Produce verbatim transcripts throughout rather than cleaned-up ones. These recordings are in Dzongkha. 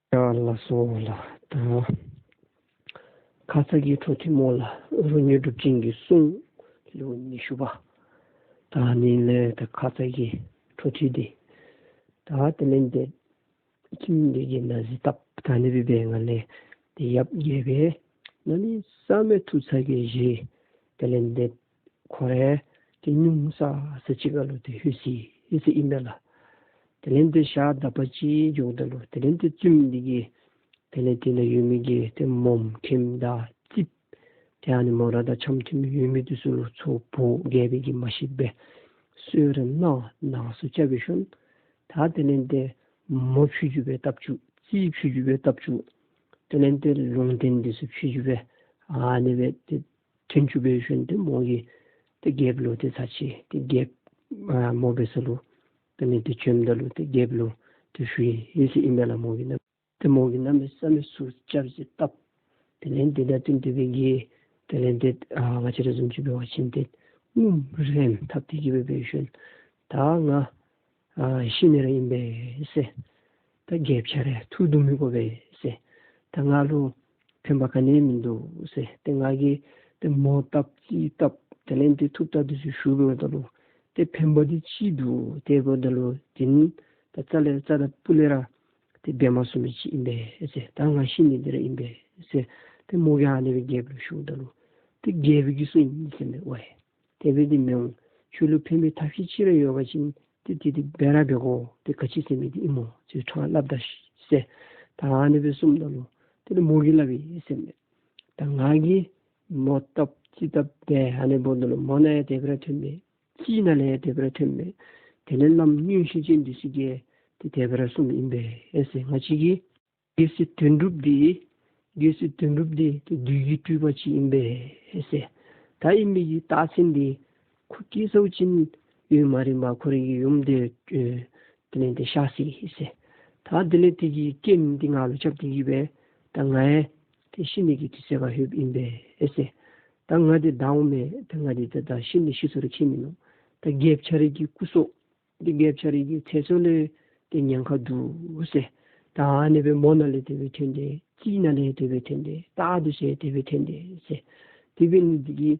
ཡ་ལགས་སོ་ལགས། ད་ཁ་ཙ་གི་འཕྲོ་མཐུད་སྨོ་ལགས། རོ་མྱོས་གྲུབ་ཆེན་གྱི་གསུང་ལུ་ཉི་ཤུ་པ། ད་ཨ་ནི་ལས་ད་ཁ་ཙ་གི་འཕྲོ་མཐུད་འདི་ད་དེ་ལས་འདི་བཙུནམོ་འདི་གིས་ན་བཟི་བཏབ། ད་ཨ་ནི་སྦེ་འབད་བའི་སྒང་ལས་ཏེ་ཡབ་རྒྱལཔོ་གནམ་མེད་ས་མེད་ཐུགས་ཚ་གྱང་བཞེས། དེ་ལས་འདི་ཁོ་ར་ཏེ་སྙུང་ས་ས་ཅིག་ཁར་ལུ་ཏེ་ལྷོད་ཅི་ཟེར་ཨིན་པས་ལགས། དེ་ལས་འདི་ཞག་དག་པ་ཅིག་འགྱོཝ་ད་ལུ་དེ་ལས་འདི་བཙུནམོ་འདི་གིས་དེ་ལས་དེ་ནང་ཡོད་མི་གི་ཏེ་མོམ་ཁྱིམ་དང་རྩིགཔ་ཏེ་ཨ་ནི་མོ་ར་དང་འཆམ་མཐུན་ཡོད་མི་འདི་ཚུ་ལུ་ཚོ་བོ་རྒྱལཔོ་གིས་མ་ཤེས་པར་གསོལ་ར་གནང་གནང་སུ་རྐྱབ་སྦེ་ཞིནམ་ད་དེ་ལས་འདི་མོ་ཕྱི་འགྱུར་སྦེ་བཏབ་བཅུག། རྩིགཔ་ཕྱི་འགྱུར་སྦེ་བཏབ་བཅུག། དེ་ལས་འདི་ལུང་བསྟན་འདི་ཚུ་ཕྱི་འགྱུར་སྦེ་ཨ་ནི་སྦེ་ཏེ་ཐོན་བཅུག་སྦེ་ཞིནམ་ཏེ་མོ་གིས་ཏེ་རྒྱལཔོ་ལུ་ཏེ་ཚར་ཅིག་ཏེ་རྒྱལཔོ་ཨ་མོ་འབད་ས་ལུ་དེ་ལས་འདི་བྱོནམ་ད་ལུ་ཏེ་རྒྱལཔོ་ལུ་ཏེ་ཞུ་ཡི་ཟེར་ཨིན་པས་ལགས། མོ་གིས་ན་ཏེ་མོ་གིས་གནམ་མེད་ས་མེད་ཟུག་རྐྱབ་ཅིག་བཏབ། དེ་ལས་འདི་དང་བསྟུན་ཏེ་སྦེ་གི་དེ་ལས་འདི་ཨ་ང་བཅས་ར་བཟུམ་ཅིག་འབད་བ་ཅིན་ཏེ་ངུ་རེམ་འཐབ་སྟེ་གི་སྦེ་འབད་ཞིནམ་ད་ང་ཨ་ཤི་ནི་ར་ཨིན་པས་ཟེར། ད་རྒྱལཔོ་ཁྱོད་ར་ཐུགས་སྡུག་མི་དགོ་པས་ཟེར། ད་ང་ལུ་ཕན་པ་ག་ནི་མིན་འདུག་ཟེར། ཏེ་ང་གིས་ཏེ་མོ་བཏབ་རྩིགཔ་བཏབ་དེ་ལས་འདི་ཐུགས་བརྟག་འདི་ཚུ་ཞུ་འབདཝ་ད་ལུ་ཏེ་ཕན་པ་འདི་ཅིག་འདུག། དེ་འབདཝ་ད་ལུ་དེ་ནི་ད་རྩ་ལས་རྩ་དང་སྤུ་ལས་ར་ཏེ་འབད་མ་ཚུགས་མི་ཅིག་ཨིན་པས་ཟེར། ད་ང་ཤི་ནི་འདི་ར་ཨིན་པས་ཟེར། ཏེ་མོ་གིས་ཨ་ནི་སྦེ་རྒྱལཔོ་ལུ་ཞུཝ་ད་ལུ་ཏེ་རྒྱལཔོ་གིས་གསུངས་ཡི་ཟེར་མས། ཝའི་དེ་སྦེ་འདི་མི་འོང་། ཁྱོད་ལུ་ཕན་པའི་ཐབས་ཤེས་ཅིག་ར་ཡོད་པ་ཅིན་ཏེ་དེ་འདི་འབད་ར་འབད་དགོ། ཏེ་ག་ཅི་ཟེར་མི་འདི་ཨིན་མོ་ཁྱོད་ཕྲང་སླབ་ད་ཤིག་ཟེར། ད་ཨ་ནི་སྦེ་གསུངམ་ད་ལུ་དེ་ལས་མོ་གིས་སླབ་ཡི་ཟེར་མས། ད་ང་གིས་མོ་བཏབ་རྩིགཔ་བཏབ་སྦེ་ཨ་ནི་འབདཝ་ད་ལུ་མོ་ནང་ཡང་དེ་སྦེ་ར་ཐོན་མས། རྩིག་ནང་ལས་ཡང་དེ་སྦེ་ར་ཐོན་མས། དེ་ལས་བླམ་མངོན་ཤེས་ཅན་འདི་ཚུ་གིས་ཏེ་དེ་སྦེ་ར་གསུངམ་ཨིན་པས་ཟེར། ང་བཅས་ཀྱི་རྒྱལ་སྲས་དོན་གྲུབ་འདི་རྒྱལ་སྲས་དོན་གྲུབ་འདི་ཏེ་བདུད་ཀྱི་སྤྲུལ་པ་ཅིག་ཨིན་པས་ཟེར། ད་ཨིན་མི་གི་རྟགས་མཚན་འདི་ཁོ་སྐྱེ་ས་ཅིན་ཡུན་མ་རིངམ་ཁོ་རའི་གི་ཡུམ་འདི་ཨེ་དེ་ལས་འདི་གཤགས་སོ་ཡི་ཟེར། ད་དེ་ལས་དེ་གི་རྐྱེན་འདི་ང་ལུ་རྐྱབ་སྟེ་གི་སྦེ་ད་ང་ཡང་ཏེ་ཤི་ནི་གི་དུས་ཚོད་ཁར་ལྷོདཔ་ཨིན་པས་ཟེར། ད་ང་འདི་ད་འོང་མས། ད་ང་འདི་ད་ད་ཤི་ནི་ཤི་སོང་རུང་ཁྱད་མིན་ནུག། ད་རྒྱལཔོ་ཁྱོད་རའི་གི་སྐུ་སྲོག་འདི་རྒྱལཔོ་ཁྱོད་རའི་གི་ཚེ་སྲོག་ལུ་ཏེ་ཉེན་ཁ་འདུག་ཟེར། ད་ཨ་ནི་སྦེ་མོ་ནང་ལས་དེ་སྦེ་ཐོན་ཏེ་རྩིག་ནང་ལས་དེ་སྦེ་ཐོན་ཏེ་རྟ་འདི་ཚུ་དེ་སྦེ་ཐོན་ཏེ་ཟེར། དེ་འབད་ནི་འདི་གིས་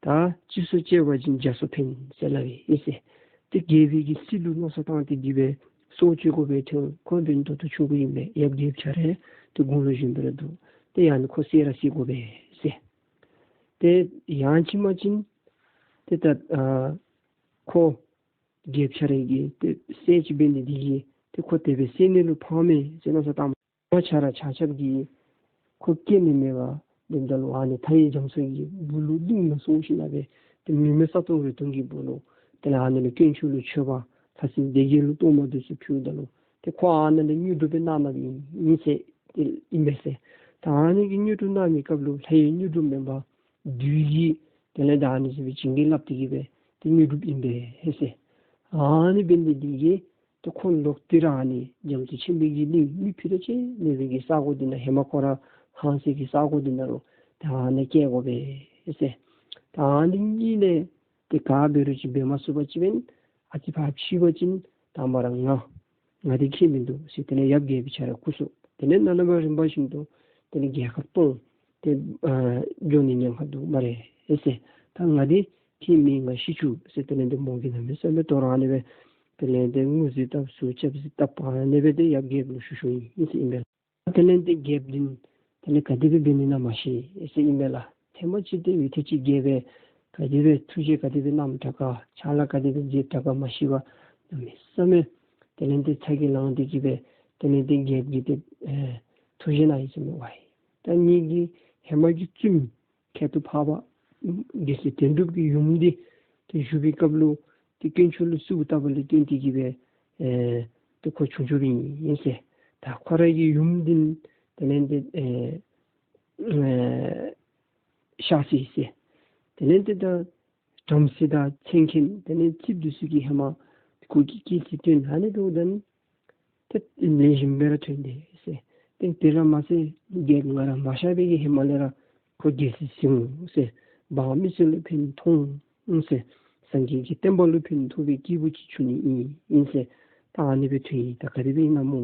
ད་སྤྱི་སྲོག་བཅད་པ་ཅིན་རྒྱ་སྲོག་ཕན་ཟེར་སླབ་ཨིན་ཟེར། ཏེ་རྒྱལ་པོའི་གི་སྲིད་ལུ་མནོ་བསམ་བཏང་སྟེ་གི་སྦེ་སྲོག་གཅོད་དགོ་པའི་དོན་ཁོ་འབད་ནི་ད་ལྟོ་ཆུང་ཀུ་ཨིན་པས། ཡབ་རྒྱལཔོ་ཁྱོད་ར་ཏེ་དགུང་ལོ་གཞོན་པ་ར་འདུག། ཏེ་ཡང་ན་ཁོ་བསད་ར་བསད་དགོ་པས་ཟེར། ཏེ་ཡང་ཅིན་མ་ཅིན་ཏེ་ད་ཨ་ཁོ་རྒྱལཔོ་ཁྱོད་རའི་གི་ཏེ་སྲས་ཅིག་འབད་ནི་འདི་གིས་ཏེ་ཁོ་དེ་སྦེ་བསད་ནི་ལུ་ཕངས་མས་ཟེར་མནོ་བསམ་བཏངམ། ཁོ་ཁྱོད་ར་ཆ་ཁྱབ་ཀྱིས་ཁོ་སྐྱེ་ནི་མེད་པར་དེ་འབདཝ་ད་ལུ་ཨ་ནི་མཐའ་ཡས་རྒྱ་མཚོ་གི་སྦུག་ལུ་གླིང་ལུ་སོང་ཞིནམ་ལས་ཏེ་མི་མེད་ས་སྟོང་རི་སྟོང་གི་སྦུག་ལུ་དེ་ལས་ཨ་ནི་ལུ་དཀོན་མཆོག་ལུ་མཆོད་པ་ལྷ་སྲིན་སྡེ་བརྒྱད་ལུ་གཏོར་མ་འདི་ཚུ་ཕུལཝ་ད་ལུ་ཏེ་ཁོ་ཨ་ནཱ་ལས་དངོས་གྲུབ་སྦེ་གནང་གནངམ་ཨིན་ཟེར་ཏེ་ཨིན་པས་ཟེར། ད་ཨ་ནི་གི་དངོས་གྲུབ་གནང་མི་སྐབས་ལུ་ལྷ་ཡི་དངོས་གྲུབ་མེན་པར་བདུད་ཀྱི་དེ་ལས་ད་ཨ་ནི་ཟེར་བའི་བྱིན་གྱིས་བརླབས་ཏེ་གི་སྦེ་ཏེ་དངོས་གྲུབ་ཨིན་པས་ཟེར། ཨ་ནི་འབད་ནི་འདི་གིས་ཏེ་ཁོ་ལོག་སྟེ་ར་ཨ་ནི་རྒྱ་མཚོ་ཆེན་པོའི་གི་གླིང་མི་ཕུད་རྡོག་གཅིག་མེད་པའི་གི་ས་གོ་འདི་ནང་ཧེ་མ་ཁོ་ར་ཧང་སངས་ཀྱི་ས་གོ་འདི་ནང་ལུ་ད་ཨ་ནི་སྐྱེ་དགོ་པས་ཟེར། ད་ཨ་ནི་གཉིས་ལས་ཏེ་ག་འབད་རུང་ཅིག་འབད་མ་ཚུགས་པ་ཅིན་ཨ་ཙི་ཕར་ཕྱི་པ་ཅིན་ད་མ་ར་ང་ང་འདི་ཁྱད་མིན་འདུག་ཟེར། དེ་ལས་ཡབ་རྒྱལ་པོ་ཁྱོད་རའི་སྐུ་སྲོག་དེ་ལས་ནཱ་ལས་ཕར་རིམ་པ་བཞིན་དུ་དེ་ལས་རྒྱལ་ཁབ་སྟོང་ཏེ་ཨ་འགྱོ་ནི་ཉེན་ཁ་འདུག་སྨ་རེ་ཟེར། ད་ང་འདི་ཁྱད་མེད་ང་ཤི་བཅུག་ཟེར། དེ་ལས་འདི་མོ་གིས་གནམ་མེད་ས་མེད་དོ་རུང་ཨ་ནི་སྦེ་དེ་ལས་འདི་ངུ་བཟི་བཏབ་ཟུག་རྐྱབ་བཟི་བཏབ་ཨ་ནི་སྦེ་ཏེ་ཡབ་རྒྱལ་པོ་ལུ་ཞུ་ཞུཝ་ཨིན་ཟེར་ཨིན་པས། དེ་ལས་འདི་རྒྱལཔོ་འདི་དེ་ལས་ག་དེ་སྦེ་འབད་ནི་ཨིན་ན་མ་ཤེས་ཟེར་ཨིན་པས་ལགས། ཐེངས་མ་ཅིག་ཏེ་ཡུད་ཐེངས་ཅིག་རྒྱལཔོ་ག་དེ་སྦེ་ཐུགས་རྗེ་ག་དེ་སྦེ་གནངམ་དྲག་ག་ཕྱག་ལཱ་ག་དེ་སྦེ་མཛདཔ་དྲག་ག་མ་ཤེས་པར་གནམ་མེད་ས་མེད་དེ་ལས་འདི་ཚ་གྱང་ལང་སྟེ་གི་སྦེ་དེ་ལས་འདི་རྒྱལཔོ་གིས་ཏེ་ཨེ་ཐུགས་བཞེད་གནང་ཡི་ཟེར་མས། ཝའི་ད་ངེ་གི་ཧེ་མ་གི་བཙུནམོ་ཁྱད་དུ་འཕགས་པ་རྒྱལ་སྲས་དོན་གྲུབ་ཀྱི་ཡུམ་འདི་ཏེ་བཞུགས་པའི་སྐབས་ལུ་ཏེ་དཀོན་མཆོག་ལུ་གསོལཝ་བཏབ་པ་ལས་བརྟེན་ཏེ་གི་སྦེ་ཨེ་ཏེ་ཁོ་བྱུང་བྱུངམ་ཨིན་ཟེར། ད་ཁོ་རའི་གི་ཡུམ་འདི་དེ་ལས་འདི་ཨེ་ཨེ་གཤགས་སོ་ཡི་ཟེར། དེ་ལས་འདི་ད་བྲམ་ཟེ་དང་མཚན་མཁན་དེ་ལས་རྩིགཔ་འདི་ཚུ་གིས་ཧེ་མ་ཁོ་གི་སྐྱེས་ཚེས་སྟོན་ཨ་ནི་འབདཝ་ད་ནི་ཏེ་ལེགས་ཤོམ་སྦེ་ར་ཐོན་ཏེ་ཟེར། ཏེ་དེ་ར་མ་ཚད་རྒྱལཔོ་ང་ར་མ་གཤགས་པའི་གི་ཧེ་མ་ལས་ར་ཁོ་རྒྱལ་སྲིད་བཟུང་ཟེར། འབངས་མི་སེར་ལུ་ཕན་ཐོགས་འོང་ཟེར། སངས་རྒྱས་ཀྱི་བསྟན་པ་ལུ་ཕན་ཐོགས་པའི་སྐྱེས་བུ་ཅིག་བྱུང་ནི་ཨིན་ཨིན་ཟེར། ད་ཨ་ནི་སྦེ་ཐོན་ཡི། ད་ག་དེ་སྦེ་ཨིན་ན་སྨོ་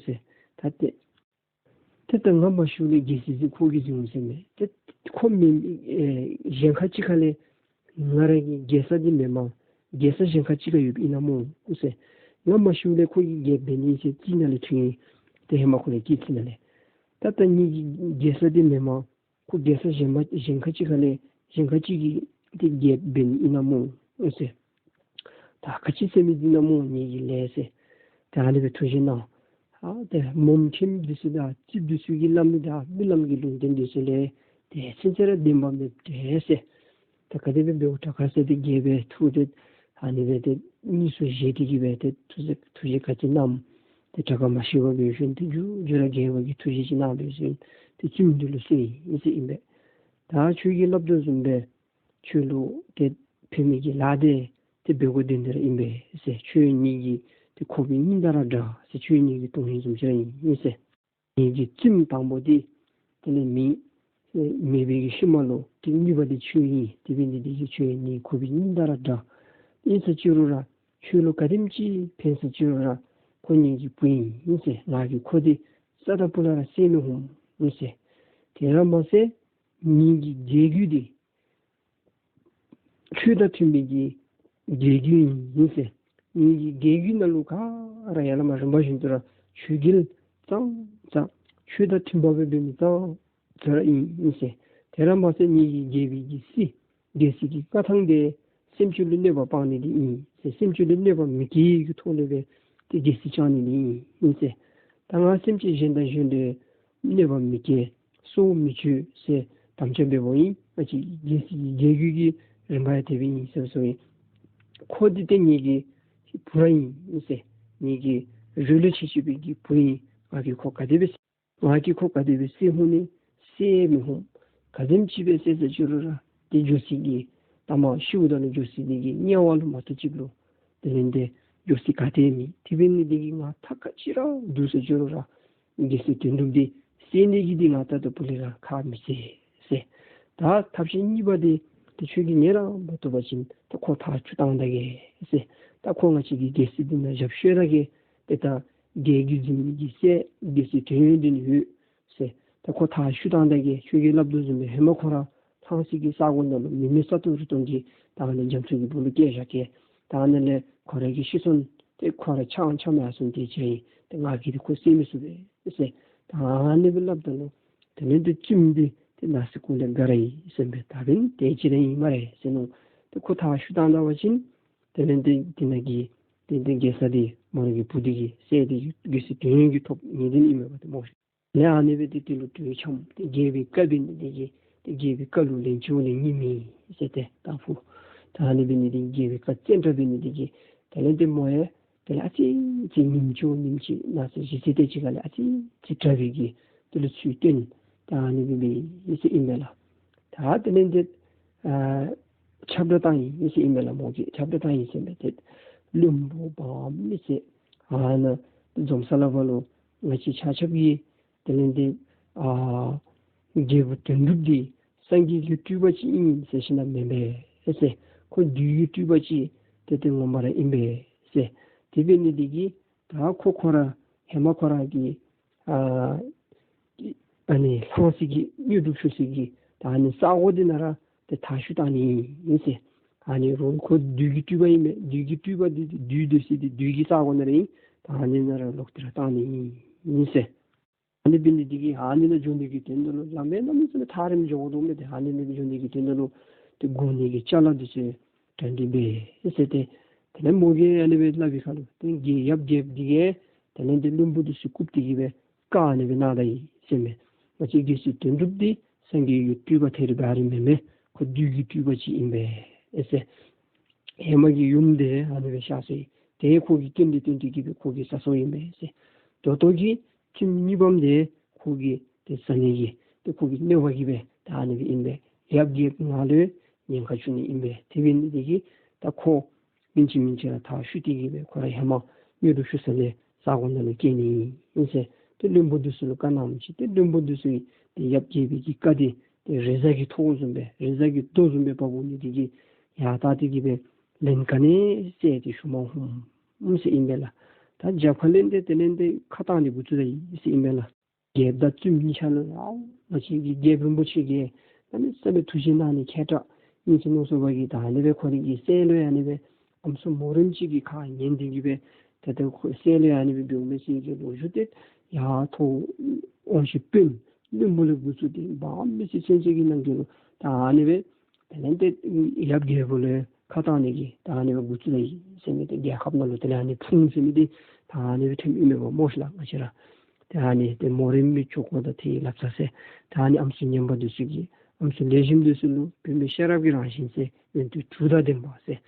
ཟེར། ད་ཏེ་ ད་ང་མ་ཤིཝ་ལས་རྒྱལ་སྲིད་འདི་ཁོ་གིས་འཛིན་འོང་ཟེར་མས། ཏེ་ཁོ་མེན་ཨེ་གཞན་ཁ་ཅིག་ཁ་ལས་ང་ར་གི་རྒྱལ་ས་འདི་མེན་མས། རྒྱལ་ས་གཞན་ཁ་ཅིག་ཁ་ཡོདཔ་ཨིན་ན་སྨོ་ཟེར། ང་མ་ཤིཝ་ལས་ཁོ་གིས་རྒྱལཔོ་འབད་ནི་ཟེར་རྩིས་ནང་ལས་ཐོན་ཡི། ཏེ་ཧེ་མ་ཁོ་ལས་སྐྱེས་ཚེ་ནང་ལས། ད་ད་ངེ་གི་རྒྱལ་ས་འདི་མེན་མས། ཁོ་རྒྱལ་ས་གཞན་མ་གཞན་ཁ་ཅིག་ཁ་ལས་གཞན་ཁ་ཅིག་གི་ཏེ་རྒྱལཔོ་འབད་ནི་ཨིན་ན་སྨོ་ཟེར། ད་ག་ཅི་ཟེར་མི་འདི་ཨིན་ན་སྨོ་ངེ་གི་ལས་ཟེར། ད་ཨ་ནི་སྦེ་ཐུགས་བཞེད་གནང་། ཨ་ཏེ་མོམ་ཁྱིམ་འདི་ཚུ་དང་རྩིགཔ་འདི་ཚུ་གིས་སླབ་མི་དང་རྨི་ལམ་གྱི་ལུང་བསྟན་འདི་ཚུ་ལས་ཏེ་ཚུན་ཚོད་ར་བདེན་པ་མེདཔ་འདྲས་ཟེར། ད་ག་དེ་སྦེ་འབདཝ་དྲག་ག་ཟེར་ཏེ་རྒྱལཔོ་ཐུགས་ཏེ་ཨ་ནི་སྦེ་ཏེ་གཉིད་སུ་བཞེས་ཏེ་གི་སྦེ་ཏེ་ཐུགས་བཞེད་ཐུགས་བཞེད་ག་ཅི་གནངམ་ཏེ་དྲག་ག་མ་ཤེས་པར་འབད་ཞིནམ་ཏེ་མཇུག་མཇུག་ར་རྒྱལཔོ་གིས་ཐུགས་བཞེད་ཅིག་གནང་འབད་ཞིནམ་ཏེ་བཙུནམོ་འདི་ལུ་གསོལ་ཡི་ཟེར་ཨིན་པས། ད་ཁྱོད་ཀྱིས་སླབ་དོ་བཟུམ་སྦེ་ཁྱོད་ལུ་ཏེ་ཕན་མི་གི་ལཱ་འདི་ཏེ་འབད་དགོ་དོན་འདི་ར་ཨིན་པས་ཟེར། ཁྱོད་ངེ་གི་ཏེ་ཁོག་པའི་སྙིང་དང་ར་འདྲ་ཟེར། ཁྱོད་ངེ་གི་དོན་ཧིང་བཟུམ་ཅིག་ར་ཨིན་ཟེར། ངེ་གི་བཙུནམོ་དང་པོ་འདི་དེ་ལས་མེད་མེད་པའི་གི་ཤུལ་མ་ལུ་ཏེ་གཉིས་པ་འདི་ཁྱོད་ཨིན། དེ་འབད་ནི་འདི་གིས་ཁྱོད་ངེ་ཁོག་པའི་སྙིང་དང་ར་འདྲ། ཨིན་ཟེར་ཅི་རུང་ར་ཁྱོད་ལུ་ག་དེམ་ཅིག་ཕན་ཟེར་ཅི་རུང་ར་ཁོ་ངེ་གི་བུ་ཨིན་ཟེར། ང་གིས་ཁོ་འདི་རྩ་དང་སྤུ་ལས་ར་བསད་མི་འོང་ཟེར། དེ་ར་མ་ཟད་ངེ་གི་རྒྱལ་རྒྱུད་འདི་ཆོས་དང་མཐུན་པའི་གི་རྒྱལ་རྒྱུད་ཨིན་ཟེར། ངེ་གི་རྒྱལ་རྒྱུད་ནང་ལུ་ག་ར་ཡར་ལས་མར་རིམ་པ་བཞིན་དུ་ར་ཆོས་རྒྱལ་ཙང་ཙང་ཆོས་དང་མཐུན་པ་སྦེ་འབད་མི་ཙང་ཙང་ར་ཨིན་ཟེར། དེ་ར་མ་ཟད་ངེ་གི་རྒྱལ་པོའི་གི་སྲིད་རྒྱལ་སྲིད་ཀྱི་བཀའ་ཐང་འདི་སེམས་ཅན་ལུ་གནོད་པ་སྤང་ནི་འདི་ཨིན་ཟེར། སེམས་ཅན་ལུ་གནོད་པ་མི་བཀལ་གྱི་ཐོག་ལས་སྦེ་ཏེ་རྒྱལ་སྲིད་བསྐྱང་ནི་འདི་ཨིན་ཟེར། ད་ང་སེམས་ཅན་གཞན་དང་གཞན་ལུ་གནོད་པ་མི་བཀལ་སྲོག་མི་གཅོད་ཟེར་དམ་བཅའ་འབདཝ་ཨིན། ང་བཅས་རྒྱལ་སྲིད་ཀྱི་རྒྱལ་རྒྱུད་ཀྱི་རིམ་པ་ཡང་དེ་སྦེ་ཨིན་ཟེར་གསུངས་ཡི། ཁོ་འདི་ཏེ་ངེ་གི་བུ་ར་ཨིན་ཟེར། ངེ་གི་རོགས་ལས་ཆད་ཆད་པའི་གི་བུ་ཨིན། ང་གིས་ཁོ་ག་དེ་སྦེ་ང་གིས་ཁོ་ག་དེ་སྦེ་བསད་འོང་ནི། བསད་མི་འོང་། ག་དེམ་ཅིག་སྦེ་བསད་ཟེར་ཅི་རུང་ར་ཏེ་འགྱོ་སའི་གི་ད་མ་ཤིཝ་ད་ལུ་འགྱོ་སའི་གི་དམྱལ་བ་ལུ་མ་གཏོགས་ཅིག་ལུ་དེ་ལས་ཏེ་འགྱོ་ས་ག་ཏེ་མེད། དེ་འབད་ནི་འདི་གིས་ང་ཐབས་ག་ཅི་ར་བསྒྲུབ་ཟེར་ཅི་རུང་ར་རྒྱལ་སྲས་དོན་གྲུབ་འདི་བསད་ནི་གི་འདི་ང་ད་ལྟོ་ཕུ་ལས་ར་ཁ་མི་བཟེད་ཟེར། ད་ཐབས་ཤེས་གཉིས་པ་འདི་ཏེ་ཁྱོད་ཀྱིས་ཉན་ར་མ་བཏུབ་པ་ཅིན་ད་ཁོ་ཐག་ཆོད་བཏང་ད་གེ་ཟེར། ད་ཁོ་ང་བཅས་ཀྱི་རྒྱལ་སྲིད་འདི་ནང་ཞབས་ཞུ་ད་གེ། ཏེ་ད་རྒྱལ་རྒྱུད་འཛིན་ནི་གི་སྲས་རྒྱལ་སྲས་དོན་ཡོད་འདི་ནི་ཡོད་ཟེར། ད་ཁོ་ཐག་ཆོད་བཏང་ད་གེ། ཁྱོད་ཀྱིས་སླབ་དོ་བཟུམ་སྦེ་ཧེ་མ་ཁོ་ར་ལྷང་སི་གི་ས་གོ་ནང་ལུ་མི་མེད་ས་སྟོང་རི་སྟོང་གི་ད་ཨ་ནི་རྒྱ་མཚོ་གི་སྦུག་ལུ་བསྐྱལ་བཞག་གེ། ད་ཨ་ནི་ལས་ཁོ་ར་གི་ཤི་གསོན་ཏེ་ཁོ་ར་ཆག་ཆག་མ་སོང་དེ་ཅིག་ཨིན། ཏེ་ང་གིས་ཏེ་ཁོ་བསད་མི་ཚུགས་པས་ཟེར། ད་ཨ་ནི་སྦེ་སླབ་ད་ལུ་དེ་ལས་ཏེ་བཙུནམོ་འདི་ཏེ་ནང་སེམས་ཁོག་ལས་དགའ་ར་ཡི་ཟེར་སྦེ་ད་འབདན་དེ་ཅིག་ར་ཨིན་སྨ་རེ་ཟེར་མནོ། ཏེ་ཁོ་ཐག་ཆོད་བཏང་ད་པ་ཅིན་དེ་ལས་ཏེ་དེ་ནང་གི་ཏེ་ཏེ་རྒྱལ་ས་འདི་མོ་ར་གི་བུ་འདི་གིས་བསད་དེ་རྒྱལ་སྲིད་དོན་ཡོད་ཀྱི་ཐོབ་ནི་འདི་ཨིན་མས་པ་ཏེ་སྨོ། ལས་ཨ་ནི་སྦེ་ཏེ་དེ་ལུ་གྲོས་འཆམ། ཏེ་རྒྱལ་པོའི་བཀའ་འབད་ནི་འདི་གིས་ཏེ་རྒྱལ་པོའི་བཀའ་ལུ་ལན་ཅིག་ལེན་ནི་མེད་ཟེར་ཏེ་ད་ཕུ། ད་ཨ་ནི་འབད་ནི་འདི་རྒྱལ་པོའི་བཀའ་བཙན་དྲག་འབད་ནི་འདི་གིས་དེ་ལས་ཏེ་མོ་ཡང་དེ་ལས་ཨ་ཙི་ཅིག་ཉིནམ་ཅིག་ཉིནམ་ཅིག་ནང་ཚེ་ཅིག་ཟེར་ཏེ་ཅིག་ཁ་ལས་ཨ་ཙི་ཅིག་དྲག་པའི་གི་དེ་ལུ་ཚུལ་སྟོན། ད་ཨ་ནི་སྦེ་འབད་ཡི་ཟེར་ཨིན་མས་ལགས། ད་དེ་ལས་ཏེ་ཨ་ཁྱབ་བསྒྲགས་བཏང་ཡི་ཟེར་ཨིན་མས་ལགས། མོ་གིས་ཁྱབ་བསྒྲགས་བཏང་ཡི་ཟེར་མས། ཏེ་བློན་པོ་འབངས་མི་སེར་ཨ་ནཱ་འཛོམས་ས་ལ་བ་ལུ་ང་བཅས་ཆ་ཁྱབ་ཀྱིས་དེ་ལས་ཏེ་ཨ་རྒྱལ་པོ་དོན་གྲུབ་འདི་སངས་རྒྱས་ཀྱི་སྤྲུལ་པ་ཅིག་ཨིན་ཟེར་ཞིནམ་ལས་མེན་པས་ཟེར། ཁོ་བདུད་ཀྱི་སྤྲུལ་པ་ཅིག་ཏེ་ཏེ་ངོ་མ་ར་ཨིན་པས་ཟེར། དེ་འབད་ནི་འདི་གིས་ད་ཁོ་ཁོ་ར་ཧེ་མ་ཁོ་ར་གི་ཨ་ཨ་ནི་ལྷང་སི་གི་དངོས་གྲུབ་ཞུ་སའི་གི་ད་ཨ་ནི་ས་གོ་འདི་ནང་ར་ཏེ་ཐག་ཆོད་བཏང་ནི་ཨིན་ཟེར། ཨ་ནི་རོགས་ཁོ་བདུད་ཀྱི་སྤྲུལ་པ་ཨིན་མས། བདུད་ཀྱི་སྤྲུལ་པ་འདི་བདུད་སྡོད་སའི་འདི་བདུད་ཀྱི་ས་གོ་ནང་ར་ཨིན། ད་ཨ་ནི་ནང་ར་ལོག་སྟེ་ར་བཏང་ནི་ཨིན་ཟེར། ཨ་ནི་འབད་ནི་འདི་གིས་ཨ་ནི་ནང་འགྱོ་ནི་གི་དོན་དག་ལུ་ལམ་སྦེ་གནམ་མེད་ས་མེད་ཐག་རིངམོ་འགྱོ་དགོ་མི་འདི་ཨ་ནི་ནང་འགྱོ་ནི་གི་དོན་དག་ལུ་ཏེ་དགོ་ནི་གི་ཅ་ལ་འདི་ཚུ་གྲ་སྒྲིག་འབད་ཟེར་ཏེ་དེ་ལས་མོ་གིས་ཨ་ནི་སྦེ་སླབ་པའི་ཁར་ལུ་ཏེ་རྒྱལ་ཡབ་རྒྱལཔོ་འདི་གིས་དེ་ལས་ཏེ་བློན་པོ་འདི་ཚུ་བཀུག་སྟེ་གི་སྦེ་བཀའ་ཨ་ནི་སྦེ་གནང་ད་ཡི་ཟེར་མས། ང་བཅས་རྒྱལ་སྲས་དོན་གྲུབ་འདི་སངས་རྒྱས་ཀྱི་སྤྲུལ་པ་ཐད་རི་བ་རི་མེན་མས། ཁོ་བདུད་ཀྱི་སྤྲུལ་པ་ཅིག་ཨིན་པས་ཟེར། ཧེ་མ་གི་ཡུམ་འདི་ཨ་ནི་སྦེ་གཤགས་སོ་ཡི། ཏེ་ཁོ་གིས་སྟོན་ཏེ་སྟོན་ཏེ་གི་སྦེ་ཁོ་གིས་བསད་སོ་ཡི་མས་ཟེར། ད་ལྟོ་གི་ཁྱིམ་གཉིས་པམ་འདི་ཁོ་གིས་ཏེ་བསད་ནི་གི་ཏེ་ཁོ་གི་གནོད་པ་གིས་སྦེ་ད་ཨ་ནི་སྦེ་ཨིན་པས། ཡབ་རྒྱལཔོ་ང་ལུ་ཉེན་ཁ་བྱུང་ནི་ཨིན་པས། དེ་འབད་ནི་འདི་གིས་ད་ཁོ་ཉིནམ་ཅིག་ཉིནམ་ཅིག་ར་ཐག་ཆོད་དེ་གི་སྦེ་ཁོ་ར་ཧེ་མ་དངོས་གྲུབ་ཞུ་ས་ལས་ས་གོ་ནང་ལུ་བསྐྱལ་ནི་ཨིན་ཟེར་ཏེ་བློན་པོ་འདི་ཚུ་ལུ་བཀའ་གནངམ་ཅིག་ཏེ་བློན་པོ་འདི་ཚུ་གིས་ཏེ་ཡབ་རྒྱལ་པོའི་གི་བཀའ་འདི་ཏེ་རེས་གཟའ་གི་ཐོ་བཟུམ་སྦེ་རེས་གཟའ་གི་རྡོ་བཟུམ་སྦེ་བབས་འོང་ནི་འདི་གིས་ཡར་ལྟ་སྟེ་གི་སྦེ་ལན་ག་ནི་སྩལ་ཏེ་ཞུ་མ་ནུམ་ཟེར་ཨིན་པས་ལགས། ད་རྒྱབ་ཁ་ལས་ཏེ་དེ་ལས་ཏེ་ཁ་བཏང་ནི་འགོ་བཙུགས་ད་ཡི་ཟེར་ཨིན་པས་ལགས། རྒྱལཔོ་དང་བཙུནམོ་གཉིས་ཆ་ལུ་ཡང་ང་བཅས་ཀྱི་རྒྱལཔོ་རིན་པོ་ཆེ་གིས་གནམ་མེད་ས་མེད་ཐུགས་རྗེ་གནང་ནི་མཁས་དྲགས་ཨིན་ཟེར་མནོ་སོང་བ་གིས། ད་ཨ་ནི་སྦེ་ཁོ་རའི་གི་སྲས་ལུ་ཡང་ཨ་ནི་སྦེ་ཨམ་སྲུ་མོ་རེངམ་ཅིག་གིས་ཁ་ཉན་ཏེ་གིས་སྦེ་ད་ལྟོ་ཁོ་སྲས་ལུ་ཡང་ཨ་ནི་སྦེ་འབདཝ་མས་ཟེར་གྱི་ལོ་རྒྱུས་དེ་ཡར་ཐོག་དབང་ཞུ་དཔོན་བློན་པོ་ལས་འགོ་བཙུགས་ཏེ་འབངས་མི་སེར་ཚུན་ཚོད་ཀྱི་ནང་འཁོད་ལུ་ད་ཨ་ནི་སྦེ་དེ་ལས་ཏེ་ཡབ་རྒྱལ་པོ་ལུ་ཁ་གཏང་ནི་གི་ད་ཨ་ནི་སྦེ་འགོ་བཙུགས་ཡི་ཟེར་མི་དེ་རྒྱལ་ཁབ་ནང་ལུ་དེ་ལས་ཨ་ནི་ཕུང་ཟེར་མི་དེ་ད་ཨ་ནི་སྦེ་ཐོནམ་ཨིན་མས་པ་སྨོ་ཤིག་ལགས། ང་བཅས་ར་ཏེ་ཨ་ནི་ཏེ་མོ་རེངམ་གི་ཆོ་ག་དང་ཏེ་ལབ་ས་ཟེར། ད་ཨ་ནི་ཨམ་སྲུ་ངན་པ་འདི་ཚུ་གིས་ཨམ་སྲུ་ལེགས་ཤོམ་འདི་ཚུ་ལུ་བུད་མེད་ཤེས་རབ་ཀྱི་རང་བཞིན་ཟེར་ཡོན་ཏན་དྲུག་དང་ལྡན་པ་ཟེར།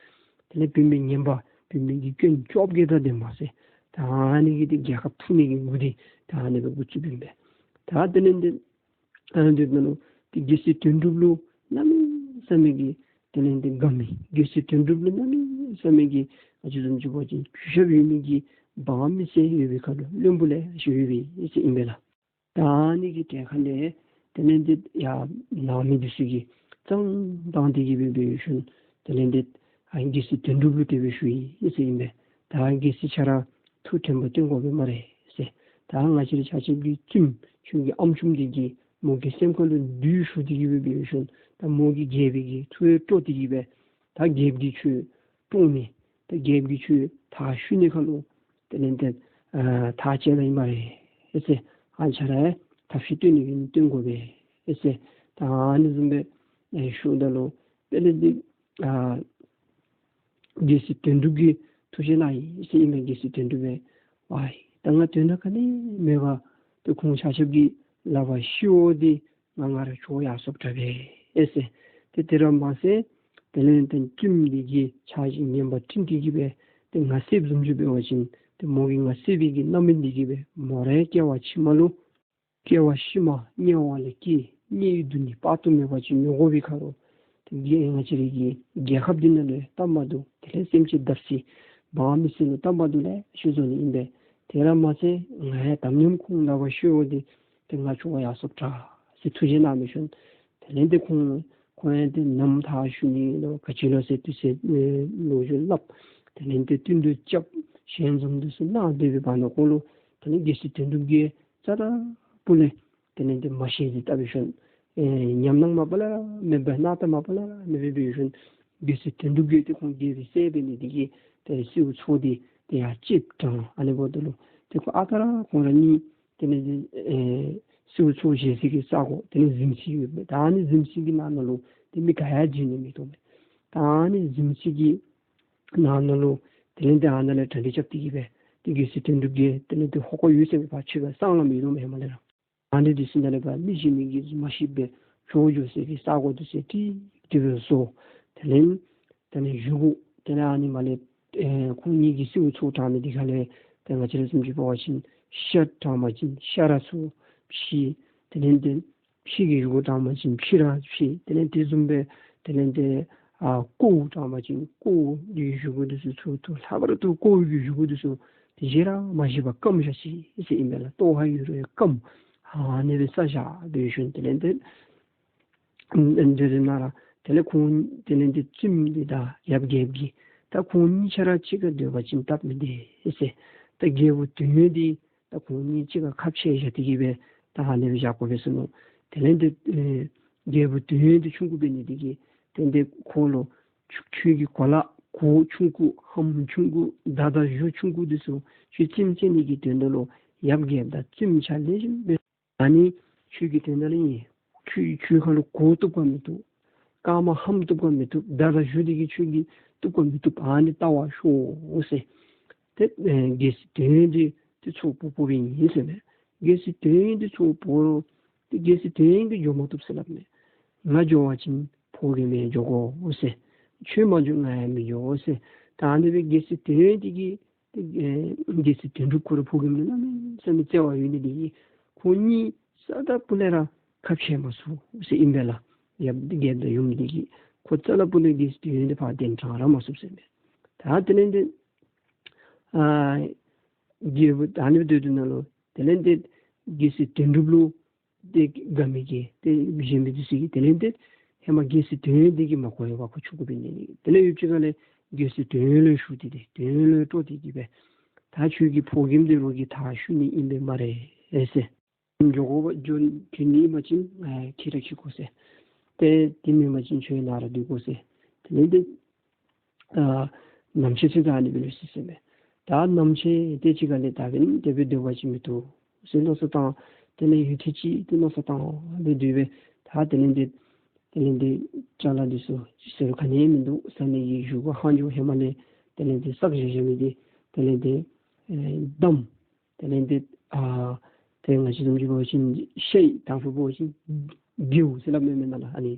དེ་ལས་བུད་མེད་ངན་པ་བུད་མེད་ཀྱི་སྐྱོན་བཅོ་བརྒྱད་དང་ལྡན་པ་ཟེར། ད་ཨ་ནི་གིས་ཏེ་རྒྱལ་ཁབ་འཐུ་ནི་གི་འགོ་འདི་ད་ཨ་ནི་སྦེ་འགོ་བཙུགསཔ་ཨིན་པས། ད་དེ་ལས་ཏེ་ཨ་ནི་འདི་ནང་ལུ་ཏེ་རྒྱལ་སྲས་དོན་གྲུབ་ལུ་གནམ་མེད་ས་མེད་ཀྱི་དེ་ལས་ཏེ་དགའ་མི་རྒྱལ་སྲས་དོན་གྲུབ་ལུ་གནམ་མེད་ས་མེད་ཀྱི་ང་བཅས་བཟུམ་ཅིག་འབད་བ་ཅིན་གུས་ཞབས་ཡོད་མི་གི་འབངས་མི་སེར་ཡོད་པའི་ཁར་ལུ་བློན་པོ་ལེ་ཤ་ཡོད་པས་ཟེར་ཨིན་པས་ལགས། ད་ཨ་ནི་གི་གྲལ་ཁ་ལས་དེ་ལས་ཏེ་ཡར་ནང་མི་འདི་ཚུ་གིས་གཙང་བཏང་སྟེ་གིས་སྦེ་འབད་ཞིནམ་དེ་ལས་ཏེ་ཨ་རྒྱལ་སྲས་དོན་གྲུབ་ལུ་དེ་སྦེ་ཞུ་ཡི་ཟེར་ཨིན་པས། ད་རྒྱལ་སྲས་ཁྱོད་ར་ཐུགས་དྲན་པ་བསྐྱང་དགོ་པས་སྨ་རེ་ཟེར། ད་ང་བཅས་ར་ཆ་ཁྱབ་ཀྱི་བཙུནམོ་ཁྱོད་ཀྱི་ཨམ་ཅུང་འདི་གིས་མོ་གི་སེམས་ཁ་ལུ་བདུད་ཞུགས་ཏེ་གིས་སྦེ་འབད་ཞིནམ་ད་མོ་གིས་རྒྱལ་པོའི་གི་ཐུགས་ཡིད་སྤྲོ་སྟེ་གིས་སྦེ་ད་རྒྱལཔོ་གིས་ཁྱོད་བཀྲོངས་ནི་ད་རྒྱལཔོ་གིས་ཁྱོད་མཐའ་བཤུ་ནི་ཁ་ལུ་དེ་ལས་ཏེ་ཨ་ཐག་བཅད་ད་ཡི་སྨ་རེ་ཨེ་ཟེར། ཨ་ནི་ཁྱོད་ར་ཐབས་ཤེས་སྟོན་ནི་ཨིན་སྟོན་དགོ་པས་ཨེ་ཟེར། ད་ཨ་ནི་བཟུམ་སྦེ་ཨེ་ཞུཝ་ད་ལུ་དེ་ལས་ཏེ་ཨ་རྒྱལ་སྲས་དོན་གྲུབ་ཀྱིས་ཐུགས་བཞེད་གནང་ཡི་ཟེར་ཨིན་མས། རྒྱལ་སྲས་དོན་གྲུབ་སྦེ་ཝའི་ད་ང་དོན་དག་ག་ནི་མེད་པར་ཏེ་ཁོང་ཆ་ཁྱབ་ཀྱི་ལག་པར་ཤི་འོང་སྟེ་ང་ང་ར་བྱོག་ཡར་སོངམ་དྲག་པས་ཨེ་ཟེར། ཏེ་དེ་ར་མ་ཚད་དེ་ལས་ཏེ་བཙུནམོ་འདི་གིས་ཆགས་ཞེན་ངན་པ་དྲན་ཏེ་གིས་སྦེ་ཏེ་ང་བསད་བཟུམ་ཅིག་འབད་བ་ཅིན་ཏེ་མོ་གིས་ང་བསད་པའི་གི་རྣམ་སྨིན་འདི་གིས་སྦེ་མོ་ར་སྐྱེ་བ་ཕྱི་མ་ལུ་སྐྱེ་བ་ཕྱི་མ་དམྱལ་བ་ལུ་སྐྱེ་དམྱལ་བའི་སྡུག་བསྔལ་དཔག་ཏུ་མེད་པ་ཅིག་མྱོང་དགོ་པའི་ཁར་ལུ་ཏེ་རྒྱལ་ང་བཅས་རའི་གི་རྒྱལ་ཁབ་འདི་ནང་ལུ་སྟབས་མ་བདེཝ་དེ་ལས་སེམས་ཅན་བརྡབ་གསིག་འབངས་མི་སེར་ལུ་སྟབས་མ་བདེཝ་ལེ་ཤ་བཟོ་ནི་ཨིན་པས། དེ་ར་མ་ཚད་ང་ཡང་དམ་ཉམས་ཁོང་ལག་པར་ཤི་འོང་སྟེ་ཏེ་ང་བྱོག་ཡར་སོངམ་དྲག་ཟེར་ཐུགས་བཞེད་གནང་སྦེ་ཞིནམ་དེ་ལས་ཏེ་ཁོང་ཁོང་ཡང་ཏེ་ནམ་མཐའ་བཤུ་ནི་ལོ་ག་ཅི་ལོ་ཟེར་དུས་ཚོད་ལོ་རྒྱུས་སླབ། དེ་ལས་ཏེ་བསྟུན་གྲོས་རྐྱབ། ཞལ་འཛོམས་འདི་ཚུ་གནང་སྡོད་པའི་བར་ན་ཁོ་ལུ་དེ་ལས་རྒྱལ་སྲས་དོན་གྲུབ་ཀྱིས་རྩ་དང་པོ་ལས་དེ་ལས་ཏེ་མ་ཤེས་ཟེར་བལྟ་སྦེ་ཞིནམ་ཨེ་ཉམས་སྣང་མ་པ་ལས་ར་མེད་པར་སྣང་དག་མ་པ་ལས་ར་མེད་པར་འབད་ཞིནམ་རྒྱལ་སྲས་དོན་གྲུབ་ཀྱིས་ཏེ་ཁོང་རྒྱལ་པོའི་སྲས་འབད་ནི་འདི་གིས་ཏེ་སེའུ་ཚོ་འདི་ཏེ་ཡར་ཅིག་དྲངས། ཨ་ནི་འབདཝ་ད་ལུ་ཏེ་ཁོ་ཨ་རྟག་ར་ཁོང་ར་གཉིས་དེ་ལས་ཏེ་ཨེ་སེའུ་ཚོ་བཞེས་སའི་གི་ས་གོ་དེ་ལས་གཟིམ་ས་ཡོདཔ་མས། ད་ཨ་ནི་གཟིམ་ས་གི་ནང་ན་ལུ་ཏེ་མི་ག་ཡང་བྱོན་ནི་མིན་འདུག་མས། ད་ཨ་ནི་གཟིམ་ས་གི་ནང་ན་ལུ་དེ་ལས་ཏེ་ཨ་ནཱ་ལས་གྲ་སྒྲིག་རྐྱབ་སྟེ་གིས་སྦེ་ཏེ་རྒྱལ་སྲས་དོན་གྲུབ་ཀྱིས་དེ་ལས་ཏེ་ཧོ་ཀོ་ཡོད་ཟེར་བའི་ཕར་ཕྱི་ཁར་སྲང་ལམ་ཡོད་དོ་མས་ཧེ་མ་ལས་ར། ཨ་ནི་འདི་ཚུ་ནང་ལས་ཕར་མི་གཞན་མི་གིས་མ་ཤེས་པར་བྱོག་འགྱོ་སའི་གི་ས་གོ་འདི་ཚུ་ཀྲིག་ཀྲི་སྦེ་བཟོ། དེ་ལས་དེ་ལས་བཞེས་སྒོ་དེ་ལས་ཨ་ནི་མར་ལས་ཨེ་ཁོང་གཉིས་ཀྱིས་སེའུ་ཚོ་དྲངས་མི་འདི་ཁ་ལས་ཏེ་ང་བཅས་ར་བཟུམ་ཅིག་འབད་བ་ཅིན་ཤ་དྲངས་པ་ཅིན་ཤ་ར་ཚུར་ཕྱེ། དེ་ལས་ཏེ་ཕྱེ་གི་བཞེས་སྒོ་དྲངས་པ་ཅིན་ཕྱེ་ར་ཕྱེ། དེ་ལས་དེ་བཟུམ་སྦེ་དེ་ལས་ཏེ་ཨ་ཀོཝ་དྲངས་པ་ཅིན་ཀོཝ་གི་བཞེས་སྒོ་འདི་ཚུ་ཚུར་ཚུར། ལྷག་པར་དུ་ཀོཝ་གི་བཞེས་སྒོ་འདི་ཚུ་ཏེ་བཞེས་ར་མ་བཞེས་པར་སྐམ་བཞག་ཅི་ཟེར་ཨིན་པས་ལགས། ལྟོ་ཧ་ཡོད་རུང་སྐམ་ཨ་ནི་སྦེ་བསད་བཞག་འབད་ཞིནམ་དེ་ལས་ཏེ་ཨ་ནི་འདི་ནང་ར་དེ་ལས་ཁོང་དེ་ལས་ཏེ་བཙུནམོ་འདི་དང་ཡབ་རྒྱལཔོ་གིས་ད་ཁོང་གཉིས་ཆ་ར་གཅིག་ཁར་སྡོད་པ་ཅིན་སྟབས་མི་བདེ་ཟེར། ད་རྒྱལ་པོ་དོན་ཡོད་འདི་ད་ཁོང་གཉིས་གཅིག་ཁར་ཁ་ཕྱེ་བཞག་སྟེ་གིས་སྦེ་ད་ཨ་ནི་སྦེ་བཞག་དགོ་པས་ཟེར་མནོ། དེ་ལས་ཏེ་ཨེ་རྒྱལ་པོ་དོན་ཡོད་འདི་ཆུང་ཀུ་འབད་ནི་འདི་གིས་དེ་ལས་ཏེ་ཁོ་ལུ་ཁྱོད་ཁྱོད་ཀྱི་གོ་ལ་གོ་ཆུང་ཀུ་ལྷམ་ཆུང་ཀུ་མདའ་དང་གཞུ་ཆུང་ཀུ་འདི་ཚུ་ཁྱོད་རྩེདམོ་རྩེ་ནི་གི་དོན་དག་ལུ་ཡབ་རྒྱལཔོ་དང་བཙུནམོ་ཆ་ལེགས་ཤོམ་སྦེ། ཨ་ནི་ཁྱོད་ཀྱི་དོན་དག་ལུ་ཨིན། ཁྱོད་ཁྱོད་ཁ་ལུ་གོ་བཏུབ་ག་མི་བཏུབ། རྐངམ་ལྷམ་བཏུབ་ག་མི་བཏུབ། མདའ་དང་གཞུ་འདི་གིས་ཁྱོད་ཀྱི་བཏུབ་ག་མི་བཏུབ། ཨ་ནི་བལྟ་བར་ཤོག་ཟེར། ཏེ་ཨེ་རྒྱལ་སྲས་དོན་ཡོད་འདི་ཏེ་ཚུར་འབོ་འབོཝ་ཨིན་ཟེར་མས། རྒྱལ་སྲས་དོན་ཡོད་འདི་ཚུར་འབོ་རུང་ཏེ་རྒྱལ་སྲས་དོན་ཡོད་ཀྱིས་འགྱོ་མ་བཏུབ་ཟེར་སླབ་མས། ང་འགྱོ་བ་ཅིན་ཕོ་རྒནམ་ཡང་འགྱོ་དགོ་ཟེར། ཁྱོད་མ་འགྱོ་ང་ཡང་མི་འགྱོ་ཟེར། ད་ཨ་ནི་སྦེ་རྒྱལ་སྲས་དོན་ཡོད་འདི་གིས་ཏེ་ཨེ་རྒྱལ་སྲས་དོན་གྲུབ་ཁོ་ར་ཕོ་རྒནམ་ལུ་གནམ་མེད་ས་མེད་བརྩེ་བ་ཡོད་ནི་འདི་གིས་ཁོང་གཉིས་རྩ་དང་པོ་ལས་ར་ཁ་ཕྱེ་མ་ཚུགས་ཟེར་ཨིན་པས་ལགས། ཡབ་རྒྱལཔོ་དང་ཡུམ་འདི་གིས་ཁོ་རྩ་དང་པོ་ལས་རྒྱལ་སྲས་དོན་ཡོད་འདི་ཕར་གདན་དྲངས་ར་མ་ཚུགས་ཟེར་མས། ད་དེ་ལས་ཏེ་ཨ་རྒྱལ་པོ་ད་ཨ་ནི་སྦེ་སྡོད་དོ་ནང་ལུ་དེ་ལས་ཏེ་རྒྱལ་སྲས་དོན་གྲུབ་ལུ་ཏེ་དགའ་མི་གིས་ཏེ་གཞན་མི་འདི་ཚུ་གིས་དེ་ལས་ཏེ་ཧེ་མ་རྒྱལ་སྲས་དོན་ཡོད་འདི་གིས་མ་གོ་བས་པ། ཁོ་ཆུང་ཀུ་འབད་ནི་དེ་ལས་ཡུདཔ་ཅིག་ཁ་ལས་རྒྱལ་སྲས་དོན་ཡོད་ལུ་ཞུ་སྟེ་ཏེ་དོན་ཡོད་ལུ་སྤྲོ་སྟེ་གིས་སྦེ་ད་ཁྱོད་ཀྱི་ཕོ་རྒནམ་འདི་རོགས་ཀྱིས་མཐའ་བཤུ་ནི་ཨིན་པས་སྨ་རེ་ཟེར། འགྱོ་དགོ་པ་འགྱོ་འགྱོ་ནི་ཨིན་པ་ཅིན་ང་ཁྱོད་ར་འཁྱིད་དགོ་ཟེར། ཏེ་དེ་མེན་པ་ཅིན་ཁྱོད་ནཱ་ར་སྡོད་དགོ་ཟེར། དེ་ལས་ཏེ་ཨ་ནམ་ཕྱེད་ཚུ་ད་ཨ་ནི་སྦེ་ལུས་ཅི་ཟེར་མས། ད་ནམ་ཕྱེད་དེ་ཅིག་ཁ་ལས་ད་འབདན་དེ་སྦེ་སྡོད་པ་ཅིན་མི་བཏུབ་ཟེར་མནོ་བསམ་བཏང་། དེ་ལས་ཡུན་ཐུང་ཅིག་ཏེ་མནོ་བསམ་བཏང་སྦེ་སྡོད་པས། ད་དེ་ལས་ཏེ་དེ་ལས་ཏེ་ཅ་ལ་འདི་ཚུ་ཅིག་ཟེར་ག་ནི་མིན་འདུག། ཟ་ནི་གི་བཞེས་སྒོ་ལྷག་འགྱོ། ཧེ་མ་ལས་དེ་ལས་ཏེ་བསགས་བཞག་བཞག་མི་འདི་དེ་ལས་ཏེ་ཨེ་བསྡམས། དེ་ལས་ཏེ་ཨ་ཏེ་ང་བཅས་བཟུམ་ཅིག་འབད་བ་ཅིན་ཤ་ཡི་དང་ཕུ་འབད་བ་ཅིན་སྒྱེའུ་ཟེར་སླབ་མས་མེན་ན་ལགས། ཨ་ནི་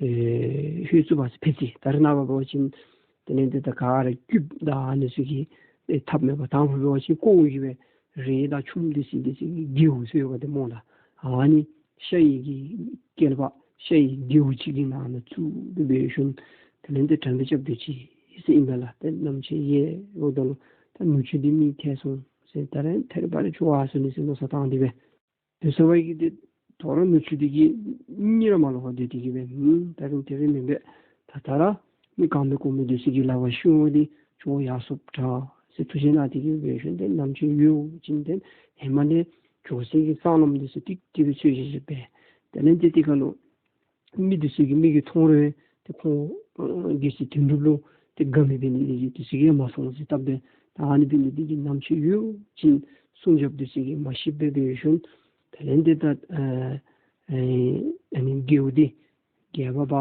ཨེ་ཧོད་བཙུགས་པ་ཟེར་ཕད་ཙི། ད་རེས་ནངས་པ་འབད་བ་ཅིན་དེ་ལས་ཏེ་ད་ག་ར་ཀིབ་དང་ཨ་ནི་ཚུ་གིས་ཨེ་འཐབ་མེད་པར་དང་ཕུ་འབད་བ་ཅིན་ཀོཝ་གིས་སྦེ་རས་དང་ཆུམ་འདི་ཚུ་འདི་ཚུ་གིས་སྒྱེའུ་ཟེར་ཡོདཔ་འདི་སྨོ་ལགས། ཨ་ནི་ཤ་ཡི་གི་སྐལ་པ་ཤ་ཡི་སྒྱེའུ་ཅིག་གི་ནང་ན་བཙུགས་ཏེ་འབད་ཞིནམ་དེ་ལས་ཏེ་གྲ་སྒྲིག་རྐྱབ་སྡོད་ཅི་ཟེར་ཨིན་པས་ལགས། ཏེ་ནམ་ཕྱེད་ཡལ་འོངམ་ད་ལུ་ད་ནུ་གཅུང་འདི་མི་ཐལ་སོང་ཟེར། ད་རེས་ཐད་རི་བ་རི་འགྱོ་བ་སོང་ནི་ཟེར་མནོ་བསམ་བཏང་སྟེ་སྦེ། དེ་ཚུ་བ་གིས་ཏེ་དོ་རུང་ནུ་གཅུང་འདི་གིས་གཉིད་ར་མ་ལོག་པར་སྡོད་དེ་གིས་སྦེ་ཨུམ་ད་རུང་དེ་སྦེ་མེན་པས། ད་ད་ར་མི་གང་མི་གོ་མི་འདི་ཚུ་གི་ལག་པར་ཤོར་ཏེ་ཁྱོད་ཡར་སོངམ་དྲག་ཟེར་ཐུགས་བཞེད་གནང་སྟེ་གིས་འབད་ཞིནམ་ཏེ་ནམ་ཕྱེད་ཡལ་ཞིནམ་ཏེ་ཧེ་མ་ལས་འགྱོ་སའི་གི་སྲང་ལམ་འདི་ཚུ་ཏིག་ཏིག་སྦེ་འཚོལ་བཞག་བཞགཔ་སྦེ། དེ་ལས་ཏེ་དེ་ཁར་ལུ་མི་འདི་ཚུ་གིས་མིག་གིས་མཐོང་རུང་ཏེ་ཁོང་ཨ་རྒྱལ་སྲས་དོན་གྲུབ་ལུ་ཏེ་དགའ་མི་འབད་ནི་འདི་གིས་འདི་ཚུ་གིས་མ་སོང་ཟེར་བཏབ་སྦེ། ད་ཨ་ནི་འབད་ནི་འདི་གིས་ནམ་ཕྱེད་ཡལ་ཞིནམ་སྲུང་སྐྱོབ་འདི་ཚུ་གིས་མ་ཤེསཔ་སྦེ་འབད་ཞིནམ་དེ་ལས་ཏེ་ད་ཨ་ཨ་ཨ་ནི་སྒྱེའུ་འདི་རྒྱས་པ་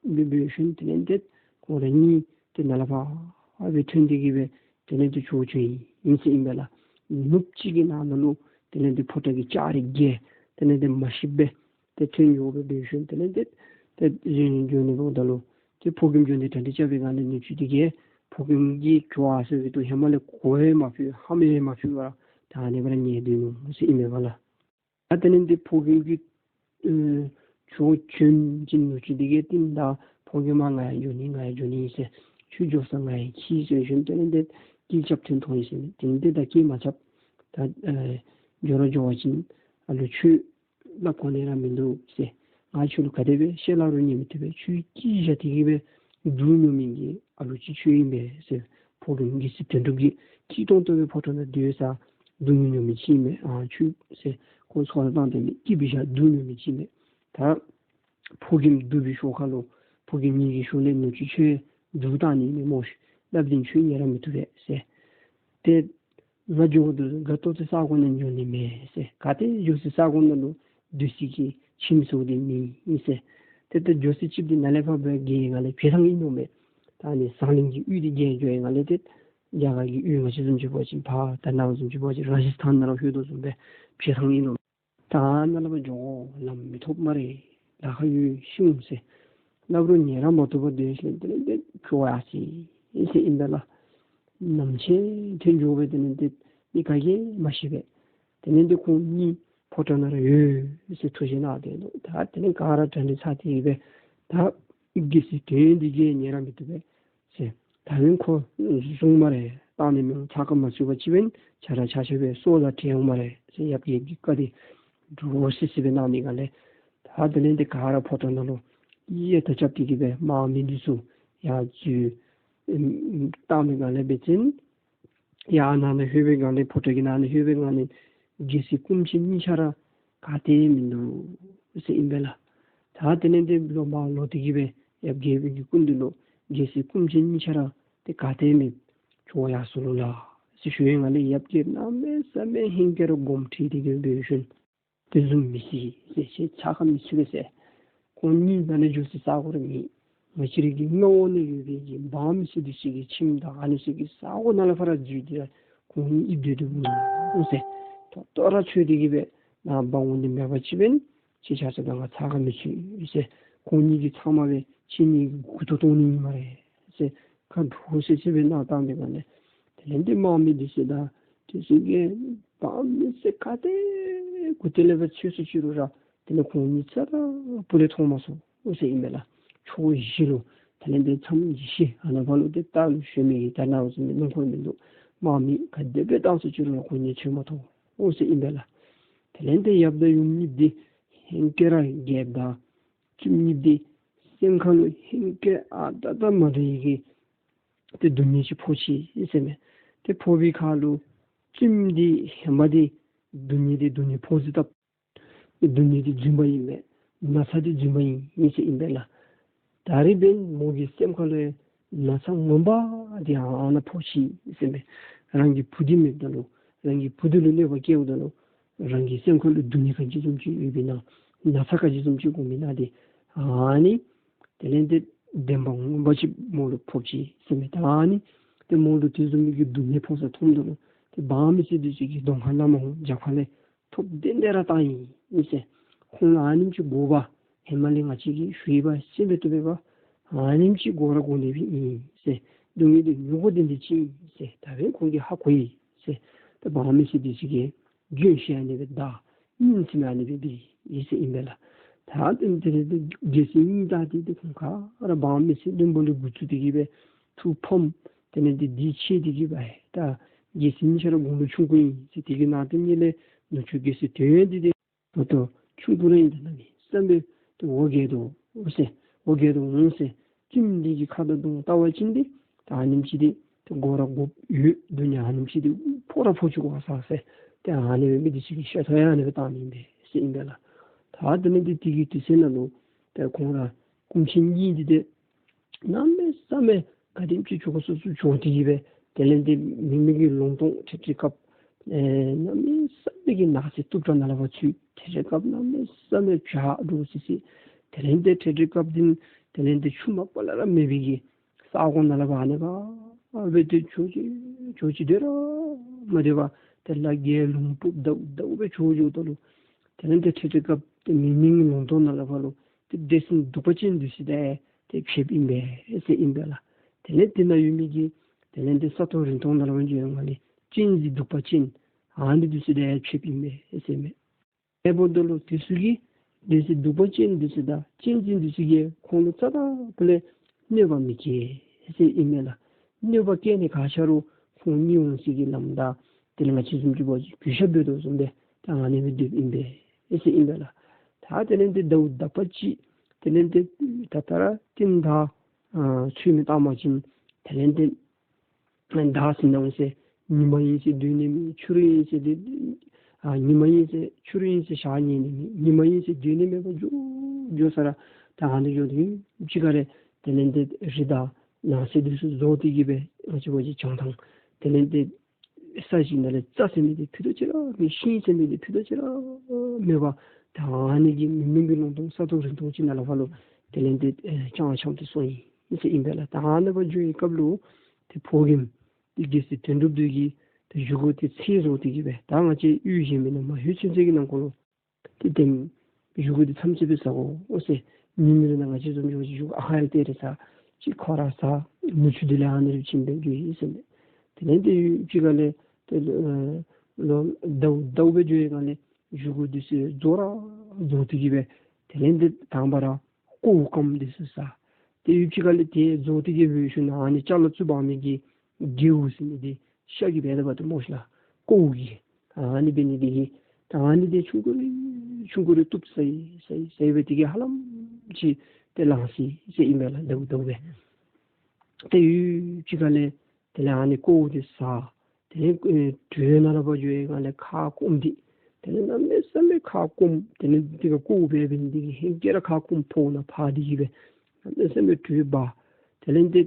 འབད་སྦེ་འབད་ཞིནམ་དེ་ལས་ཏེ་ཁོང་ར་གཉིས་ཏེ་ནཱ་ལས་ཕར་སྦེ་ཐོན་ཏེ་གིས་སྦེ་དེ་ལས་ཏེ་འགྱོ་འགྱོཝ་ཨིན་ཟེར་ཨིན་པས་ལགས། ནུབ་གཅིག་གི་ནང་ན་ལུ་དེ་ལས་ཏེ་ཕོ་བྲང་གི་ལྕགས་རི་བརྒལ་དེ་ལས་ཏེ་མ་ཤེསཔ་སྦེ་ཏེ་ཐོན་འགྱོ་སྦེ་འབད་ཞིནམ་དེ་ལས་ཏེ་ཏེ་འགྱོ་ནི་འབདཝ་ད་ལུ་ཏེ་ཕོ་རྒནམ་འགྱོ་ནི་གྲ་སྒྲིག་རྐྱབ་པའི་སྒང་ལས་ནུ་གཅུང་འདི་གིས་ཕོ་རྒནམ་གྱིས་འགྱོ་ཟེར་བའི་དུས་ཧེ་མ་ལས་གོ་ཡང་མ་ཕུད་ཧམ་ཡང་མ་ཕུད་པར་ད་ཨ་ནི་སྦེ་ར་ཉལ་སྡོད་ནུག་ཟེར་ཨིན་པས་ལགས། ད་དེ་ལས་ཏེ་ཕོ་རྒནམ་གྱིས་ཨེ་ཁྱོད་བྱོན་ཅིན་ནུ་གཅུང་འདི་གིས་ཏེ་ད་ཕོ་རྒནམ་ང་ཡང་འགྱོ་ནི་ང་ཡང་འགྱོ་ནི་ཟེར། ཁྱོད་འགྱོ་ས་ང་ཡང་འཁྱིད་ཟེར་ཞིནམ་དེ་ལས་ཏེ་སྐད་རྐྱབ་ཐོན་ཐོན་ཡི་ཟེར། དེ་ལས་ཏེ་ད་སྐད་མ་རྐྱབ། ད་ཨེ་འགྱོ་ར་འགྱོ་བ་ཅིན་ཨ་ལོ་ཁྱོད་སླབ་དགོ་ནི་ར་མིན་འདུག་ཟེར། ང་ཁྱོད་ལུ་ག་དེ་སྦེ་བཤད་སླབ་རུང་ཉན་མི་བཏུབ་པས། ཁྱོད་སྐྱིད་བཞག་སྟེ་གིས་སྦེ་སྡུག་མྱོང་མི་གི་ཨ་ལོ་ཅིག་ཁྱོད་ཨིན་པས་ཟེར། ཕོ་རྒནམ་རྒྱལ་སྲས་དོན་གྲུབ་ཀྱིས་སྐྱིད་ཏོང་ཏོ་སྦེ་ཕོ་བྲང་ནང་སྡོད་ས་སྡུག་བསྔལ་མྱོང་མི་ཅིག་ཨིན་མས་ཨ་ཁྱོད་ཟེར། ཁོང་ཚོར་བཏང་སྟེ་སྐྱིད་པའི་ཞག་སྡུག་མྱོང་མི་ཅིག་ཨིན་མས། ད་ཕོ་རྒནམ་སྡུག་པའི་ཤུལ་ཁ་ལུ་ཕོ་རྒནམ་ངེ་གི་ཤུལ་ལས་ནུ་གཅུང་ཁྱོད་སྡུག་བཏང་ནི་མས་སྨོ། སླབ་སྟེ་ཁྱོད་ཉན་ར་མི་བཏུབ་པས་ཟེར། ཏེ་ང་འགྱོ་དོ་དགའ་ཏོག་ཏོ་ས་གོ་ནང་འགྱོ་ནི་མས་ཟེར། ག་ཏེ་འགྱོ་སའི་ས་གོ་ནང་ལུ་སྡོད་སའི་གི་ཁྱིམ་ཚུ་འདི་མེད་ཟེར། ཏེ་ད་འགྱོ་ས་ཅིག་འདི་ནཱ་ལས་ཕར་སྦེ་བརྒལ་ཡི་ག་ལས་བྱེ་ཐང་ཨིན་ནོ་མས། ད་ཨ་ནི་ཟངས་གླིང་གི་ཡུལ་འདི་བརྒལ་འགྱོ་ཡི་ག་ལས་ཏེ་རྒྱ་གར་གྱི་ཡུལ་ང་བཅས་བཟུམ་ཅིག་འབད་བ་ཅིན་ཕར་ད་ནཱ་བཟུམ་ཅིག་འབད་བ་ཅིན་ར་ཇ་སི་ཐཱན་ནང་ལུ་ལྷོད་དོ་བཟུམ་སྦེ་བྱེ་ཐང་ཨིན་ནོ། ད་ནཱ་ལས་ཕར་འགྱོ་དགོ་ལམ་མི་ཐོབ་སྨ་རེ། ལཱ་ཁག་ཡོད་ཤིག་འོང་ཟེར། སླབ་རུང་ཉན་ར་མ་བཏུབ་པར་སྡོད་ཞིནམ་དེ་ལས་ཏེ་འགྱོ་ཡར་སོ་ཡི་ཟེར་ཨིན་པས་ལགས། ནམ་ཕྱེད་ཐོན་འགྱོ་སྦེ་དེ་ལས་ཏེ་མི་ག་གིས་མ་ཤེས་པས། དེ་ལས་ཏེ་ཁོང་གཉིས་ཕོ་བྲང་ནང་ར་ཡོད་ཟེར་ཐུགས་བཞེད་གནང་སྟེ་ད་དེ་ལས་ག་ར་གྲ་སྒྲིག་ཚར་ཏེ་གིས་སྦེ་ད་རྒྱལ་སྲས་དོན་གྲུབ་འདི་གིས་ཉན་ར་མི་བཏུབ་པས་ཟེར། ད་འབདན་ཁོ་བཟུང་སྨ་རེ། བཏང་ནི་མེད། ཚགས་ཁར་མ་ཚུད་པ་ཅིན་འབདན་ཆ་ར་ཆ་ཆ་སྦེ་སྲོག་ལ་ཐེ་འོང་སྨ་རེ་ཟེར་ཡབ་རྒྱལཔོ་གིས་བཀའ་དྲིན་འདྲོག་སི་སི་སྦེ་གནང་ནི་ག་ལས་ད་དེ་ལས་ཏེ་ག་ར་ཕོ་བྲང་ནང་ལུ་ཡ་ད་རྐྱབ་སྟེ་གིས་སྦེ་དམག་མི་འདི་ཚུ་ཡར་འཛུལ་བཏང་ནི་ག་ལས་འབད་བ་ཅིན་ཡར་ནང་ན་ལྷོད་པའི་སྒང་ལས་ཕོ་བྲང་གི་ནང་ན་ལྷོད་པའི་སྒང་ལས་རྒྱལ་སྲས་སྐུ་མཆེད་གཉིས་ཆ་ར་ག་ཏེ་མིན་འདུག་ཟེར་ཨིན་པས་ལགས། ད་དེ་ལས་ཏེ་ལོག་མར་ལོག་སྟེ་གིས་སྦེ་ཡབ་རྒྱལཔོ་གི་སྐུ་མདུན་ལུ་རྒྱལ་སྲས་སྐུ་མཆེད་གཉིས་ཆ་ར་ཏེ་ག་ཏེ་མེད། ཁྱོད་ཡར་སོང་ལོ་ལགས་ཟེར་ཞུ་ཡི་ག་ལས་ཡབ་རྒྱལཔོ་གནམ་མེད་ས་མེད་ཧིང་སྐད་ར་སྒོམ་ཁྲིད་དེ་གིས་སྦེ་ཞིནམ་དེ་བཟུམ་མི་སྲིད་ཟེར། ཁྱེད་ཚགས་ཁར་མི་ཚུད་པས་ཟེར། ཁོང་གཉིས་ནཱ་ལས་འགྱོ་སའི་ས་གོ་ར་མེད། ང་བཅས་རའི་གི་མངའ་འོག་ནང་ཡོད་པའི་གི་འབངས་མི་སེར་འདི་ཚུ་གི་ཁྱིམ་དང་ཨ་ནི་ཚུ་གི་ས་གོ་ནང་ལས་ཕར་ར་འཛུལ་ཏེ་ར་ཁོང་གཉིས་ཨིབ་སྡོད་དོ་འོང་ཟེར། ཏོག་ཏོ་ར་འཚོལ་ཏེ་གིས་སྦེ་ནཱ་འབག་འོང་ནི་མེད་པ་ཅིན་འབདན་ཁྱེད་ཆ་ཁྱབ་དང་ང་ཚགས་ཁར་མི་ཚུད་ཟེར། ཁོང་གཉིས་ཀྱིས་ཚབ་མ་སྦེ་ཁྱེད་གཉིས་ཀྱི་མགུ་ཏོ་བཏོག་ནི་ཨིན་སྨ་རེ་ཟེར། ཁ་འདྲོག་སི་སི་སྦེ་གནང་བཏང་པའི་སྒང་ལས་དེ་ལས་ཏེ་དམག་མི་འདི་ཚུ་དང་དེ་ཚུ་གིས་འབངས་མི་སེར་ག་ཏེ་མགུ་ཏོ་ལས་སྦེ་འཚོལ་སུ་ཅི་རུང་ར་དེ་ལས་ཁོང་གཉིས་རྩ་ར་སྤུ་ལས་མཐོང་མ་སོང་ཟེར་ཨིན་མས་ལགས། ཕྱོགས་བཞི་ལུ་དེ་ལས་ཏེ་མཚམས་བཞི་ཨ་ནཱ་ཕར་ལུ་ཏེ་ལྟག་ལུ་ཞོན་མི་གི་ད་ནཱ་བཟུམ་མའི་སྣུམ་འཁོར་མིན་འདུག། དམག་མི་ག་དེ་སྦེ་བཏང་སུ་ཅི་རུང་ར་ཁོང་གཉིས་འཚོལ་མ་ཐོབ་ཟེར་ཨིན་མས་ལགས། དེ་ལས་ཏེ་ཡབ་དང་ཡུམ་གཉིས་འདི་ཧེང་སྐལ་ར་རྒྱལཔོ་དང་བཙུནམོ་གཉིས་འདི་སེམས་ཁ་ལུ་ཧེང་སྐལ་ཨ་རྟག་རྟག་མ་འདྲ་བའི་གི་ཏེ་སྡུག་བསྔལ་ཅིག་ཕོག་ཅི་ཟེར་མས། ཏེ་ཕོག་པའི་ཁར་ལུ་བཙུནམོ་འདི་ཧེ་མ་འདི་སྡུག་བསྔལ་འདི་སྡུག་བསྔལ་ཕོག་ཟེར་བཏབ། སྡུག་བསྔལ་འདི་བརྫུན་པ་ཨིན་པས། ན་ཚ་འདི་བརྫུན་པ་ཨིན་ཨིན་ཟེར་ཨིན་པས་ལགས། ད་རིས་འབདན་མོ་གི་སེམས་ཁ་ལུ་ན་ཚ་ངོ་མ་འདི་ཨ་ནཱ་ཕོག་ཅི་ཟེར་མས། རང་གི་བུ་འདི་མེདཔ་ད་ལུ་རང་གི་བུ་འདི་ལུ་གནོད་པ་བཀལཝ་ད་ལུ་རང་གི་སེམས་ཁ་ལུ་སྡུག་བསྔལ་ག་ཅི་བཟུམ་ཅིག་ཡོདཔ་ཨིན་ན་ན་ཚ་ག་ཅི་བཟུམ་ཅིག་སྒོམ་ཨིན་ན་འདི་ཨ་ནི་དེ་ལས་འདི་བདེན་པ་ངོ་མ་ཅིག་མོ་ལུ་ཕོག་ཅི་ཟེར་མས། ད་ཨ་ནི་ཏེ་མོ་ལུ་དེ་བཟུམ་མའི་གི་སྡུག་བསྔལ་ཕོག་ས་མཐོངམ་ད་ལུ་ཏེ་འབངས་མི་སེར་འདི་ཚུ་གིས་གདོང་ཁར་ལམ་འོང་རྒྱབ་ཁ་ལས་ཐོབ་དེ་འདི་ར་བཏང་ཡི་ཟེར། ཁོང་ལུ་ཨ་ནེམ་ཅིག་དགོ་པ་ཧེ་མ་ལས་ང་བཅས་ཀྱིས་ཞུ་ཡི་པ་ཤེས་པའི་ཐོག་པའི་པ་ཨ་ནེམ་ཅིག་དགོ་ར་དགོ་ནི་སྦེ་ཨིན་ཟེར། སྡུག་བསྔལ་འདི་མྱོང་དགོ་དོན་འདི་ཅིག་ཨིན་ཟེར་ད་འབདན་ཁོང་གིས་ཧ་གོ་ཡི་ཟེར། ད་འབངས་མི་སེར་འདི་ཚུ་གིས་རྒྱུན་བཤད་ཨ་ནི་སྦེ་ད་སྙིང་ཚིམ་ཨ་ནི་སྦེ་འབད་ཡི་ཟེར་ཨིན་པས་ལགས། ད་དེ་ལས་དེ་རྒྱལ་སྲས་གཉིས་དང་དེ་དེ་ཁོང་ག་ར་འབངས་མི་སེར་བློན་པོ་ལས་འགོ་བཙུགས་ཏེ་གིས་སྦེ་ཐུགས་ཕམ། དེ་ལས་དེ་དེ་ཆེ་སྟེ་གིས་སྦེ་ད་རྒྱལ་སྲས་གཉིས་ཆ་ར་དགུང་ལོ་ཆུང་ཀུ་ཨིན་ཟེར། དེ་གི་ནང་དེ་གཉིས་ལས་ནུ་གཅུང་རྒྱལ་སྲས་དོན་ཡོད་འདི་དེ་ད་ལྟོ་ཆུང་ཀུ་ར་ཨིན། ད་གནམ་མེད་ས་མེད་དེ་འོ་བརྒྱལ་དོ་འོང་ཟེར། འོ་བརྒྱལ་དོ་འོང་ཟེར། བཙུནམོ་འདི་གི་ཁ་དང་གདོང་བལྟ་བ་ཅིན་ཏེ་ད་ཨ་ནེམ་ཅིག་འདི་ཏེ་དགོ་ར་དགོཔ་ཡོད། སྡུག་བསྔལ་ཨ་ནེམ་ཅིག་འདི་ཕོག་ར་ཕོག་བཅུག་ག་ས་ཟེར། ཏེ་ཨ་ནི་སྦེ་མི་འདི་ཚུ་གིས་ཤ་ཐོག་ཡང་ཨ་ནི་སྦེ་བཏང་ནི་ཨིན་པས་ཟེར་ཨིན་པས་ལགས། ད་དེ་ལས་འདི་དེ་གི་དུས་ཚོད་ནང་ལུ་ཏེ་ཁོང་ར་སྐུ་མཆེད་གཉིས་འདི་ཏེ་གནམ་མེད་ས་མེད་ག་དེམ་ཅིག་འགྱོ་དགོ་ཚུགས་ཚུགས་འགྱོ་སྟེ་གིས་སྦེ་དེ་ལས་འདི་མི་མི་གི་ལུང་སྟོང་འཕྲལ་འཕྲལ་སྐབས་ཨེ་གནམ་མེད་ས་མེད་ཀྱི་ནགས་ཚལ་སྟུག་དྲགས་ནང་ལས་ཕར་ཚུད། འཕྲལ་འཕྲལ་སྐབས་གནམ་མེད་ས་མེད་བྱག་འདྲོག་སི་སི། དེ་ལས་འདི་འཕྲལ་འཕྲལ་སྐབས་འདི་དེ་ལས་འདི་ཆུ་མ་པ་ལས་ར་མེད་པའི་གི་ས་གོ་ནང་ལས་ཕར་ཨ་ནི་སྦེ་འབད་དེ་འགྱོ་ཅི་འགྱོ་ཅི་སྡོད་ར་མ་སྡོད་པར་དེ་ལས་རྒྱལ་ལུང་སྤུབས་ལྡག་ལྡག་སྦེ་འགྱོ་འགྱོཝ་ད་ལུ་དེ་ལས་འདི་འཕྲལ་འཕྲལ་སྐབས་འདི་མི་མིང་ལུང་སྟོང་ནང་ལས་ཕར་ལུ་ཏེ་འདྲེ་སྲིན་གདུག་པ་ཅན་འདི་ཚུ་ཏེ་ཏེ་ཕེབསཔ་ཨིན་པས་ཟེར་ཨིན་པས་ལགས། དེ་ལས་དེ་ནང་ཡོད་མི་གི་དེ་ལས་འདི་ས་སྟོང་རི་སྟོང་ནང་ལས་ཕར་འགྱོ་ཡོད་ང་ལས་གཅན་གཟན་གདུག་པ་ཅན་ཨ་ནི་འདི་ཚུ་ཏེ་ཕེབསཔ་ཨིན་པས་ཟེར་མས། ཨེ་འབདཝ་ད་ལུ་དེ་ཚུ་གིས་འདྲེ་སྲིན་གདུག་པ་ཅན་འདི་ཚུ་དང་གཅན་གཟན་འདི་ཚུ་གིས་ཁོང་ལུ་རྩ་དང་པོ་ལས་གནོད་པ་མི་བཀལ་ཟེར་ཨིན་མས་ལགས། གནོད་པ་བཀལ་ནི་ག་ཅི་རུང་ཁོང་གཉིད་འོང་སའི་གི་ལམ་དང་དེ་ལས་ང་བཅས་བཟུམ་ཅིག་འབད་བ་ཅིན་གུས་ཞབས་འབད་དོ་བཟུམ་སྦེ་ད་ཨ་ནི་སྦེ་སྡོདཔ་ཨིན་པས་ཟེར་ཨིན་པས་ལགས། ད་དེ་ལས་འདི་ཟླཝ་དག་པ་ཅིག་དེ་ལས་འདི་ད་ལྟོ་ར་རྟིང་བདའ་ཨ་ཚུལ་མི་བཏང་པ་ཅིན་དེ་ལས་འདི་བདའ་ཟིན་ནུག་ཟེར་ཉི་མ་ཨིན་ཟེར་སྡོད་ནི་མེད། ཕྱི་རུ་ཨིན་ཟེར་སྡོད་ཨ་ཉི་མ་ཨིན་ཟེར་ཕྱི་རུ་ཨིན་ཟེར་ཞག་ཉལ་ནི་མེད། ཉི་མ་ཨིན་ཟེར་སྡོད་ནི་མེད་པར་འགྱོ་འགྱོ་ས་ར་ད་ཨ་ནི་འགྱོ་དེ་ཅིག་ཁར་དེ་ལས་འདི་རི་དང་ནགས་ཚལ་འདི་ཚུ་རྫོགས་ཏེ་གིས་སྦེ་ང་བཅས་འབད་བ་ཅིན་བྱང་ཐང་དེ་ལས་འདི་ས་ཅིག་ནང་ལས་རྩྭ་ཟེར་མི་འདི་ཕུད་རྡོག་ཅིག་ར་མེད། ཤིང་ཟེར་མི་འདི་ཕུད་རྡོག་ཅིག་ར་མེད་པར་ད་ཨ་ནི་གི་མི་མིང་གི་ལུང་སྟོང་ས་སྟོང་རི་སྟོང་ཅིག་ནང་ལས་ཕར་ལུ་དེ་ལས་འདི་ཨེ་ཅང་ཆང་དུ་སོང་ཡི་ཟེར་ཨིན་པས་ལགས། ད་ཨ་ནི་སྦེ་འགྱོ་བའི་སྐབས་ལུ་ཏེ་ཕོ་རྒནམ་འདི་རྒྱལ་སྲས་དོན་གྲུབ་འདི་གིས་ཏེ་བཞེས་སྒོ་འདི་ཚེས་རྫོགས་ཏེ་གིས་སྦེ་ད་ང་བཅས་ཡུལ་གཞན་མི་ནང་མ་ལྷོད་ཚུན་ཚོད་ཀྱི་ནང་འཁོད་ལུ་ཏེ་དེམ་བཞེས་སྒོ་འདི་མཚམས་ཚིག་སྦེ་ཟ་དགོ་འོང་ཟེར། ཉིན་རེ་ནང་ང་བཅས་བཟུམ་ཅིག་འབད་བ་ཅིན་བཞེས་སྒོ་ཨ་ཧ་ཡ་ཏེ་རེ་ཟ་ཅིག་ཁོ་ར་ཟ་ནུ་གཅུང་འདི་ལས་ཨ་ནི་རེ་བྱིན་སྦེ་འགྱོ་ཡི་ཟེར་མས། དེ་ལས་འདི་ཡུདཔ་ཅིག་ཁ་ལས་ཏེ་ལོ་ཟླཝ་ཟླཝ་སྦེ་འགྱོ་བའི་སྒང་ལས་བཞེས་སྒོ་འདི་ཚུ་རྫོགས་ར་རྫོགས་ཏེ་གིས་སྦེ་དེ་ལས་འདི་དང་པ་ར་ཀོཝ་སྐམ་འདི་ཚུ་ཟ། ཏེ་ཡུདཔ་ཅིག་ཁ་ལས་དེ་རྫོགས་ཏེ་གིས་སྦེ་ཤུལ་ལུ་ཨ་ནི་ཅ་ལ་བཙུགས་འབག་མི་གི་རྒེའུ་ཟེར་མི་འདི་ཤ་གིས་འབད་དེ་འབག་སྟེ་སྨོ་ཤིག་ལགས། ཀོཝ་གིས་ཨ་ནི་འབད་ནི་འདི་གིས་ད་ཨ་ནི་འདི་ཆུང་ཀུ་རེ་ཆུང་ཀུ་རེ་བཏུབ་ཟ་ཡི་ཟ་ཡི་ཟ་ཡི་སྦེ་དེ་གིས་ཧ་ལམ་ཅིག་ཏེ་ལང་སི་ཟེར་ཨིན་པས་ལགས། ཟླཝ་ཟླཝ་སྦེ། ཏེ་ཡུདཔ་ཅིག་ཁ་ལས་དེ་ལས་ཨ་ནི་ཀོཝ་འདི་ཟ། དེ་ལས་ཨེ་དྲོད་ནང་ལས་ཕར་འགྱོ་བའི་སྒང་ལས་ཁ་སྐོམ་སྟེ་དེ་ལས་གནམ་མེད་ས་མེད་ཁ་སྐོམ། དེ་ལས་འདི་ག་ཀོཝ་སྦེ་འབད་ནི་འདི་གིས་ཧེང་སྐལ་ར་ཁ་སྐོམ་ཕོཝ་ནང་ཕབ་སྟེ་གིས་སྦེ་གནམ་མེད་ས་མེད་དྲོད་འབར། དེ་ལས་འདི་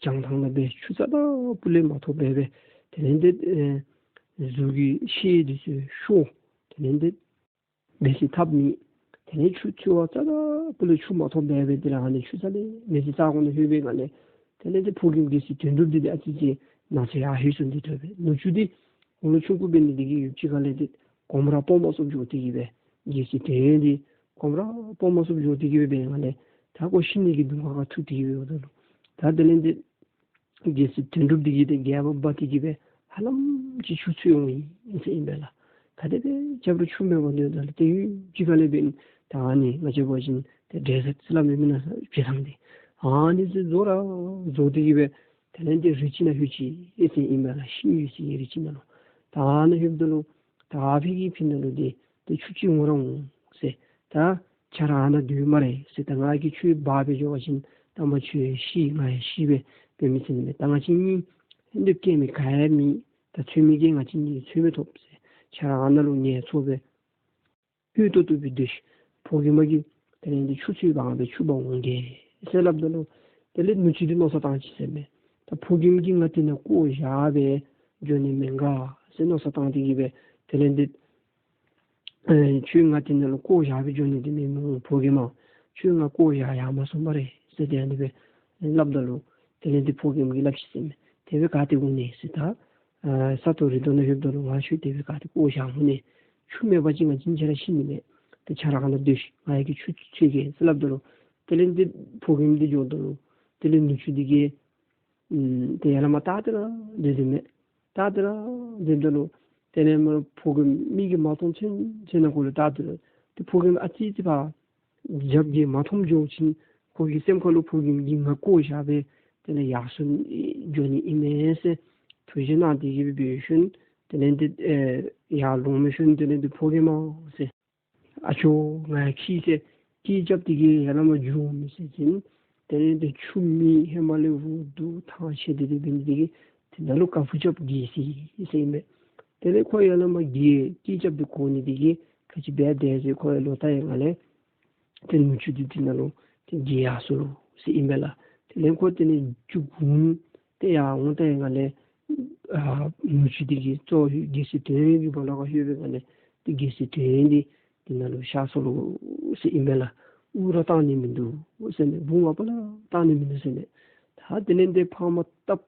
བྱང་ཐང་ལས་སྦེ་ཆུ་རྩ་དང་པོ་ལས་མ་ཐོབ་པར་སྦེ་དེ་ལས་འདི་ཨེ་གཟུགས་ཀྱི་ཤེད་འདི་ཚུ་ཤོར། དེ་ལས་འདི་མེ་བསྲེག་ཐབས་མེད། དེ་ལས་ཆུ་འཚོལ་བར་རྩ་དང་པོ་ལས་ཆུ་མ་ཐོབ་པར་སྦེ་དེ་ལས་ཨ་ནི་ཆུ་རྩ་ལས་མེ་བསྲེག་རྩ་ཁོངས་ནང་ལྷོད་པའི་སྒང་ལས་དེ་ལས་འདི་ཕོ་རྒནམ་རྒྱལ་སྲས་དོན་གྲུབ་འདི་ཏེ་ཨ་ཙི་ཅིག་ན་ཚ་ཡར་ལྷོད་སོང་སྟེ་ཐོན་པས། ནུ་གཅུང་འདི་ཁོང་ལུ་ཆུང་ཀུ་འབད་ནི་འདི་གིས་ཡུདཔ་ཅིག་ཁ་ལས་འདི་གོམ་ར་སྤོ་མ་ཚུགསཔ་འགྱོ་སྟེ་གིས་སྦེ་རྒྱལ་སྲས་དོན་ཡོད་འདི་གོམ་ར་སྤོ་མ་ཚུགསཔ་འགྱོ་སྟེ་གིས་སྦེ་འབད་སྒང་ལས་ད་ཁོ་ཤི་ནི་གི་གདོང་ཁར་ཐུག་སྟེ་གིས་སྦེ་འོངམ་ད་ལུ་ད་དེ་ལས་འདི་རྒྱལ་སྲས་དོན་གྲུབ་འདི་གིས་ཏེ་སྒལ་པ་འབག་སྟེ་གིས་སྦེ་ཧ་ལམ་ཅིག་ཆུ་འཚོལ་འོང་ཡི་ཟེར་ཨིན་པས་ལགས། ག་དེ་སྦེ་རྐྱབ་རུང་ཆུ་མེད་པར་སྡོདཔ་ད་ལུ་ཏེ་ཡུདཔ་ཅིག་ཁ་ལས་འབདན་ད་ཨ་ནི་ང་བཅས་འབད་བ་ཅིན་ཏེ་འབྲས་སི་ལ་མི་མི་ན་ས་བྱེ་ཐང་འདི་ཨ་ནི་ཚུ་རྫོགས་ར་རྫོགས་ཏེ་གིས་སྦེ་དེ་ལས་འདི་རི་ཅིག་ནང་ལྷོད་ཅི་ཟེར་ཨིན་པས་ལགས། ཤིང་ཡོད་སའི་རི་ཅིག་ནང་ལུ་ད་ཨ་ནཱ་ལྷོདཔ་ད་ལུ་ད་ཕར་གྱི་ཕི་ནང་ལུ་འདི་ཏེ་ཆུ་ཅིག་འོང་ར་འོང་ཟེར། ད་ཁྱོད་ར་ཨ་ནཱ་སྡོད་སྨ་རེ་ཟེར། ད་ང་གིས་ཁྱོད་འབག་སྦེ་འགྱོ་བ་ཅིན་ད་མ་ཁྱོད་ཤི་ང་ཡང་ཤི་སྦེ་འབད་མི་ཚུགས་ནི་མས། ད་ང་བཅས་གཉིས་ལུ་སྐྱེལ་མི་ག་ཡང་མེད། ད་འཚོལ་མི་གིས་ང་བཅས་གཉིས་འཚོལ་མི་ཐོབ་ཟེར། ཁྱོད་ར་ཨ་ནཱ་ལུ་ངལ་འཚོ་སྦེ་ ལྷོད་ཏོག་ཏོ་སྦེ་སྡོད་ཤིག། ཕོ་རྒནམ་གིས་དེ་ལས་འདི་ཆུ་ཚོད་བང་སྦེ་ཆུ་འབག་འོང་གེ་ཟེར་སླབ་ད་ལུ་དེ་ལས་ནུ་གཅུང་འདི་མནོ་བསམ་བཏང་ཅི་ཟེར་མས། ད་ཕོ་རྒནམ་གྱིས་ང་འདི་ནང་བཀོ་བཞག་སྦེ་འགྱོ་ནི་མེན་ག་ཟེར་མནོ་བསམ་བཏང་སྟེ་གིས་སྦེ་དེ་ལས་འདི་ཨེ་ཁྱོད་ང་འདི་ནང་ལུ་བཀོ་བཞག་སྦེ་འགྱོ་ནི་འདི་མེན་མས་ཕོ་རྒནམ། ཁྱོད་ང་བཀོ་བཞག་ཡར་མ་སོང་བ་རེ་ཟེར་དེ་ཨ་ནི་སྦེ་སླབ་ད་ལུ་དེ་ལས་འདི་ཕོ་རྒནམ་གྱིས་སླབ་ཅི་ཟེར་མས། དེ་སྦེ་ག་ཏེ་འོང་ནི་ཟེར། ད་ཨ་ས་སྟོང་རི་སྟོང་ནང་ལྷོདཔ་ད་ལུ་ང་ཁྱོད་དེ་སྦེ་ག་ཏེ་བཀོ་བཞག་འོང་ནི། ཆུ་མེད་པ་ཅིན་ང་བཅས་ཁྱོད་ར་ཤི་ནི་མས། ཏེ་ཁྱོད་ར་ག་ནང་སྡོད་ཤིག། ང་ཡ་གིས་ཆུ་འཁྱིད་གེ་ཟེར་སླབ་ད་ལུ་དེ་ལས་འདི་ཕོ་རྒནམ་འདི་འགྱོཝ་ད་ལུ་དེ་ལས་ནུ་གཅུང་འདི་གིས་ཨམ་ཏེ་ཡར་ལས་མར་བལྟ་སྟེ་ར་སྡོད་དེ་མས། བལྟ་སྟེ་ར་སྡོདཔ་ད་ལུ་དེ་ལས་མར་ཕོ་རྒནམ་མིག་གིས་མ་མཐོང་ཚུན་ཚོད་ནང་འཁོད་ལུ་བལྟ་སྟེ་ར་ཏེ་ཕོ་རྒནམ་ཨ་ཙི་ཅིག་ཕར་རྒྱབ་ཀྱིས་མ་མཐོངམ་འགྱོ་ཞིནམ་ཁོ་གི་སེམས་ཁ་ལུ་ཕོ་རྒནམ་གྱིས་ང་བཀོ་བཞག་སྦེ་དེ་ལས་ཡར་སོང་འགྱོ་ནི་ཨིན་མས་ཟེར་ཐུགས་བཞེད་གནང་སྟེ་གིས་སྦེ་འབད་ཞིནམ་དེ་ལས་འདི་ཨེ་ཡར་ལོང་མི་ཞིནམ་དེ་ལས་འདི་ཕོ་རྒནམ་ཟེར། ཨ་ཅོ་ང་ཡ་ཁྱིད་ཟེར། སྐད་རྐྱབ་སྟེ་གིས་ཡར་ལས་མར་འགྱོ་མི་ཟེར་ཅིན་དེ་ལས་འདི་ཆུ་མེད་ཧེ་མ་ལས་རུ་སྡུག་ཐང་ཆད་དེ་དེ་འབད་ནི་དེ་གིས་དེ་ནང་ལུ་ཀ་ཕུ་རྐྱབ་འགྱེལ་སོ་ཡི་ཟེར་ཨིན་པས། དེ་ལས་ཁོ་ཡར་ལས་མར་འགྱེལ་སྐད་རྐྱབ་སྟེ་འགྱོ་ནི་དེ་གིས་ག་ཅི་འབད་དེ་ཟེར་ཁོ་ཡར་ལོང་བལྟ་བའི་སྒང་ལས་ཏེ་ནུ་གཅུང་འདི་དེ་ནང་ལུ་ཏེ་འགྱེལ་ཡར་སོ་ཟེར་ཨིན་པས་ལགས། དེ་ལས་ཁོ་དེ་ནང་རྒྱུག་འོང་། ཏེ་ཡར་འོང་བལྟ་བའི་སྒང་ལས་ཨ་ནུ་གཅུང་འདི་གིས་གཙོ་བོ་རྒྱལ་སྲིད་དོན་གྱི་སྦོ་ལོགས་ཁར་ལྷོད་པའི་སྒང་ལས་ཏེ་རྒྱལ་སྲིད་དོན་འདི་དེ་ནང་ལུ་གཤགས་སོ་ལོ་ཟེར་ཨིན་པས་ལགས། དབུ་ར་བཏང་ནི་མིན་འདུག་ཟེར་མས། བུང་བ་པ་ལས་བཏང་ནི་མིན་འདུག་ཟེར་མས། ད་དེ་ལས་འདི་ཕར་མར་བཏབ།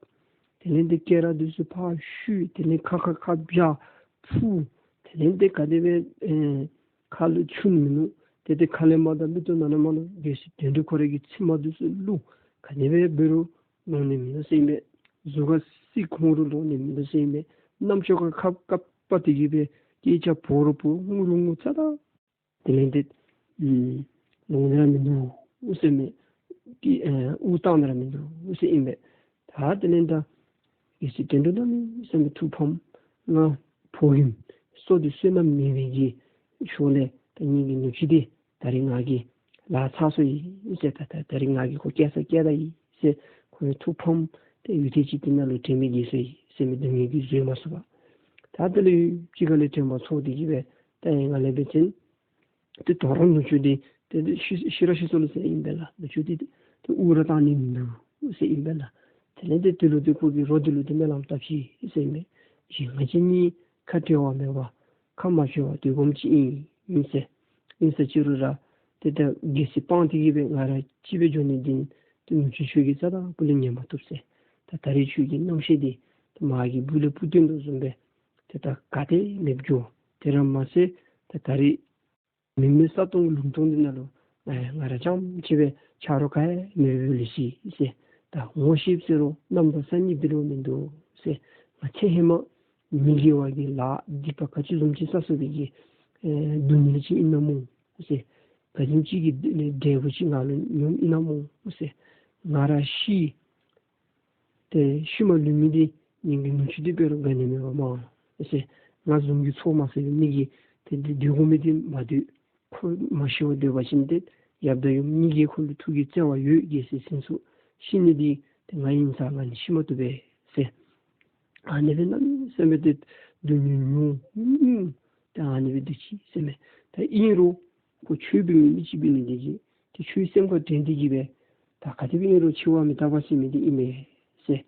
དེ་ལས་འདི་སྐེ་རགས་འདི་ཚུ་ཕར་བཤུད། དེ་ལས་ཁ་ཁ་ཁ་བཞར་ཕུ། དེ་ལས་འདི་ག་དེ་སྦེ་ཨེ་ཁ་ལུ་ཆུ་ནི་མིན་ནུག། ཏེ་ཏེ་ཁ་ལས་མར་དང་མིག་ཏོ་ནང་ན་མར་ལུ་རྒྱལ་སྲིད་དོན་གྲུབ་ཁོ་རའི་གི་མཆིལ་མ་འདི་ཚུ་བླུགས། ག་ནི་སྦེ་འབད་རུང་ལོང་ནི་མིན་འདུག་ཟེར་ཨིན་པས། གཟུགས་ཁར་བསིལ་འཁོར་རུང་ལོང་ནི་མིན་འདུག་ཟེར་ཨིན་པས། རྣམ་ཅོ་ཁར་ཁ་བཀབ་པ་དེ་གིས་སྦེ་སྐད་རྐྱབ་འབོ་རུང་འབོ་ངུ་རུང་ངུ་ཚ་ད། དེ་ལས་འདི་ཨམ་ལོང་ནི་ར་མིན་འདུག་ཟེར་མས། ཀྱི་ཨེ་དབུ་བཏང་ནི་ར་མིན་འདུག་ཟེར་ཨིན་པས། ད་དེ་ལས་ད་རྒྱལ་སྲིད་དོན་གྲུབ་གནམ་མེད་ས་མེད་ཐུགས་ཕམ། ང་ཕོ་རྒནམ་སྲོག་འདི་བསོད་ནམས་མེད་པའི་གི་ཤུལ་ལས་ད་ངེ་གི་ནུ་གཅུང་འདི་ད་རིས་ང་གིས་བརླག་ཚར་སོ་ཡི་ཟེར། ད་ད་ད་རིས་ང་གིས་ཁོ་བསྐྱལ་ས་བསྐྱལ་ད་ཡི་ཟེར་ཁོ་ཡང་ཐུགས་ཕམ། ཏེ་ཡུད་ཐེངས་ཅིག་དེ་ནང་ལུ་དྲན་མེད་འགྱེལ་སོ་ཡི་ཟེར་མས། སྡུག་བསྔལ་གྱིས་བཟོད་མ་ཚུགས་པར། ད་དེ་ལས་ཡུད་ཅིག་ཁ་ལས་དྲན་པ་ཚོར་ཏེ་གིས་སྦེ་ད་ཡང་ང་ལས་འབད་བ་ཅིན་ཏེ་དོ་རུང་ནུ་གཅུང་འདི་ཏེ་ཤི་ཤི་ར་ཤི་སོ་ལོ་ཟེར་ཨིན་པས་ལགས། ནུ་གཅུང་འདི་ཏེ་དབུ་ར་བཏང་ནི་མིན་འདུག་ཟེར་ཨིན་པས་ལགས། དེ་ལས་ཏེ་དེ་ལུ་ཏེ་ཁོ་གིས་རོགས་འདི་ལུ་ཏེ་སྨོན་ལམ་བཏབ་ཅི་ཟེར་ཨིན་པས། ང་བཅས་གཉིས་ཁ་བྲལ་བ་མེད་པར་ཁ་མ་བྲལ་བར་སྡོད་དགོཔ་ཅིག་ཨིན་ཨིན་ཟེར། ཨིན་ཟེར་ཅི་རུང་ར་ཏེ་ད་རྒྱལ་སྲིད་སྤངས་ཏེ་གིས་སྦེ་ང་ར་གཅིག་སྦེ་འགྱོ་ནི་འདི་ཏེ་ནུ་གཅུང་ཁྱོད་ཀྱིས་རྩ་དང་སྤུ་ལས་ཉན་མ་བཏུབ་ཟེར། ད་ད་རིས་ཁྱོད་ཀྱི་རྣམ་ཤེས་འདི་ཏེ་མ་གི་སྦུག་ལས་སྤུ་བཏོན་དོ་བཟུམ་སྦེ་ཏེ་ད་ག་ཏེ་མེདཔ་འགྱོ། དེ་ར་མ་ཚད་ད་ད་རིས་མི་མེད་ས་སྟོང་ལུང་སྟོང་འདི་ནང་ལུ་ང་ང་ར་རྐྱངམ་གཅིག་སྦེ་ཆ་རོགས་ག་ཡང་མེདཔ་ལུས་ཅི་ཟེར། ད་ངོ་ཤེསཔ་ཟེར་རུང་གནམ་དང་ས་གཉིས་འདི་ལུ་མིན་འདུག་ཟེར། ང་ཚེ་ཧེ་མ་མི་དགེ་བ་གི་ལཱ་སྡིག་པ་ག་ཅི་བཟུམ་ཅིག་བསགས་བསགས་པའི་གི་ཨེ་སྡུག་བསྔལ་ཅིག་ཨིན་ན་སྨོ་ཟེར། ག་བཟུམ་ཅིག་གི་འབྲས་བུ་ཅིག་ང་ལུ་མྱོངམ་ཨིན་ན་སྨོ་ཟེར། ང་ར་ཤི་ཏེ་ཤུལ་མ་ལུས་མི་འདི་ངེ་གི་ནུ་གཅུང་འདི་འབད་རུང་དགའ་ནི་མེད་པ་མས་ཟེར། ང་བཟུམ་གྱི་ཚོགས་མ་བསགས་པའི་མི་གིས་ཏེ་འདི་སྡོད་དགོ་མི་འདི་མ་སྡོད། ཁོ་མ་ཤི་བར་སྡོད་པ་ཅིན་ཏེ་ཡབ་དང་ཡུམ་གཉིས་ཀྱིས་ཁོ་ལུ་ཐུགས་ཀྱི་བརྩེ་བ་ཡོད། རྒྱལ་སྲིད་ཟིན་སོང་། ཤི་ནི་འདི་ཏེ་ང་ཨིན་ས་ང་ནི་ཤི་མ་བཏུབ་པས་ཟེར། ཨ་ནི་སྦེ་གནམ་མེད་ས་མེད་ཏེ་སྡུག་བསྔལ་མྱོང་མྱོང་ཏེ་ཨ་ནི་སྦེ་སྡོད་ཅི་ཟེར་མས། ད་ཨིན་རུང་ཁོ་ཆོས་འབད་མི་མི་ཅིག་འབད་ནི་འདི་གིས་ཏེ་ཁྱོད་སེམས་ཁར་དྲན་ཏེ་གིས་སྦེ་ད་ག་དེ་སྦེ་ཨིན་རུང་འཆི་བ་མི་རྟག་པ་ཟེར་མི་འདི་ཨིན་མས་ཟེར།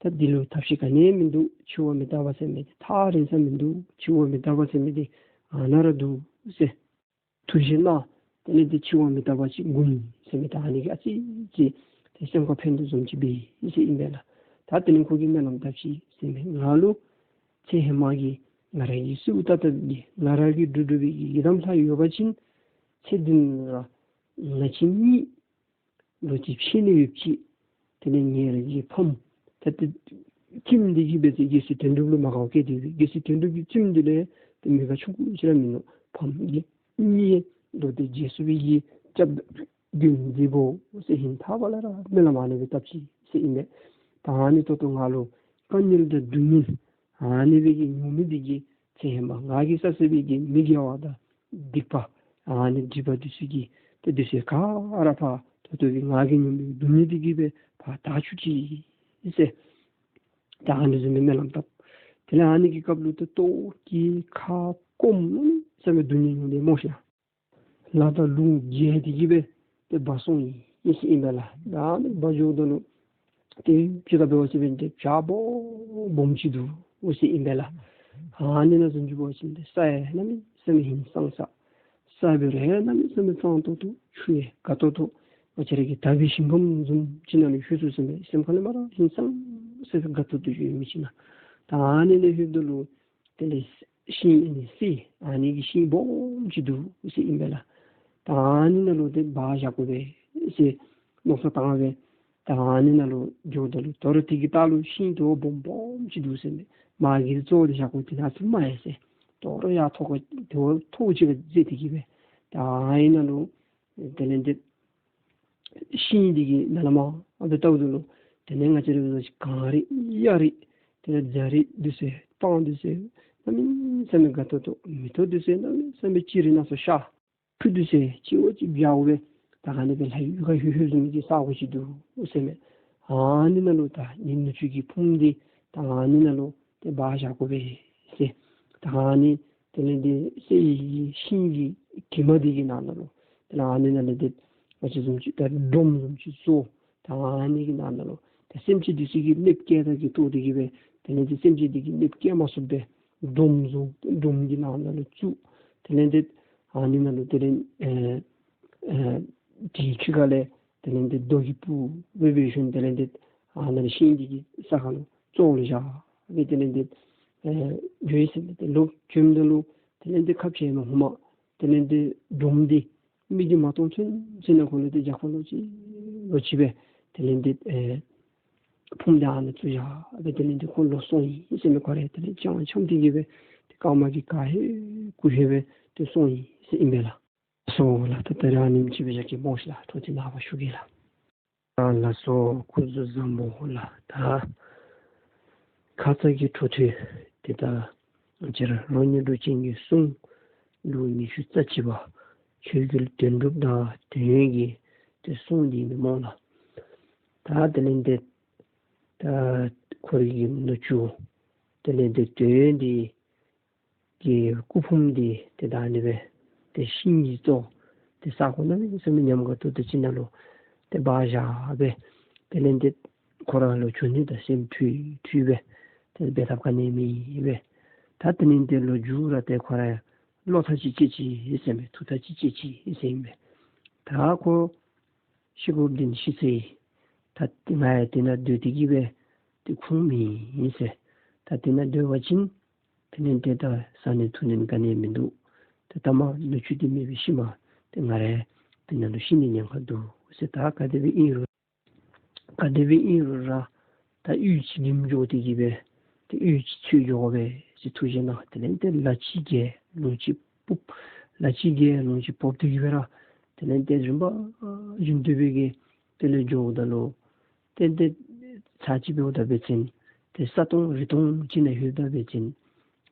ད་འདི་ལུ་ཐབས་ཤེས་ག་ནི་ཡང་མིན་འདུག། འཆི་བ་མི་རྟག་པ་ཟེར་མི་འདི་ཐག་རིང་ས་མིན་འདུག། འཆི་བ་མི་རྟག་པ་ཟེར་མི་འདི་ཨ་ནཱ་ར་འདུག་ཟེར། ཐུགས་བཞེད་གནང་། དེ་ལས་འདི་འཆི་བ་མི་རྟག་པ་ཅིག་དགོ་ནི་ཟེར་མི་ད་ཨ་ནི་གིས་ཨ་ཙི་ཅིག་ཏེ་སེམས་ཁར་ཕན་དོ་བཟུམ་ཅིག་འབད་ཡི་ཟེར་ཨིན་པས་ལགས། ད་དེ་ལས་ཁོ་གིས་སྨོན་ལམ་བཏབ་ཅི་ཟེར་མས། ང་ལུ་ཚེ་ཧེ་མ་གི་ང་ར་གིས་གསོལཝ་བཏབ་བཏབ་པའི་གི་ང་ར་གིས་སྒྲུབ་སྒྲུབ་པའི་གི་ཡི་དམ་ལྷ་ཡོད་པ་ཅིན་ཚེ་འདི་ནང་ར་ང་བཅས་གཉིས་ལོ་རྒྱུས་ཕྱད་ནི་ཡོདཔ་ཅིག། དེ་ལས་ངེ་ར་གི་ཕམ་ད་ཏེ་ཁྱིམ་འདི་གིས་འབད་ཚེ་རྒྱལ་སྲས་དོན་གྲུབ་ལུ་མ་དགའཝ་བཀལ་ཏེ་སྦེ་རྒྱལ་སྲས་དོན་གྲུབ་ཀྱི་ཁྱིམ་འདི་ལས་ཏེ་མི་དགའ་ཆུང་ཀུ་ཅིག་ར་མིན་ནུག། ཕམ་གི་གཉིས་ལོ་དེ་རྗེས་སུ་བའི་གི་སྐྱབས་མགོན་མཛེས་པོ་ཟེར་ཧིང་ཐག་པ་ལས་ར་སྨོན་ལམ་ཨ་ནི་སྦེ་བཏབ་ཅི་ཟེར་ཨིན་པས། ད་ཨ་ནི་ཏོག་ཏོ་ང་ལུ་དཀའ་ངལ་དང་སྡུག་བསྔལ་ཨ་ནི་སྦེ་གི་མྱོང་མི་འདི་གིས་ཚེ་ཧེ་མ་ང་གིས་བསགས་བསགས་པའི་གི་མི་དགེ་བ་དང་སྡིག་པ་ཨ་ནི་སྒྲིབ་པ་འདི་ཚུ་གིས་ཏེ་འདི་ཚུ་ག་ར་ཕར་ད་ལྟོ་གི་ང་གིས་མྱོང་བའི་སྡུག་བསྔལ་འདི་གིས་སྦེ་ཕར་དག་བཅུག་ཅིག་ཟེར། ད་ཨ་ནི་བཟུམ་སྦེ་སྨོན་ལམ་བཏབ། དེ་ལས་ཨ་ནི་གི་སྐབས་ལུ་ཏེ་ལྟོཝ་བཀྱེས་ཁ་སྐོམ་གནམ་མེད་ས་མེད་སྡུག་བསྔལ་མྱོང་སྟེ་སྨོ་ཤ། ལ་དང་ལུང་བརྒལ་ཏེ་གི་སྦེ་ཏེ་འབག་སོང་ཡི་ཟེར་ཨིན་པས་ལགས། ད་ཨ་ནི་འབག་འགྱོཝ་ད་ལུ་ཏེ་ཕྱི་ཁར་འབད་བ་ཅིན་ཏེ་བྱག་སྦོམ་སྦོམ་ཅིག་འདུག་ཟེར་ཨིན་པས་ལགས། ཨ་ནི་ནང་བཟུམ་ཅིག་འབད་བ་ཅིན་ཏེ་ས་ཡང་གནམ་མེད་ས་མེད་ཧིང་སངས་ས། ས་འབད་རུང་ཡང་གནམ་མེད་ས་མེད་གཙང་ཏོག་ཏོ། ཆུ་ཡང་དགའ་ཏོག་ཏོ། ང་བཅས་ར་གི་དག་པའི་ཞིང་ཁམས་བཟུམ་ཅིག་ནང་ལུ་ལྷོད་སོང་ཟེར་མས། སེམས་ཁ་ལས་མར་ཧིང་སངས་ས་སྦེ་དགའ་ཏོག་ཏོ་ཡོད་མི་ཅིག་ནང་། ད་ཨ་ནི་ནང་ལྷོདཔ་ད་ལུ་དེ་ལས་ཤིང་ཨ་ནི་གསེར་ཨ་ནི་གི་ཤིང་སྦོམ་ཅིག་འདུག་ཟེར་ཨིན་པས་ལགས། ད་ཨ་ནི་ནང་ལུ་ཏེ་འབག་བཞག་དགོ་པས་ཟེར་མནོ་བསམ་བཏང་སྦེ། ད་ཨ་ནི་ནང་ལུ་འགྱོཝ་ད་ལུ་དོ་རུང་དེ་གི་ལྟག་ལུ་ཤིང་དེ་བ་སྦོམ་སྦོམ་ཅིག་འདུག་ཟེར་མས། མར་གྱི་བཙོ་སྟེ་བཞག་དགོ། དེ་ནང་ཚུ་མ་ཡལ་ཟེར། དོ་རུང་ཡར་ཐོག་ཁར་དེ་བ་ཐོག་ཅིག་ཁར་འཛེགས་ཏེ་གི་སྦེ། ད་ཨ་ནི་ནང་ལུ་དེ་ལས་ཏེ་ཤིང་འདི་གི་ནང་ལས་མར་ཨ་སྦེ་བལྟཝ་ད་ལུ་དེ་ལས་ང་བཅས་ར་གངས་རི་གཡའ་རི་དེ་ལས་རྫ་རི་འདི་ཚུ་སྤང་འདི་ཚུ་གནམ་མེད་ས་མེད་དགའ་ཏོག་ཏོ། མེ་ཏོག་འདི་ཚུ་གནམ་མེད་ས་མེད་ཅིག་རི་ནང་སོ་ཤར། ཆུ་འདི་ཚུ་ཅིག་འོ་ཅིག་འབྱརཝ་སྦེ་ད་ཨ་ནི་སྦེ་ལྷ་ཡུལ་ཁར་ལྷོད་ལྷོདཔ་བཟུམ་གྱི་ས་གོ་ཅིག་འདུག་ཟེར་མས། ཨ་ནི་ནང་ལུ་ད་ངེའི་ནུ་གཅུང་གི་ཕུངམ་འདི་ད་ཨ་ནི་ནང་ལུ་ཏེ་འབག་བཞག་དགོ་པས་ཟེར། ད་ཨ་ནི་དེ་ལས་ཏེ་གསེར་གྱི་ཤིང་གི་གྱིབ་མ་འདི་གི་ནང་ན་ལུ་དེ་ལས་ཨ་ནི་ནང་ལས་ཏེ་ང་བཅས་བཟུམ་ཅིག་ད་སྒྲོམ་བཟུམ་ཅིག་བཟོ། ད་ཨ་ནི་གི་ནང་ན་ལུ་ཏེ་སེམས་ཅན་འདི་ཚུ་གིས་གནོདཔ་བཀལ་ད་གི་བཏོག་སྟེ་གི་སྦེ་དེ་ལས་ཏེ་སེམས་ཅན་འདི་གིས་གནོདཔ་བཀལ་མ་ཚུགསཔ་སྦེ་སྒྲོམ་བཟོ། སྒྲོམ་གྱི་ནང་ན་ལུ་བཙུགས། དེ་ལས་ཏེ་ཨ་ནི་ནང་ལུ་དེ་ལས་ཨེ་ཨེ་དེ་ཕྱི་ཁ་ལས་དེ་ལས་ཏེ་རྡོ་གིས་སྤུར་སྦེ་འབད་ཞིནམ་དེ་ལས་ཏེ་ཨ་ནི་ཤིང་འདི་གི་ས་ཁར་ལུ་བཙོ་ལེ་བཞག་སྦེ་དེ་ལས་ཏེ་ཨེ་འགྱོ་ཡི་ཟེར་མས། ཏེ་ལོག་བྱོནམ་ད་ལུ་དེ་ལས་ཏེ་ཁ་ཕྱེ་མ་ཧུ་མ་དེ་ལས་ཏེ་སྒྲོམ་འདི་མིག་གིས་མ་མཐོང་ཚུན་ཚོད་ནང་འཁོད་ལུ་ཏེ་རྒྱབ་ཁར་ལོག་ཅི་ལོག་ཅི་སྦེ་དེ་ལས་ཏེ་ཨེ་ཕུངམ་འདི་ཨ་ནཱ་བཙུགས་བཞག་སྦེ་དེ་ལས་ཏེ་ཁོ་ལོག་སོང་ཡི་ཟེར་མས། ཁོ་ར་དེ་ལས་ཅང་འཆམ་སྟེ་གི་སྦེ་ཏེ་རྐངམ་གིས་ག་ཧེ་གུ་ཧེ་སྦེ་ཏེ་སོང་ཡི་ཟེར་ཨིན་པས་ལགས། སོ་ལགས། ད་ད་རིས་ཨ་ནེམ་ཅིག་སྦེ་བཞག་གེ་སྨོ་ཤིག་ལགས། འཕྲོ་མཐུད་ནངས་པ་ཞུ་གེ་ལགས། ཨ་ལགས་སོ། སྐུ་གཟུགས་བཟང་པོ་ལགས། ད་ཁ་ཙ་གི་འཕྲོ་མཐུད་དེ་ད་ང་བཅས་ར་རོ་ཉི་གྲགས་ཅན་གྱི་གསུང་ལུགས་ཉི་ཤུ་རྩ་གཅིག་པ་ཆོས་རྒྱལ་དོན་གྲུབ་དང་དོན་ཡོད་ཀྱི་ཏེ་གསུང་འདི་ཨིན་མས་སྨོ་ལགས། ད་དེ་ལས་ཏེ་ད་ཁོ་རའི་གི་ནུ་གཅུང་དེ་ལས་ཏེ་དོན་ཡོད་འདི་གི་སྐུ་ཕུངམ་འདི་ཏེ་ད་ཨ་ནི་སྦེ་ཏེ་ཤིང་གིས་བཙོ་ཏེ་ས་གོ་གནམ་མེད་ས་མེད་ཉམས་དགའ་ཏོག་ཏོ་ཅིག་ནང་ལུ་ཏེ་འབག་བཞག་སྦེ་དེ་ལས་ཏེ་ཁོ་ར་ལུ་འབྱོན་ནི་དང་སེམས་འཁྲུལ་འཁྲུལ་སྦེ་ཏེ་འབད་ཐབས་ག་ནི་མེད་སྦེ། ད་དེ་ལས་ཏེ་ལོ་རྒྱུས་ར་ཏེ་ཁོ་ར་ཡང་བློ་ཐག་ཅིག་བཅད་ཅི་ཟེར་མས། ཐུགས་ཐག་ཅིག་བཅད་ཅི་ཟེར་མས། ད་ཁོ་ཤི་དགོཔ་འདི་ནི་ཤི་ཚར་ཡི། ད་ང་ཡང་དེ་ནང་སྡོད་དེ་གི་སྦེ་ཏེ་ཁུངས་མེད་ཟེར། ད་དེ་ནང་སྡོད་པ་ཅིན་དེ་ལས་ཏེ་ད་བཟའ་ནི་འཐུང་ནི་ག་ནི་མིན་འདུག། ཏེ་ད་མ་ནུ་གཅུང་འདི་མེད་པའི་ཤུལ་མ་ཏེ་ང་ར་དེ་ནང་ལུ་ཤི་ནི་ཉེན་ཁ་འདུག་ཟེར། ད་ག་དེ་སྦེ་ཨིན་རུང་ག་དེ་སྦེ་ཨིན་རུང་ར་ད་གཡུས་ཅིག་རིམ་འགྱོ་སྟེ་གི་སྦེ་ཏེ་གཡུས་ཅིག་འཚོལ་འགྱོ་དགོ་པས་ཟེར་ཐུགས་བཞེད་གནང་། དེ་ལས་ཏེ་ལ་གཅིག་གིས་ལུང་གཅིག་ཕུག། ལ་གཅིག་གིས་ལུང་གཅིག་ཕུག་སྟེ་གི་སྦེ་ར་དེ་ལས་ཏེ་རིམ་པ་བཞིན་དུ་སྦེ་གི་དེ་ལས་འགྱོཝ་ད་ལུ་ཏེ་ཏེ་ཚར་གཅིག་འབདཝ་ད་འབད་བ་ཅིན་ཏེ་ས་སྟོང་རི་སྟོང་ཅིག་ནང་ལྷོདཔ་ད་འབད་བ་ཅིན་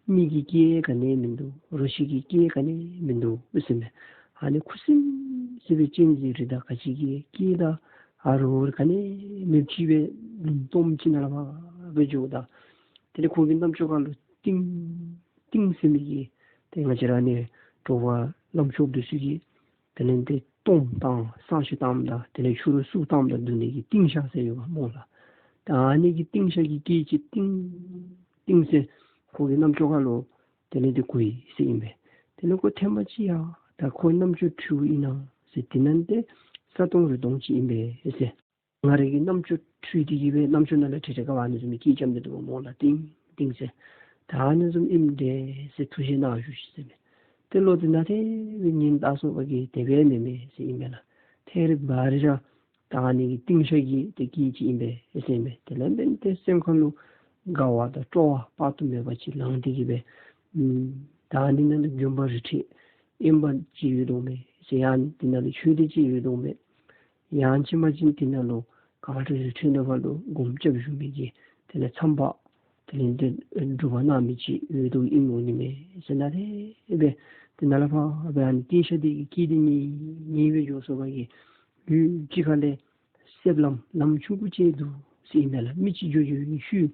མི་གི་སྐད་ག་ནི་མིན་འདུག། རོ་ཁྱི་གི་སྐད་ག་ནི་མིན་འདུག་ཟེར་མས། ཨ་ནི་ཁུ་སིམ་སི་སྦེ་གཅན་གཟན་རི་དྭགས་ག་ཅི་གི་སྐད་དང་ཨ་རོ་ག་ནི་མེདཔ་ཅིག་སྦེ་ལུང་སྟོང་ཅིག་ནང་ལས་ཕར་སྦེ་འགྱོཝ་ད་དེ་ལས་ཁོ་གི་རྣམ་ཅོ་ཁ་ལུ་ཏིང་ཏིང་ཟེར་མི་གི་ཏེ་ང་བཅས་ར་ཨ་ནི་དྲོ་པ་ལམ་ཕྱོགས་འདི་ཚུ་གི་དེ་ལས་ཏེ་སྟོང་བཏང་སང་ཞོ་བཏངམ་ད་དེ་ལས་ཕྱི་རུ་སུ་བཏངམ་ད་བརྡུང་ནི་གི་ཏིང་ཤག་ཟེར་ཡོདཔ་སྨོ་ལགས། ད་ཨ་ནི་གི་ཏིང་ཤག་གི་སྐད་ཅིག་ཏིང་ཏིང་ཟེར་ཁོ་གི་རྣམ་ཅོ་ཁ་ལུ་དེ་ལས་ཏེ་གོ་ཡི་ཟེར་ཨིན་པས། དེ་ལས་ཁོ་ཐེངས་མ་གཅིག་ཡང་ད་ཁོ་རྣམ་ཅོ་འཁྲུལཝ་ཨིན་ན་ཟེར། དེ་ནང་ཏེ་ས་སྟོང་རི་སྟོང་ཅིག་ཨིན་པས་ཟེར། ང་རའི་གི་རྣམ་ཅོ་འཁྲུལ་ཏེ་གི་སྦེ་རྣམ་ཅོ་ནང་ལས་ཁྲིག་ཁྲི་ཁ་བ་ཨ་ནི་བཟུམ་མའི་སྐད་རྐྱབ་སྟེ་འདུག་སྨོ་ལགས། ཏིང་ཏིང་ཟེར། ད་ཨ་ནི་བཟུམ་ཨིནམ་འདྲས་ཟེར་ཐུགས་བཞེད་གནང་བཞུགས་ཤིག་ཟེར་མས། ཏེ་བློ་འདི་ནང་ཐེབས་སྦེ་ཉན་བལྟ་སོང་བ་གིས་དེ་སྦེ་མེན་མས་ཟེར་ཨིན་པས་ལགས། ཐད་རི་བ་རི་ར་ད་ཨ་ནི་གི་ཏིང་ཤག་གི་ཏེ་སྐད་ཅིག་ཨིན་པས་ཟེར་ཨིན་པས། དེ་ལས་འབདན་ཏེ་སེམས་ཁ་ལུ་དགའ་བ་དང་སྤྲོ་བ་དཔག་ཏུ་མེད་པ་ཅིག་ལང་སྟེ་གི་སྦེ་ཨམ་ད་ཨ་ནི་ནང་ལུ་དགོན་པ་རི་ཁྲོད་དབེན་པ་ཅིག་ཡོད་དོ་མས་ཟེར། ཡང་འདི་ནང་ལུ་ཆོས་སྡེ་ཅིག་ཡོད་དོ་མས། ཡང་ཅིན་མ་ཅིན་འདི་ནང་ལུ་གངས་ཁྲོད་རི་ཁྲོད་ནང་ཕར་ལུ་སྒོམ་རྐྱབ་བཞུགས་མི་གི་དེ་ལས་མཚམས་པ་དེ་ལས་ཏེ་སྒྲུབ་པ་གནང་མི་ཅིག་ཡོད་དོ་ཨིན་འོང་ནི་མས་ཟེར་ན་ལས་སྦེ་དེ་ནང་ལས་ཕར་སྦེ་ཨ་ནི་ཏིང་ཤག་འདི་གི་སྐད་འདི་ཉན་ཉན་སྦེ་འགྱོ་སོང་བ་གིས་ཡུལ་གཅིག་ཁ་ལས་གསེབ་ལམ་ལམ་ཆུང་ཀུ་ཅིག་འདུག་ཟེར་ཨིན་པས་ལགས། མི་ཅིག་འགྱོ་འགྱོ་ནི་ཤུལ་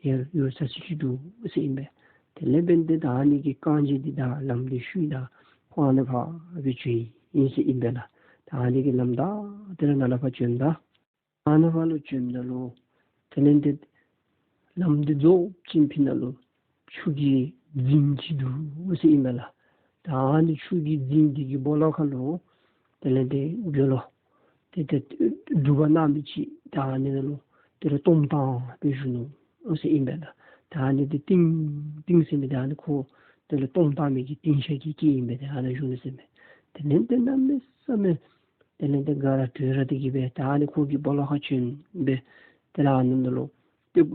ཡར་ཡོད་ས་ཅིག་འདུག་ཟེར་ཨིན་པས། དེ་ལས་འབདན་ཏེ་ད་ཨ་ནི་གི་རྐང་རྗེས་འདི་དང་ལམ་འདི་ཤུལ་ད་ཁོ་ཨ་ནི་ཕར་སྦེ་བྱོན་ཡི་ ཨིན་ཟེར་ཨིན་པས་ལགས། ད་ཨ་ནི་གི་ལམ་བདའ་སྟེ་ར་ནཱ་ལས་ཕར་བྱོནམ་ད་ཨ་ནཱ་ཕར་ལུ་བྱོནམ་ད་ལུ་དེ་ལས་ཏེ་ལམ་འདི་རྫོགས་ཞིནམ་ཕི་ནཱ་ལུ་ཆུ་གི་རྫིང་ཅིག་འདུག་ཟེར་ཨིན་པས་ལགས། ད་ཨ་ནི་ཆུ་གི་རྫིང་འདི་གི་སྦོ་ལོགས་ཁ་ལུ་དེ་ལས་ཏེ་དགེ་སློང་དེ་ཏེ་སྒྲུབ་པ་གནང་མི་ཅིག་ད་ཨ་ནི་ནང་ལུ་དེ་ལུ་གཏོརམ་བཏང་སྦེ་བཞུགས་ནུག་ཟེར་ཨིན་པས་ལགས། ད་ཨ་ནི་འདི་ཏིང་ཏིང་ཟེར་མི་འདི་ཨ་ནི་ཁོ་དེ་ལུ་གཏོརམ་བཏང་མི་གི་ཏིང་ཤག་གི་དཀྱིལ་ཨིན་པས། ཏེ་ཨ་ནཱ་བཞུགས་ནུག་ཟེར་མས། དེ་ལས་ཏེ་གནམ་མེད་ས་མེད་དེ་ལས་ཏེ་དགའ་ར་སྤྲོ་ར་འདི་གིས་སྦེ་ད་ཨ་ནི་ཁོ་གི་སྦོ་ལོགས་ཁར་བྱོན་སྦེ་དེ་ལས་ཨ་ནི་ནང་ལུ་ཏེ་ཨེ་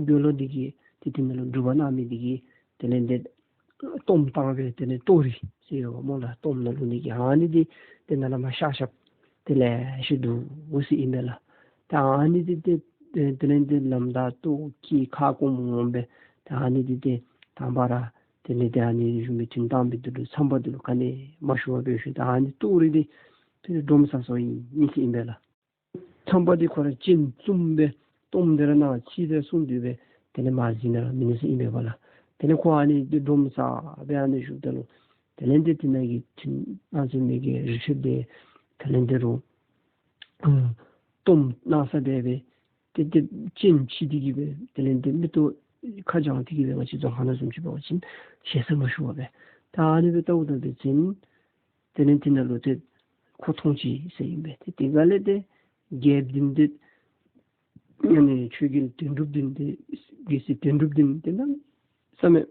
དགེ་སློང་འདི་གིས་ཏེ་དེ་ནང་ལུ་སྒྲུབ་པ་གནང་མི་འདི་གིས་དེ་ལས་ཏེ་གཏོརམ་བཏང་སྦེ་དེ་ལས་གཏོར་རས་ཟེར་ཡོདཔ་སྨོ་ལགས། གཏོརམ་ནང་ལུ་ནི་གི་ཨ་ནི་འདི་ཏེ་ནཱ་ལས་མར་ཤ་ཤབ་དེ་ལེ་ཤ་འདུག་ཟེར་ཨིན་པས་ལགས། ད་ཨ་ནི་འདི་ཏེ་དེ་ལས་ཏེ་ལམ་བདའ་ལྟོ་ཁྱི་ཁ་སྐོམ་འོང་སྦེ་ད་ཨ་ནི་འདི་ཏེ་དང་པ་ར་དེ་ལས་ཏེ་ཨ་ནི་བཞུགས་མི་ཐུན་དང་པའི་འདི་ལུ་མཚམས་པ་འདི་ལུ་ག་ནི་མ་ཞུ་བར་སྦེ་བཞུགས། ད་ཨ་ནི་གཏོར་རས་འདི་དེ་ལས་སྒྲོམ་ས་སོ་ཨིན་ཟེར་ཨིན་པས་ལགས། མཚམས་པ་འདི་ཁོ་ར་སྤྱན་བཙུམ་སྦེ་གཏོརམ་འདི་ར་ནཱ་ཕྱི་ལས་སོང་སྟེ་སྦེ་དེ་ལས་མར་གཟིགས་ནི་ར་མིན་ནུག་ཟེར་ཨིན་པས་ལགས། དེ་ལས་ཁོ་ཨ་ནི་འདི་སྒྲོམ་ས་སྦེ་ཨ་ནི་བཞུགསཔ་ད་ལུ་དེ་ལས་ཏེ་དེ་ནང་གི་ཐུན་ཨ་ཟེར་མི་གི་རི་ཁྲོད་འདི་དེ་ལས་ཏེ་རུང་ཨ་གཏོརམ་གནང་ས་འབད་སྦེ་ཏེ་ཏེ་སྤྱན་ཕྱེ་སྟེ་གིས་སྦེ་དེ་ལས་ཏེ་མིག་ཏོ་ཁ་བགྱང་སྟེ་གིས་སྦེ་ང་བཅས་རྫོང་ཁ་ནང་བཟུམ་ཅིག་འབད་བ་ཅིན་ཞེ་ས་མ་ཞུ་བར་སྦེ་ད་ཨ་ནི་སྦེ་བལྟཝ་ད་འབད་བ་ཅིན་དེ་ལས་ཏེ་ནཱ་ལུ་ཏེ་ཁོ་མཐོང་ཅི་ཟེར་ཨིན་པས། ཏེ་དེ་ག་ལས་ཏེ་རྒྱལཔོ་འདི་ཏེ་ཨ་ནི་ཆོས་རྒྱལ་དོན་གྲུབ་འདི་ཏེ་རྒྱལ་སྲས་དོན་གྲུབ་འདི་ཏེ་གནམ་མེད་ས་མེད་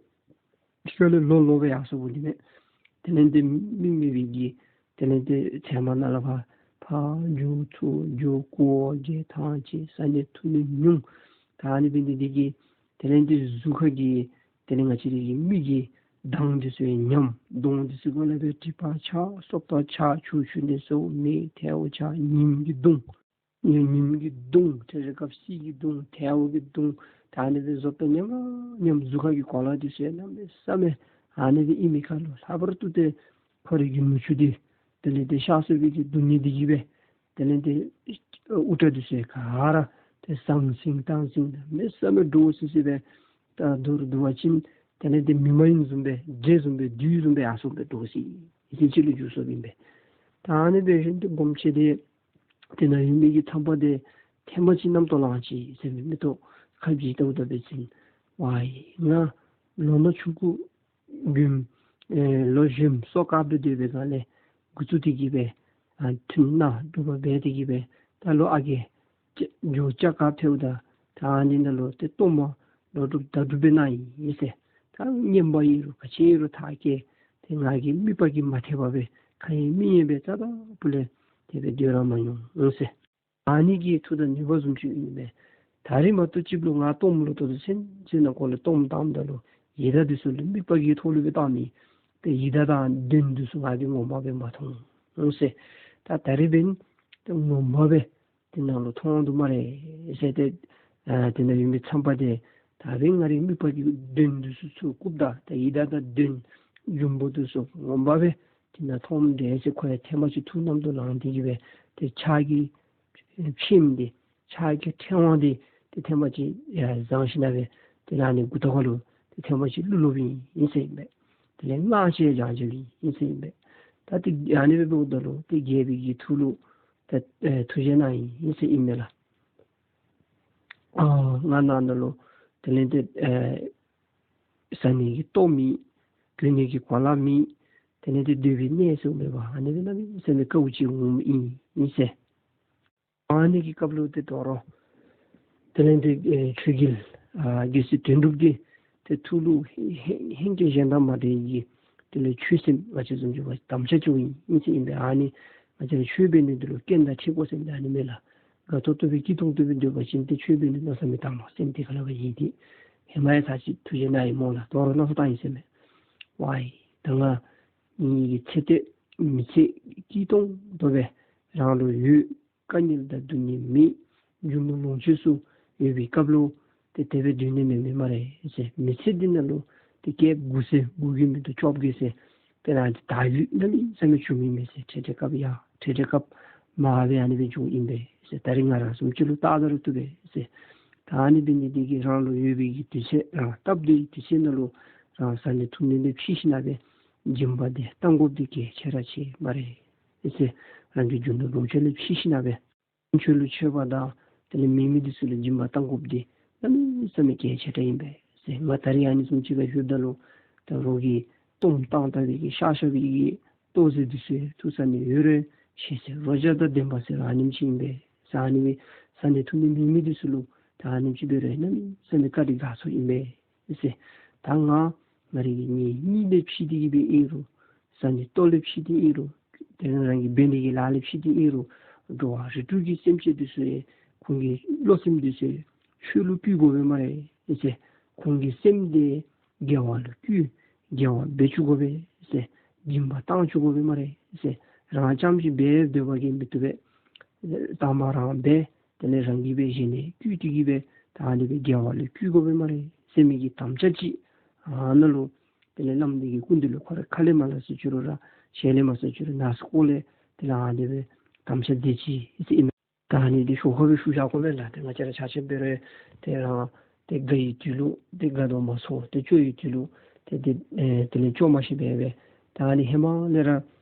ཤུལ་ལས་ལོག་ལོག་སྦེ་ཡར་སོང་འོང་ནི་མས། དེ་ལས་ཏེ་མི་མེད་པའི་གི་དེ་ལས་ཏེ་ཚལ་མ་ནང་ལས་ཕར་ཕར་འགྱོ་ཚུར་འགྱོ་སྐོར་བ་རྐྱབ་ཐང་ཆད་ཟ་ནི་འཐུང་ནི་ཉུང་། ད་ཨ་ནི་འབད་ནི་འདི་གིས་དེ་ལས་ཏེ་གཟུགས་ཁ་གི་དེ་ལས་ང་བཅས་རའི་གི་མི་གི་མདངས་འདི་ཚུ་ཡང་ཉམས། གདོང་འདི་ཚུ་ག་ལས་སྦེ་དྲེག་པ་ཆགས། སོབ་ཏོ་ཆགས། ཆུ་ཆུ་ནི་སོབ་མེ་ཐལཝ་ཆགས། ཉིམ་གྱིས་གདུང་། ཉིམ་གྱིས་གདུང་། ཕྲལ་ཕྲལ་སྐབས་གསེར་གྱིས་གདུང་། ཐལཝ་གིས་གདུང་། ད་ཨ་ནི་སྦེ་བཟོ་ལྟ་ཉམས་ཉམས། གཟུགས་ཁ་གི་གོ་ལ་འདི་ཚུ་ཡང་གནམ་མེད་ས་མེད་ཨ་ནི་སྦེ་ཨིན་མི་ཁར་ལུ་ལྷག་པར་དུ་ཏེ་ཁོ་རའི་གི་ནུ་གཅུང་འདི་དེ་ལས་ཏེ་གཤགས་སོང་བའི་གི་སྡུག་བསྔལ་འདི་གིས་སྦེ་དེ་ལས་ཏེ་དབུ་སྐྲ་འདི་ཚུ་ཡང་ག་ར་ཏེ་ཟང་ཟིང་དྭངས་ཟིང་གནམ་མེད་ས་མེད་འདྲོག་སི་སི་སྦེ་ད་མདོར་བསྡུ་བ་ཅིན་དེ་ལས་ཏེ་མི་མ་ཡིན་བཟུམ་སྦེ་འདྲེ་བཟུམ་སྦེ་བདུད་བཟུམ་སྦེ་ཡར་སོང་སྦེ་འདྲོག་སི་སི་ཅིག་ལུ་འགྱུར་སོཔ་ཨིན་པས། ད་ཨ་ནི་འབད་བཞིན་དུ་སྒོམ་ཆེན་འདི་དེ་ནང་ཡོད་མི་གི་ཚངས་པ་འདི་ཐེངས་མ་ཅིག་རྣམ་རྟོག་ལངས་ཅི་ཟེར་མི་མིག་ཏོ་ཁ་བགྱིས་ལྟཝ་ད་འབད་བ་ཅིན་ཝའི་ང་ལོ་ན་ཆུང་ཀུ་རྒྱུན་ཨེ་ལོ་གཞོནམ་སོ་དཀརཔོ་སྦེ་སྡོད་པའི་སྒང་ལས་འགོ་བཙུགས་ཏེ་གིས་སྦེ་ཨ་ཐུན་གནང་སྒྲུབ་པ་འབད་དེ་གིས་སྦེ་ད་ལོ་ཨ་རྒས་ཅིག་འགྱོ་ཅིག་ཁར་ཕེབས་ད་ད་ཨ་ནི་ནང་ལུ་ཏེ་གཏོར་མ་ལོ་སྒྲུབ་ཟླ་སྒྲུབ་སྦེ་གནང་ཡི་ཟེར། ད་ངན་པ་ཨིན་རུང་ག་ཅི་ཨིན་རུང་ཐར་གེ། ཏེ་ང་གིས་དམིགས་པ་གིས་མ་ཐེག་པར་སྦེ་ག་ཡང་མི་ཡེངས་པར་རྩ་དང་པོ་ལས་དེ་སྦེ་སྡོད་ར་མ་མྱོང་ཟེར། ཨ་ནི་གི་མཐུ་དང་ནུས་པ་བཟུམ་ཅིག་ཨིན་མས། ད་རིས་མ་གཏོགས་ཅིག་ལུ་ང་གཏོརམ་ལུ་ད་ལྟོ་ཚུན་ཚོད་ནང་འཁོད་ལུ་གཏོརམ་བཏངམ་ད་ལུ་ཡི་དྭགས་འདི་ཚུ་ལུ་དམིགས་པ་གི་ཐོག་ལུ་སྦེ་བཏང་མི་ཏེ་ཡི་དྭགས་དང་གདོན་འདི་ཚུ་ང་གིས་ངོ་མ་སྦེ་མ་མཐོང་ཟེར། ད་ད་རིས་འབདན་ཏེ་ངོ་མ་སྦེ་དེ་ནང་ལུ་མཐོང་འདུག་སྨ་རེ་ཟེར་ཏེ་ཨ་དེ་ནང་ཡོད་མི་ཚངས་པ་དེ་ད་རིས་ང་རའི་དམིགས་པ་གི་གདོན་འདི་ཚུ་ཚུར་བཀུག་ད་ད་ཡི་དྭགས་དང་གདོན་འབྱུང་པོ་འདི་ཚུ་ངོ་མ་སྦེ་དེ་ནང་མཐོངམ་འདྲས་ཟེར་ཁོ་ཡང་ཐེངས་མ་ཅིག་ཐུགས་རྣམ་རྟོག་ལངས་ཏེ་གིས་སྦེ་ཏེ་ཕྱག་གི་ཕྱེངམ་འདི་ཕྱག་གི་ཕྲེང་བ་འདི་ཏེ་ཐེངས་མ་ཅིག་ཡར་བཟུང་ཞིནམ་སྦེ་དེ་ལས་ཨ་ནི་མགུ་ཏོ་ཁ་ལུ་ཏེ་ཐེངས་མ་ཅིག་བླུགས་བླུགསཔ་ཨིན་ཟེར་ཨིན་པས། དེ་ལས་སྔགས་ཅིག་ཡང་བརྗོད་ཨིན་ཟེར་ཨིན་པས། ད་ཏེ་ཨ་ནི་སྦེ་འབདཝ་ད་ལུ་ཏེ་རྒྱལ་པོའི་གི་ཐུགས་ལུ་ད་ཨེ་ཐུགས་རྗེ་གནང་ཡི་ཟེར་ཨིན་མས་ལགས། ཨ་ང་ནཱ་ནཱ་ལུ་དེ་ལས་ཏེ་ཨེ་ཟ་ནི་གི་ལྟོ་མེད། གྱོན་ནི་གི་གོ་ལ་མེད། དེ་ལས་ཏེ་སྡོད་པའི་གནས་སུ་མེད་པར་ཨ་ནི་སྦེ་གནམ་མེད་ས་མེད་དཀའཝ་སྤྱད་འོངམ་ཨིན་ཨིན་ཟེར། ཨ་ནི་གི་སྐབས་ལུ་ཏེ་དོ་རུང་དེ་ལས་ཏེ་ཨེ་ཆོས་རྒྱལ་ཨ་རྒྱལ་སྲས་དོན་གྲུབ་འདི་ཏེ་ཐུགས་ལུ་ཧེ་ཧེ་ཧེང་སྐལ་གཞན་དང་མ་འདྲ་བའི་གི་དེ་ལས་ཆོས་སེམས་ང་བཅས་བཟུམ་ཅིག་འབད་དམ་བཅའ་བཅའཝ་ཨིན་ཨིན་ཟེར་ཨིན་པས། ཨ་ནི་ང་བཅས་ར་ཆོས་འབད་ནི་འདི་ལུ་རྐྱེན་དང་འཕྲད་དགོ་ཟེར་མི་ཨ་ནི་མས་ལགས། དགའ་ཏོག་ཏོ་སྦེ་སྐྱིད་ཏོང་ཏོ་སྦེ་སྡོད་པ་ཅིན་ཏེ་ཆོས་འབད་ནི་མནོ་བསམ་མི་བཏང་མས། སེམས་འདི་ག་ལས་སྦེ་ཡིད་འདི་ཧེ་མ་ཡང་ཚར་ཅིག་ཐུགས་རྗེ་གནང་ཡི་སྨོ་ལགས། དོ་རུང་མནོ་བསམ་བཏང་ཡི་ཟེར་མས། ཝའི་ད་ང་ངེ་གི་ཚེ་སྟོད་མི་ཚེ་སྐྱིད་ཏོང་ཏོ་སྦེ་རང་ལུ་ཡོད། དཀའ་ངལ་དང་སྡུག་བསྔལ་མེད། འབྱུང་པོ་ལོངས་སྤྱོད་ཚུ་ཡོད་པའི་སྐབས་ལུ་ཏེ་དེ་སྦེ་སྡོད་ནི་མེད་མེད་སྨ་རེ་ཟེར། མི་ཚེ་འདི་ནང་ལུ་ཏེ་བསྐལ་དགུ་ཚེ་དགུ་གི་མི་དུ་བཅོ་བརྒྱད་ཚེ་དེ་ནང་ཏེ་ད་ཡུན་གནམ་མེད་ས་མེད་བྱུང་མི་མས་ཟེར། འཕྲལ་འཕྲལ་སྐབས་ཡར་འཕྲལ་འཕྲལ་སྐབས་མར་སྦེ་ཨ་ནི་སྦེ་བྱུངམ་ཨིན་པས་ཟེར། ད་རིས་ང་ར་བཟུམ་ཅིག་ལུ་བལྟ་ད་རུང་བཏུབ་པས་ཟེར། ད་ཨ་ནི་འབད་ནི་འདི་གིས་རང་ལུ་ཡོད་པའི་གི་དུས་ཚོད་རང་སྟབས་བདེ་དུས་ཚོད་ནང་ལུ་རང་ཟ་ནི་འཐུང་ནི་འདི་ཕྱིས་ཞིནམ་སྦེ་ སྦྱིན་པ་འདི་གཏང་དགོཔ་འདི་གལ་ཆེ་ར་ཆེ་སྨ་རེ་ཟེར། རང་གི་རྒྱུ་ནོར་ལོངས་སྤྱོད་ལས་ཕྱེ་ཞིནམ་ལས་ཕན་ཚུན་ལུ་མཆོད་པ་དང་དེ་ལས་མེད་མི་འདི་ཚུ་ལུ་སྦྱིན་པ་གཏང་དགོཔ་འདི་གནམ་མེད་ས་མེད་གལ་ཆེ་དྲགས་ཨིན་པས་ཟེར། ང་ད་རིས་ཨ་ནི་བཟུམ་ཅིག་ཁར་ལྷོདཔ་ད་ལུ་ད་རོགས་ཀྱིས་གཏོརམ་བཏང་བཏང་བའི་གི་ཤ་ཤ་བའི་གི་ལྟོ་ཟས་འདི་ཚུ་ཐུགས་ས་ནི་ཡོད་རུང་ཞལ་ཟས་རོ་བརྒྱ་དང་ལྡན་པ་ཟེར་ཨ་ནེམ་ཅིག་ཨིན་པས་ཟེར། ཨ་ནི་སྦེ་ཟ་ནི་འཐུང་ནི་མེད་མི་འདི་ཚུ་ལུ་ད་ཨ་ནེམ་ཅིག་འབད་རུང་གནམ་མེད་ས་མེད་བཀའ་དྲིན་དགའ་ཚོར་ཨིན་པས་ཟེར། ད་ང་ང་རའི་གི་ངེའི་གཉེན་ལས་ཕྱེ་སྟེ་གི་སྦེ་ཨིན་རུང་ཟ་ནི་ལྟོ་ལས་ཕྱེ་སྟེ་ཨིན་རུང་དེ་ལས་རང་གིས་འབད་ནི་གི་ལཱ་ལས་ཕྱེ་སྟེ་ཨིན་རུང་འགྲོ་བ་རིགས་དྲུག་གི་སེམས་ཅན་འདི་ཚུ་ཡང་ཁོང་གི་བློ་སེམས་འདི་ཚུ་ཆོས་ལུ་བསྐུལ་དགོ་པས་སྨ་རེ་ཟེར། ཁོང་གི་སེམས་འདི་དགེ་བ་ལུ་བསྐུལ། དགེ་བ་འབད་བཅུག་དགོ་པས་ཟེར། སྦྱིན་པ་གཏང་བཅུག་དགོ་པས་སྨ་རེ་ཟེར། རང་རྐྱངམ་ཅིག་འབད་སྡོད་པ་གིས་མི་བཏུབ་པས། དང་པ་རང་འབད། དེ་ལས་རང་གིས་འབད་གཞན་ལས་བསྐུལ་ཏེ་གི་སྦེ་ད་ཨ་ནི་སྦེ་དགེ་བ་ལུ་བསྐུལ་དགོ་པས་སྨ་རེ་ཟེར་མི་གི་དམ་བཅའ་ཅིག་ཨ་ནཱ་ལུ་དེ་ལས་བླམ་འདི་གི་སྐུ་མདུན་ལུ་ཁོ་ར་ཁ་ལས་མ་སླབ་ཟེར་ཅི་རུང་ར་ཞལ་ལས་མ་སླབ་ཅི་རུང་ན་སི་ཀོ་ལས་དེ་ལས་ཨ་ནི་སྦེ་དམ་བཅའ་འདི་ཅིག་ཟེར་ཨིན། ད་ཨ་ནི་འདི་ཤོ་ཁ་སྦེ་ཞུ་བཞག་དགོ་པས་ལགས། ཏེ་ང་བཅས་ར་ཆ་ཁྱབ་འབད་རུང་ཏེ་རང་ཏེ་དགའ་བའི་དུས་ལུ་ཏེ་དགའ་དོ་མ་ཚོར། ཏེ་སྐྱོ་བའི་དུས་ལུ་ཏེ་ཏེ་ཨེ་དེ་ལས་སྐྱོ་མ་ཤེས་པར་སྦེ་ད་ཨ་ནི་ཧེ་མ་ལས་ར་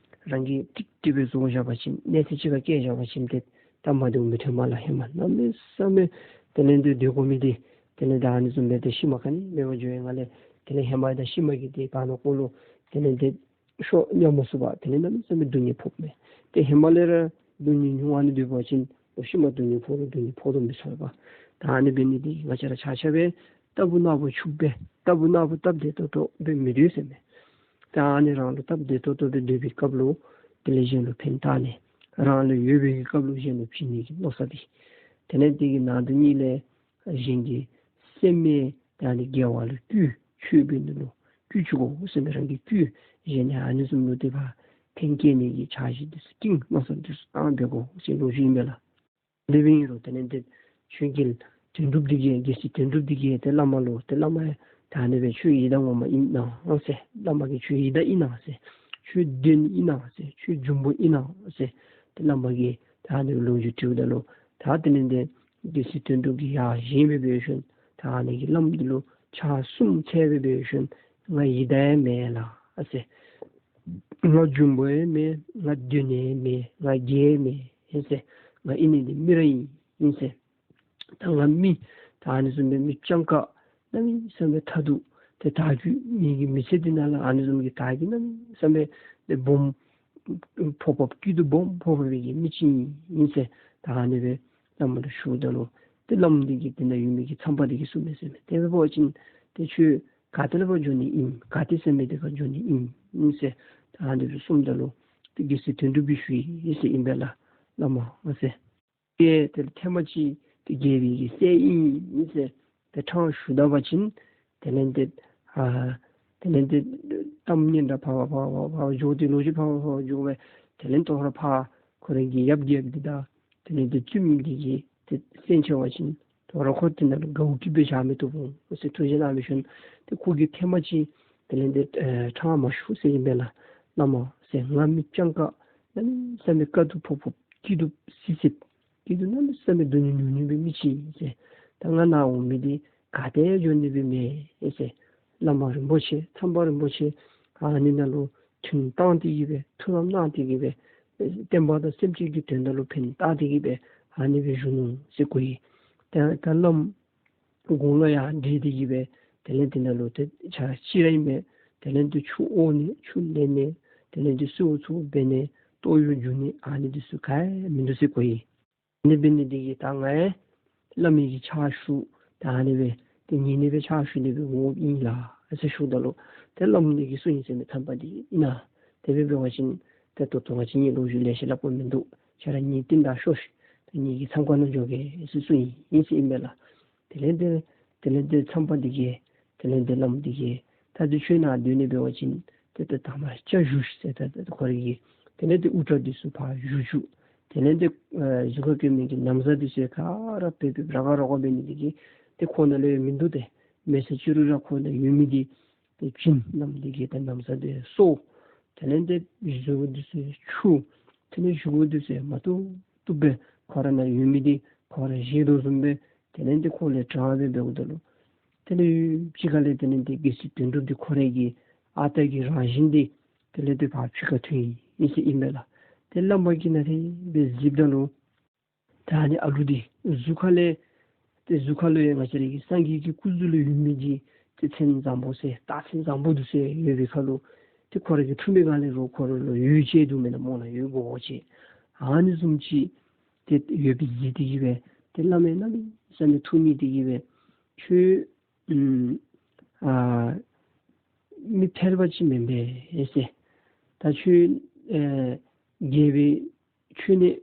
རང་གིས་ཀྲིག་ཀྲི་སྦེ་བཟོ་བཞག་པ་ཅིན་གནས་ཚུལ་ཅིག་ཁར་བཀལ་བཞག་པ་ཅིན་ཏེ་ད་མ་བདེཝ་མི་ཐོན་མས་ལགས། ཧེ་མ་གནམ་མེད་ས་མེད་དེ་ལས་ཏེ་སྡོད་དགོ་མི་འདི་དེ་ལས་ད་ཨ་ནི་བཟུམ་སྦེ་ཏེ་ཤུལ་མ་ག་ནི་མེད་པར་འགྱོ་ཡི་ང་ལས། དེ་ལས་ཧེ་མ་དང་ཤུལ་མ་གི་ཏེ་བར་ན་ཀོ་ལུ་དེ་ལས་ཏེ་ཤོ་ཉམས་མ་ཚུགས་པར་དེ་ལས་གནམ་མེད་ས་མེད་སྡུག་བསྔལ་ཕོགཔ་མས། ཏེ་ཧེ་མ་ལས་ར་སྡུག་བསྔལ་མྱོང་ཨ་ནི་སྡོད་པ་ཅིན་ལོག་ཤུལ་མ་སྡུག་བསྔལ་ཕོག་རུང་སྡུག་བསྔལ་ཕོག་དོ་མི་ཚོར་བས། ད་ཨ་ནི་འབད་ནི་འདི་ང་བཅས་ར་ཆ་ཁྱབ་སྦེ་རྟག་བུ་ནག་པོ་ཕྱུགཔ་སྦེ་རྟག་བུ་ནག་པོ་སྟབས་བདེ་ཏོག་ཏོ་སྦེ་མི་སྡོད་ཟེར་མས། ད་ཨ་ནི་རང་ལུ་སྟབས་བདེ་ཏོག་ཏོ་སྦེ་སྡོད་པའི་སྐབས་ལུ་དེ་ལས་གཞན་ལུ་ཕན་བཏགས་ནི། རང་ལུ་ཡོད་པའི་གི་སྐབས་ལུ་གཞན་ལུ་བྱིན་ནི་གི་མནོ་བསམ་འདི། དེ་ལས་དེ་གི་ནང་དུ་གཉིས་ལས་གཞན་གྱི་སེམས་ཡང་ད་ཨ་ནི་དགེ་བ་ལུ་བསྐུལ། ཆོས་འབད་ནི་ལུ་བསྐུལ་བཅུག་དགོ་ཟེར་མས། རང་གིས་བསྐུལ། གཞན་ཡང་ཨ་ནི་བཟུམ་ལུ་དེ་ཕར་ཕན་བསྐྱེད་ནི་གི་འཆར་གཞི་འདི་ཚུ་བཏིང་མནོ་བསམ་འདི་ཚུ་བཏང་འབད་དགོ་ཟེར་ལོ་རྒྱུས་ཨིན་པས་ལགས། དེ་སྦེ་ཨིན་རུང་དེ་ལས་ཏེ་ཆོས་རྒྱལ་དོན་གྲུབ་འདི་གིས་རྒྱལ་སྲས་དོན་གྲུབ་འདི་གིས་ཏེ་བླ་མ་ལུ་ཏེ་བླ་མ་ད་ཨ་ནི་སྦེ་ཁྱོད་ཡི་དམ་ངོ་མ་ཨིན་ན་ཟེར། བླ་མ་གིས་ཁྱོད་ཡི་དམ་ཨིན་ན་ཟེར། ཁྱོད་གདོན་ཨིན་ན་ཟེར། ཁྱོད་འབྱུང་པོ་ཨིན་ན་ཟེར། ཏེ་བླ་མ་གིས་ད་ཨ་ནི་ལོ་རྒྱུས་དྲིཝ་ད་ལུ་ད་དེ་ལས་ཏེ་རྒྱལ་སྲས་དོན་གྲུབ་ཀྱིས་ཡར་བཞེངས་སྦེ་འབད་ཞིནམ་ད་ཨ་ནི་གི་བླམ་འདི་ལུ་ཕྱག་གསུམ་འཚལ་སྦེ་འབད་ཞིནམ་ང་ཡི་དམ་ཡང་མེན་ལགས་ཟེར། ང་འབྱུང་པོ་ཡང་མེན། ང་གདོན་ཡང་མེན། ང་བགེགས་ཡང་མེན་ཟེར། ང་ཨིན་ནི་འདི་མི་ར་ཨིན་ཟེར། ད་ང་མི་ད་ཨ་ནི་བཟུམ་སྦེ་མི་སྤྱང་ཀ་གནམ་མེད་ས་མེད་མཐའ་སྡུག་ཏེ་དར་རྒྱུ་མི་གི་མི་ཚེ་འདི་ནང་ལུ་ཨ་ནི་བཟུམ་གྱི་དར་རྒྱུ་གནམ་མེད་ས་མེད་ཏེ་སྦོམ་ཕོག་ཕོགཔ་སྐྱིད་སྡུག་སྦོམ་ཕོག་ཕོག་པའི་གི་མི་ཅིག་ཨིན་ཟེར། ད་ཨ་ནི་སྦེ་བླམ་ལུ་ཞུཝ་ད་ལུ་ཏེ་བླམ་འདི་གིས་དེ་ནང་ཡོད་མི་གི་ཚངས་པ་འདི་གིས་གསུངས་མས་ཟེར་མས། དེ་འབད་བ་ཅིན་ཏེ་ཁྱོད་ག་ཏེ་ལས་ཕར་འབྱོན་ནི་ཨིན། ག་ཏེ་ཟེར་མི་འདི་ཁར་འབྱོན་ནི་ཨིན་ཟེར། ད་ཨ་ནི་སྦེ་གསུངམ་ད་ལུ་ཏེ་རྒྱལ་སྲས་དོན་གྲུབ་ཀྱིས་ཞུ་ཡི་ཟེར་ཨིན་པས་ལགས། བླ་མ་ཟེར། ཏེ་དེ་ལས་ཐེངས་མ་ཅིག་ཏེ་རྒྱལ་པོའི་གི་སྲས་ཨིན་ཟེར་ཏེ་ཕྲང་ཞུ་ད་པ་ཅིན་དེ་ལས་ཏེ་ཨ་དེ་ལས་ཏེ་གཏམ་སྙན་གྲགས་ཕར་ཕར་ཕར་ཕར་འགྱོ་སྟེ་ལོ་རྒྱུས་ཕར་ཕར་ཕར་འགྱོ་སྦེ་དེ་ལས་ཏེ་ཧོར་ཕར་ཁོ་རའི་གི་ཡབ་རྒྱལཔོ་འདི་དང་དེ་ལས་ཏེ་བཙུནམོ་འདི་གིས་ཏེ་གསན་ཆི་བ་ཅིན་ཏེ་ཧོར་ཁོ་དེ་ནང་ལུ་དགའཝ་སྐྱིད་པའི་ཞག་མི་ཐོབ་འོང་ཟེར་ཐུགས་བཞེད་གནང་བའི་ཤུལ་ཏེ་ཁོ་གིས་ཐེངས་མ་ཅིག་དེ་ལས་ཏེ་ཨེ་ཕྲང་མ་ཞུ་ཟེར་ཨིན་པས་ལགས། བླ་མ་ཟེར་ང་མི་སྤྱང་ཀ་གནམ་མེད་ས་མེད་དཀའ་སྡུག་ཕོག་ཕོགཔ་སྐྱིད་སྡུག་སི་སི་སྐྱིད་སྡུག་གནམ་མེད་ས་མེད་སྡུག་བསྔལ་མྱོང་མྱོང་པའི་མི་ཅིག་ཨིན་ཟེར། ད་ང་ནཱ་འོང་མི་འདི་ག་ཏེ་འགྱོ་ནི་སྦེ་མེན་ཟེར། བླ་མ་རིན་པོ་ཆེ་ཚངས་པ་རིན་པོ་ཆེ་ཨ་ནི་ནང་ལུ་ཐུན་བཏང་སྟེ་གི་སྦེ་ཐུགས་ལམ་གནང་སྟེ་གི་སྦེ་བསྟན་པ་དང་སེམས་ཅན་གྱི་དོན་དག་ལུ་ཕན་བཏགས་ཏེ་གི་སྦེ་ཨ་ནི་སྦེ་བཞུགས་ནུག་ཟེར་གོ་ཡི། ད་ད་བླམ་དགུང་ལོ་ཡང་བགྲེས་ཏེ་གི་སྦེ་དེ་ལས་དེ་ནང་ལུ་ཏེ་ཆ་ཅིག་ར་ཨིན་པས། དེ་ལས་ཏེ་ཆུ་འོ་ནི་ཆུ་ལེན་ནི་དེ་ལས་ཏེ་གསོལཝ་ཚུ་འབད་ནི་ཏོག་ཡོ་རྒྱུག་ནི་ཨ་ནི་འདི་ཚུ་ག་ཡང་མིན་འདུག་ཟེར་གོ་ཡི། ཨ་ནི་འབད་ནི་འདི་གིས་ད་ང་ཡང་བླ་མའི་གི་ཕྱག་ཞུ་ད་ཨ་ནི་སྦེ་ཏེ་ཉན་ནི་སྦེ་ཕྱག་ཞུ་ནི་སྦེ་འོངམ་ཨིན་ལགས་ཟེར་ཞུཝ་ད་ལུ་ཏེ་བླམ་འདི་གིས་གསུངས་ཡི་ཟེར་མས། ཚངས་པ་འདི་ཨིན་ན། དེ་སྦེ་འབད་བ་ཅིན་ཏེ་ད་ལྟོ་ང་བཅས་གཉིས་ལོ་རྒྱུས་ལེ་ཤ་སླབ་དགོཔ་མིན་འདུག། ཁྱེད་ར་གཉིས་རྟིང་བདའ་ཤོག་ཤིག། ཏེ་ངེ་གི་མཚམས་ཁང་ནང་འགྱོ་གེ་ཟེར་གསུངས་ཡི་ཟེར་ཨིན་པས་ལགས། དེ་ལས་ཏེ་དེ་ལས་ཏེ་ཚངས་པ་འདི་གིས་དེ་ལས་ཏེ་བླམ་འདི་གིས་ད་དུང་ཁྱོད་ནཱ་སྡོད་ནི་འབད་བ་ཅིན་ཏེ་ད་དང་པ་ཇ་བཞུ་ཤིག་ཟེར། ད་ད་ཁོ་རའི་གི་དེ་ལས་ཏེ་དབུ་སྐྲ་འདི་ཚུ་ཕར་བཞུ་བཅུག། དེ་ལས་ཏེ་ཨེ་གཟུགས་ཁར་གྱོན་མི་གི་ན་བཟའ་འདི་ཚུ་ག་ར་ཕུད་ཕུདཔ་ར་ག་ར་ག་འབད་ནི་འདི་གིས་ཏེ་ཁོག་ནང་ལུ་ཡང་མིན་འདུག། ཏེ་མེད་ཟེར་ཅི་རུང་ར་ཁོག་ནང་ཡོད་མི་འདི་ཏེ་བྱིན། བླམ་འདི་གིས་ཏེ་ན་བཟའ་འདི་གསོལ། དེ་ལས་ཏེ་གཟུགས་འདི་ཚུ་བྱུག། དེ་ལས་བཞེས་སྒོ་འདི་ཚུ་མ་ཏོག་ཏོ་སྦེ་ཁོ་ར་ནང་ཡོད་མི་འདི་ཁོ་ར་བཞེས་དོ་བཟུམ་སྦེ་དེ་ལས་ཏེ་ཁོ་ལས་དྲངས་སྦེ་འབདཝ་ད་ལུ་དེ་ལས་ཕྱི་ཁ་ལས་དེ་ལས་ཏེ་རྒྱལ་སྲས་དོན་གྲུབ་འདི་ཁོ་རའི་གི་ཨ་རྟག་གི་རང་བཞིན་འདི་ དེ་ལས་ཏེ་ཕར་ཕྱི་ཁར་ཐོན་ཡི་ཟེར་ཨིན་པས་ལགས། ཏེ་བླམ་གིས་ནཱ་དེ་སྦེ་གཟིགསཔ་ད་ལུ་ད་ཨ་ནི་ཨ་ལུ་འདི་གཟུགས་ཁ་ལས་ཏེ་གཟུགས་ཁ་ལུ་ཡང་ང་བཅས་རའི་གི་སངས་རྒྱས་ཀྱི་སྐུ་གཟུགས་ལུ་ཡོད་མི་འདི་ཏེ་མཚན་བཟང་པོ་ཟེར་རྟགས་མཚན་བཟང་པོ་འདུག་ཟེར་ཡོད་པའི་ཁར་ལུ་ཏེ་ཁོ་ར་གིས་འཐུང་པའི་སྒང་ལས་རོགས་ཁོ་ར་ལུ་འོད་ཅིག་འདུག་མེན་ན་སྨོ་ལགས། འོད་སྦོམ་ཅིག་ཨ་ནི་བཟུམ་ཅིག་ཏེ་ཡོདཔ་གཟིགས་ཏེ་གིས་སྦེ་ཏེ་བླམ་གནམ་མེད་ས་མེད་འཐུང་ནི་དེ་གིས་སྦེ་ཁྱོད་ཨུམ་ཨ་མི་ཕལ་པ་ཅིག་མེན་པས་ཟེར། ད་ཁྱོད་ཨེ་རྒྱལ་པོའི་མཆོད་གནས་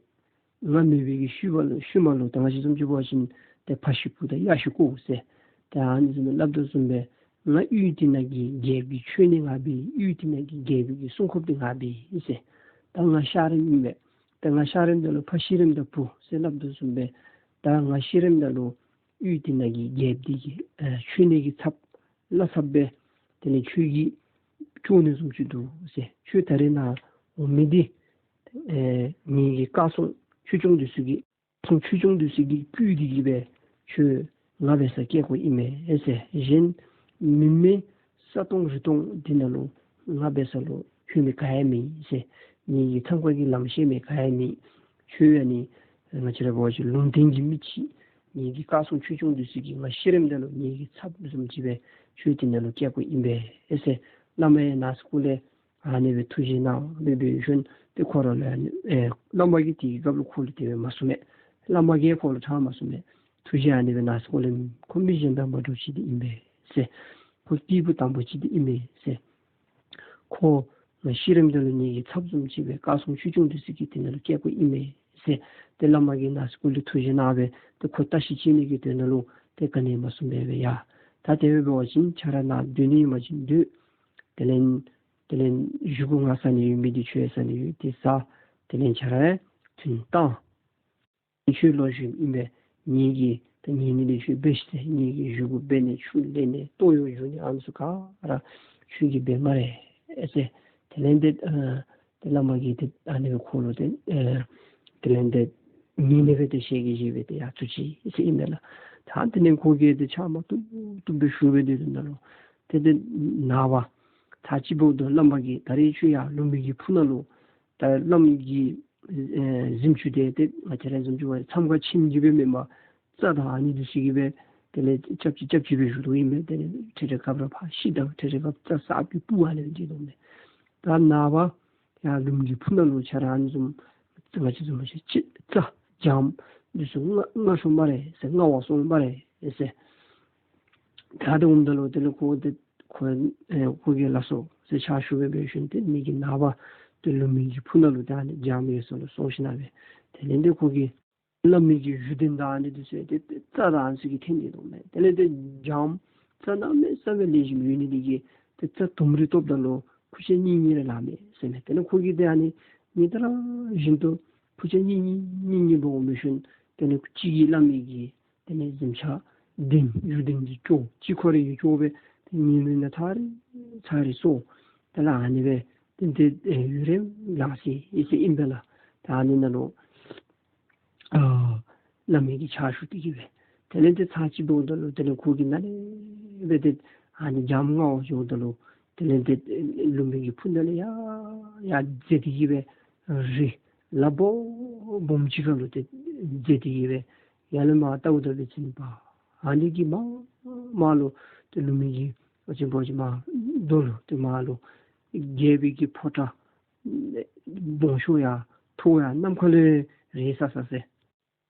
ང་མེད་པའི་གི་ཤུལ་མ་ལུ་ཤུལ་མ་ལུ་ད་ང་བཅས་བཟུམ་ཅིག་འབད་བ་ཅིན་ཏེ་ཕ་ཤི་བུ་དང་གཡག་ཤི་ཀོ་ཟེར། ཏེ་ཨ་ནི་བཟུམ་སྦེ་སླབ་དོ་བཟུམ་སྦེ་ང་ཡུལ་དེ་ནང་གི་རྒྱལ་པོའི་མཆོད་གནས་ང་འབད། ཡུལ་དེ་ནང་གི་རྒྱལ་པོའི་གི་སྲུང་སྐྱོབ་འདི་ང་འབད་ཟེར། ད་ང་གཤགས་རནམ་ཨིན་པས། ད་ང་གཤགས་རནམ་ད་ལུ་ཕ་ཤི་རནམ་ད་བུ་ཟེར་སླབ་དོ་བཟུམ་སྦེ་ད་ང་ཤི་རནམ་ད་ལུ་ཡུལ་དེ་ནང་གི་རྒྱལཔོ་འདི་གི་ཨེ་མཆོད་གནས་ཀྱི་ཚབ་བླ་ཚབ་སྦེ་དེ་ལས་ཁྱོད་ཀྱིས་སྐྱོང་ནི་བཟུམ་ཅིག་འདུག་ཟེར། ཁྱོད་ད་རེས་ནཱ་འོང་མི་འདི་ཨེ་ངེ་གི་བཀའ་སྲུང་ཆོས་སྐྱོང་འདི་ཚུ་གི་སྲུང་ཆོས་སྐྱོང་འདི་ཚུ་གི་བསྐུལ་ཏེ་གིས་སྦེ་ཁྱོད་ང་འབད་སར་བསྐྱལ་དགོཔ་ཨིན་མས་ཟེར། གཞན་མི་མེད་ས་སྟོང་རི་སྟོང་འདི་ནང་ལུ་ང་འབད་ས་ལུ་ཁྱོད་མེད་ག་ཡང་མེད་ཟེར། ངེ་གི་ཐང་ཀ་གི་ལམ་ཤེས་མི་ག་ཡང་མེད། ཁྱོད་ཨ་ནི་ང་བཅས་ར་འབད་བ་ཅིན་ལུང་བསྟན་གྱི་མི་ཅིག་ངེ་གི་བཀའ་སྲུང་ཆོས་སྐྱོང་འདི་ཚུ་གིས་ང་ཤི་རནམ་ད་ལུ་ངེ་གི་ཚབ་བཟུམ་ཅིག་སྦེ་ཁྱོད་འདི་ནང་ལུ་བསྐྱལ་དགོཔ་ཨིན་པས་ཟེར། བླམ་ཡང་ནང་སྐོར་ལས་ཨ་ནི་སྦེ་ཐུགས་བཞེད་གནང་སྦེ་འབད་ཞིནམ་ཏེ་ཁོ་ར་ལུ་ཨ་ནི་ཨེ་བླམ་གིས་དེའི་སྐབས་ལུ་ཁོ་ལུ་དེ་སྦེ་མ་གསུངས་མས། བླམ་གིས་ཁོ་ལུ་ཕྲང་མ་གསུངས་མས། ཐུགས་བཞེད་ཨ་ནི་སྦེ་ནང་སྐོར་ལས་ཁོ་མི་གཞན་དང་མ་འདྲཝ་ཅིག་འདི་ཨིན་པས་ཟེར། ཁོ་སྐྱེས་བུ་དམ་པ་ཅིག་འདི་ཨིན་པས་ཟེར། ཁོ་ང་ཤི་རནམ་ད་ལུ་ངེ་གི་ཚབ་བཟུམ་ཅིག་སྦེ་བཀའ་སྲུང་ཆོས་སྐྱོང་འདི་ཚུ་གིས་དེ་ནང་ལུ་བསྐྱལ་དགོཔ་ཨིན་མས་ཟེར། ཏེ་བླམ་གིས་ནང་སྐོར་ལས་ཐུགས་བཞེད་གནང་སྦེ་ཏེ་ཁོ་བརྟག་ཞིབ་བྱེད་ནི་གི་དོན་ལུ་ཏེ་ག་ནི་མ་གསུངས་པར་སྦེ་ཡ། ད་དེ་སྦེ་འབད་བ་ཅིན་ཁྱོད་ར་ནཱ་སྡོད་ནི་ཨིན་པ་ཅིན་སྡོད། དེ་ལས་དེ་ལས་བཞེས་སྒོ་ང་བཟའ་ནི་ཡོད་མི་འདི་ཁྱོད་བཟའ་ནི་ཡོད། དེ་བཟའ། དེ་ལས་ཁྱོད་ར་ཐུན་བཏང་། ཁྱོད་ལོ་གཞོནམ་ཨིན་པས། ངེ་གི་ད་ངེ་གི་ལས་ཁྱོད་འབད་ཤིག་ཟེར། ངེ་གི་བཞེས་སྒོ་འབད་ནི་ཆུ་ལེན་ནི་ལྟོ་ཡོ་བཞོ་ནི་ཨ་ནི་ཚུ་ག་ར་ཁྱོད་ཀྱིས་འབད་སྨ་རེ་ཟེར། དེ་ལས་ཏེ་ཨ་ཏེ་བླམ་གིས་ཏེ་ཨ་ནི་སྦེ་ཁོ་ལུ་ཏེ་ཨེ་དེ་ལས་ཏེ་ངེས་ནི་སྦེ་ཏེ་ཞལ་གྱིས་བཞེས་སྦེ་ཏེ་ཡར་བཙུགས་ཅི་ཟེར་ཨིན་མས་ལགས། ད་དེ་ལས་ཁོ་གིས་ཏེ་ཕྱག་མ་བཏུབ་བཏུབ་སྦེ་ཞུ་སྦེ་སྡོད་དོ་ནང་ལུ་ཏེ་ཏེ་ནངས་པ་ཚར་གཅིག་འབདཝ་ད་བླམ་གིས་ད་རེས་ཁྱོད་ཡར་ལུང་པའི་གི་ཕུ་ནང་ལུ་ད་བླམ་གི་ཨེ་གཟིམ་ཅུང་དེ་ཏེ་ང་བཅས་ར་བཟུམ་ཅིག་འབད་བ་ཅིན་མཚམས་ཁང་ཁྱིམ་གྱི་སྦེ་མེན་པར་རྩྭ་དང་ཨ་ནི་འདི་ཚུ་གིས་སྦེ་དེ་ལས་རྐྱབ་ཅི་རྐྱབ་ཅི་སྦེ་བཞུགས་དོ་ཨིན་པས། དེ་ལས་འཕྲལ་འཕྲལ་སྐབས་ར་ཕར་ཤི་དང་འཕྲལ་འཕྲལ་སྐབས་རྩྭ་ཟག་སྦེ་སྤུ་ཨ་ནི་སྦེ་འགྱེལ་དོ་མས། ད་ནངས་པ་ཡར་ལུང་གི་ཕུ་ནང་ལུ་ཁྱོད་ར་ཨ་ནི་བཟུམ་ང་བཅས་བཟུམ་ཅིག་ཅིག་རྩྭ་འཇམ་འདི་ཚུ་མངག་མངག་ཤོག་སྨ་རེ་ཟེར། མངག་བར་སོང་སྨ་རེ་ཟེར། ད་དེ་འོངམ་ད་ལུ་དེ་ལས་ཁོ་དེ་ཁོ་ཨེ་ཁོ་གིས་ལགས་སོ་ཟེར་ཕྱག་ཞུ་སྦེ་འབད་ཞིནམ་ཏེ་ངེ་གི་ནངས་པ་ཏེ་ལུང་པའི་གི་ཕུ་ནང་ལུ་ད་ཨ་ནི་འཇམ་ཡོད་ས་ལུ་སོང་ཞིནམ་སྦེ་དེ་ལས་ཏེ་ཁོ་གིས་བླ་མའི་གི་བཞུགས་གདན་དང་ཨ་ནི་འདི་ཚུ་ཏེ་ཏེ་རྩྭ་དང་ཨ་ནི་ཚུ་གིས་འཐེན་ཏེ་འདུག་མས། དེ་ལས་ཏེ་འཇམ་རྩྭ་གནམ་མེད་ས་མེད་ལེགས་ཤོམ་ཡོད་ནི་འདི་གིས་ཏེ་རྩྭ་དུམ་རེ་བཏོགཔ་ད་ལུ་ཕུར་ཆ་གཉིས་གཉིས་རེ་ལངམ་མས་ཟེར་མས། དེ་ལས་ཁོ་གིས་ཏེ་ཨ་ནི་ཉིན་ལྟར་བཞིན་དུ་ཕུར་ཆ་གཉིས་གཉིས་གཉིས་གཉིས་འབག་འོང་འབད་ཞིནམ་དེ་ལས་གཅིག་གིས་བླ་མའི་གི་དེ་ལས་གཟིམ་ཆ་གདན་བཞུགས་གདན་འདི་བཅོ། གཅིག་ཁོ་རའི་གིས་བཅོ་སྦེ་ཏེ་ཉིནམ་ནང་ཚར་རེ་ཚར་རེ་སོར། དེ་ལས་ཨ་ནི་སྦེ་ཏེ་ཏེ་ཨེ་ཡུན་རིངམོ་ལང་སོ་ཡི་ཟེར་ཨིན་པས་ལགས། ད་ཨ་ནི་ནང་ལུ་ཨ་བླ་མའི་གི་ཕྱག་ཞུ་སྟེ་གིས་སྦེ་དེ་ལས་ཏེ་ཚར་གཅིག་འབདཝ་ད་ལུ་དེ་ལས་ཁོ་གིས་ནཱ་ལས་སྦེ་ཏེ་ཨ་ནི་འཇམ་མངར་བ་འགྱོཝ་ད་ལུ་དེ་ལས་ཏེ་ལུང་པའི་གི་ཕུ་ནང་ལས་ཡར་ཡར་འཛེགས་ཏེ་གིས་སྦེ་རི་ལ་སྦོམ་སྦོམ་ཅིག་ཁར་ལུ་ཏེ་འཛེགས་ཏེ་གིས་སྦེ་ཡར་ལས་མར་བལྟཝ་ད་འབད་བ་ཅིན་ཕར་ཨ་ནི་གི་མར་མར་ལུ་ཏེ་ལུང་པའི་གི་ཨ་ཙི་འབད་བ་ཅིན་མར་རྡོ་ལུ་ཏེ་མར་ལུ་རྒྱལ་པོའི་གི་ཕོ་བྲང་སྦོམ་ཤོས་ཡང་མཐོ་ཡང་ནམ་མཁའ་ལས་རེག་ས་ས་ཟེར།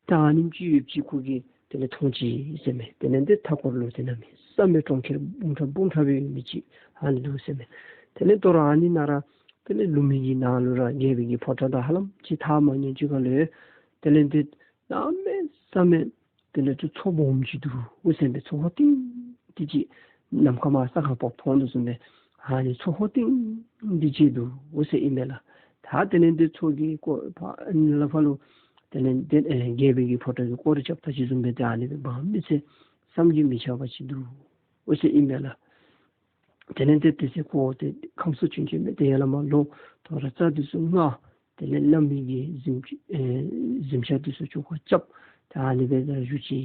ད་ཨ་ནེམ་ཅིག་ཡོདཔ་ཅིག་ཁོ་གིས་དེ་ལས་མཐོང་ཅི་ཟེར་མས། དེ་ལས་ཏེ་མཐའ་འཁོར་ལུ་ཏེ་གནམ་མེད་ས་མེད་གྲོང་ཁྱེར་སྦོམ་ཕྲ་སྦོམ་ཕྲ་སྦེ་ཡོད་མི་ཅིག་ཨ་ནི་འདུག་ཟེར་མས། དེ་ལས་དོ་རུང་ཨ་ནི་ནང་ར་དེ་ལས་ལུང་པའི་གི་ནང་ལུ་ར་རྒྱལ་པོའི་གི་ཕོ་བྲང་དང་ཧ་ལམ་ཅིག་ཐག་མ་ཉེ་ཅིག་ཁར་ལུ་དེ་ལས་ཏེ་གནམ་མེད་ས་མེད་དེ་ལས་ཏེ་མཚོ་སྦོམ་ཅིག་འདུག་ཟེར་མས། མཚོ་ཧོ་ཏིང་ཏི་ཅིག་ནམ་མཁའ་མར་ས་ཁར་ཕོག་མཐོང་དོ་བཟུམ་སྦེ་ཨ་ནི་མཚོ་ཧོ་ཏིང་ཏི་ཅིག་འདུག་ཟེར་ཨིན་མས་ལགས། ད་དེ་ལས་ཏེ་མཚོ་གི་སྐོར་ཕར་ལ་ཕར་ལུ་དེ་ལས་ཏེ་ཨེ་རྒྱལ་པོའི་གི་ཕོ་བྲང་གི་སྐོར་ར་རྐྱབ་ད་ཅི་བཟུམ་སྦེ་ཏེ་ཨ་ནི་སྦེ་འབད་མི་ཚེ་བསམ་གྱིས་མི་ཁྱབ་པ་ཅིག་འདུག་ཟེར་ཨིན་མས་ལགས། དེ་ལས་ཏེ་དེ་ཚེ་ཁོ་ཏེ་ཁམས་གསུམ་ཆོས་ཅན་མེད་དེ་ཡར་ལས་མར་ལོག་དོ་རུང་རྩྭ་འདི་ཚུ་མངགས། དེ་ལས་བླ་མའི་གི་གཟིམ་ཨེ་གཟིམ་ཆ་འདི་ཚུ་བཅོ་ཁ་རྐྱབ། ད་ཨ་ནི་སྦེ་ད་བཞུགས་ཅི་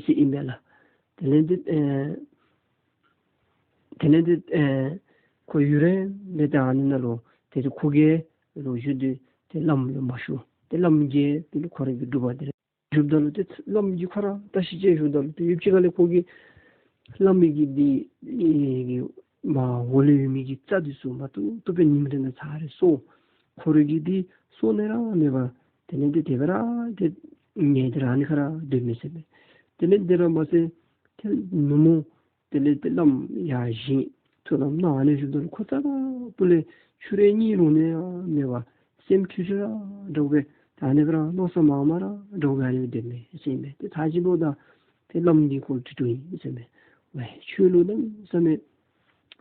ཟེར་ཨིན་མས་ལགས། དེ་ལས་ཏེ་ཨེ་དེ་ལས་ཏེ་ཨེ་ཁོ་ཡུན་རིངམོ་སྦེ་ད་ཨ་ནི་ནང་ལུ་ ཏེ་ཁོ་གིས་ལོ་རྒྱུས་འདི་ཏེ་བླམ་ལུ་མ་ཞུ། ཏེ་བླམ་གིས་དེ་ལུ་ཁོ་ར་གི་སྒྲུབ་པ་འདི་ར་བཞུགསཔ་ད་ལུ་ཏེ་བླམ་གིས་ཁོ་ར་བརྟག་ཞིབ་ཅིག་ཞུཝ་ད་ལུ་ཏེ་ཡུདཔ་ཅིག་ཁ་ལས་ཁོ་གིས་བླམ་གི་འདི་ཨེ་གི་མར་འོག་ལུ་ཡོད་མི་གི་རྩྭ་འདི་ཚུ་མ་བཏུབ་བཏུབ་སྦེ་ཉིནམ་རེ་ནང་ཚར་རེ་གསོ། ཁོ་ར་གིས་འདི་གསོ་ནི་ར་མེད་པར་དེ་ལས་ཏེ་དེ་སྦེ་ར་ཏེ་ཉལ་ཏེ་ར་ཨ་ནི་ཁར་ར་སྡོད་མི་ཟེར་མས། དེ་ལས་དེ་ར་མ་ཚད་ཏེ་ནུབ་མོ་དེ་ལས་ཏེ་བླམ་ཡར་བཞེངས་ཐུགས་དམ་གནང་ཨ་ནི་བཞུགསཔ་ད་ལུ་ཁོ་རྩ་དང་སྤུ་ལས་ཆུ་རེ་གཉིད་ལོག་ནི་ཡང་མེད་པར་སེམས་འཁྲུལ་འཁྲུལ་ར་འདྲཝ་སྦེ་ད་ཨ་ནི་སྦེ་ར་མནོ་བསམ་མང་མང་ར་འདྲཝ་སྦེ་ཨ་ནི་སྦེ་སྡོད་མི་ཟེར་མས། ཏེ་ཚར་གཅིག་ལུ་ད་ཏེ་བླམ་གིས་ཁོ་ལུ་དྲི་དོ་ཨིན་ཟེར་མས། ཝའེ་ཁྱོད་ལུ་གནམ་མེད་ས་མེད་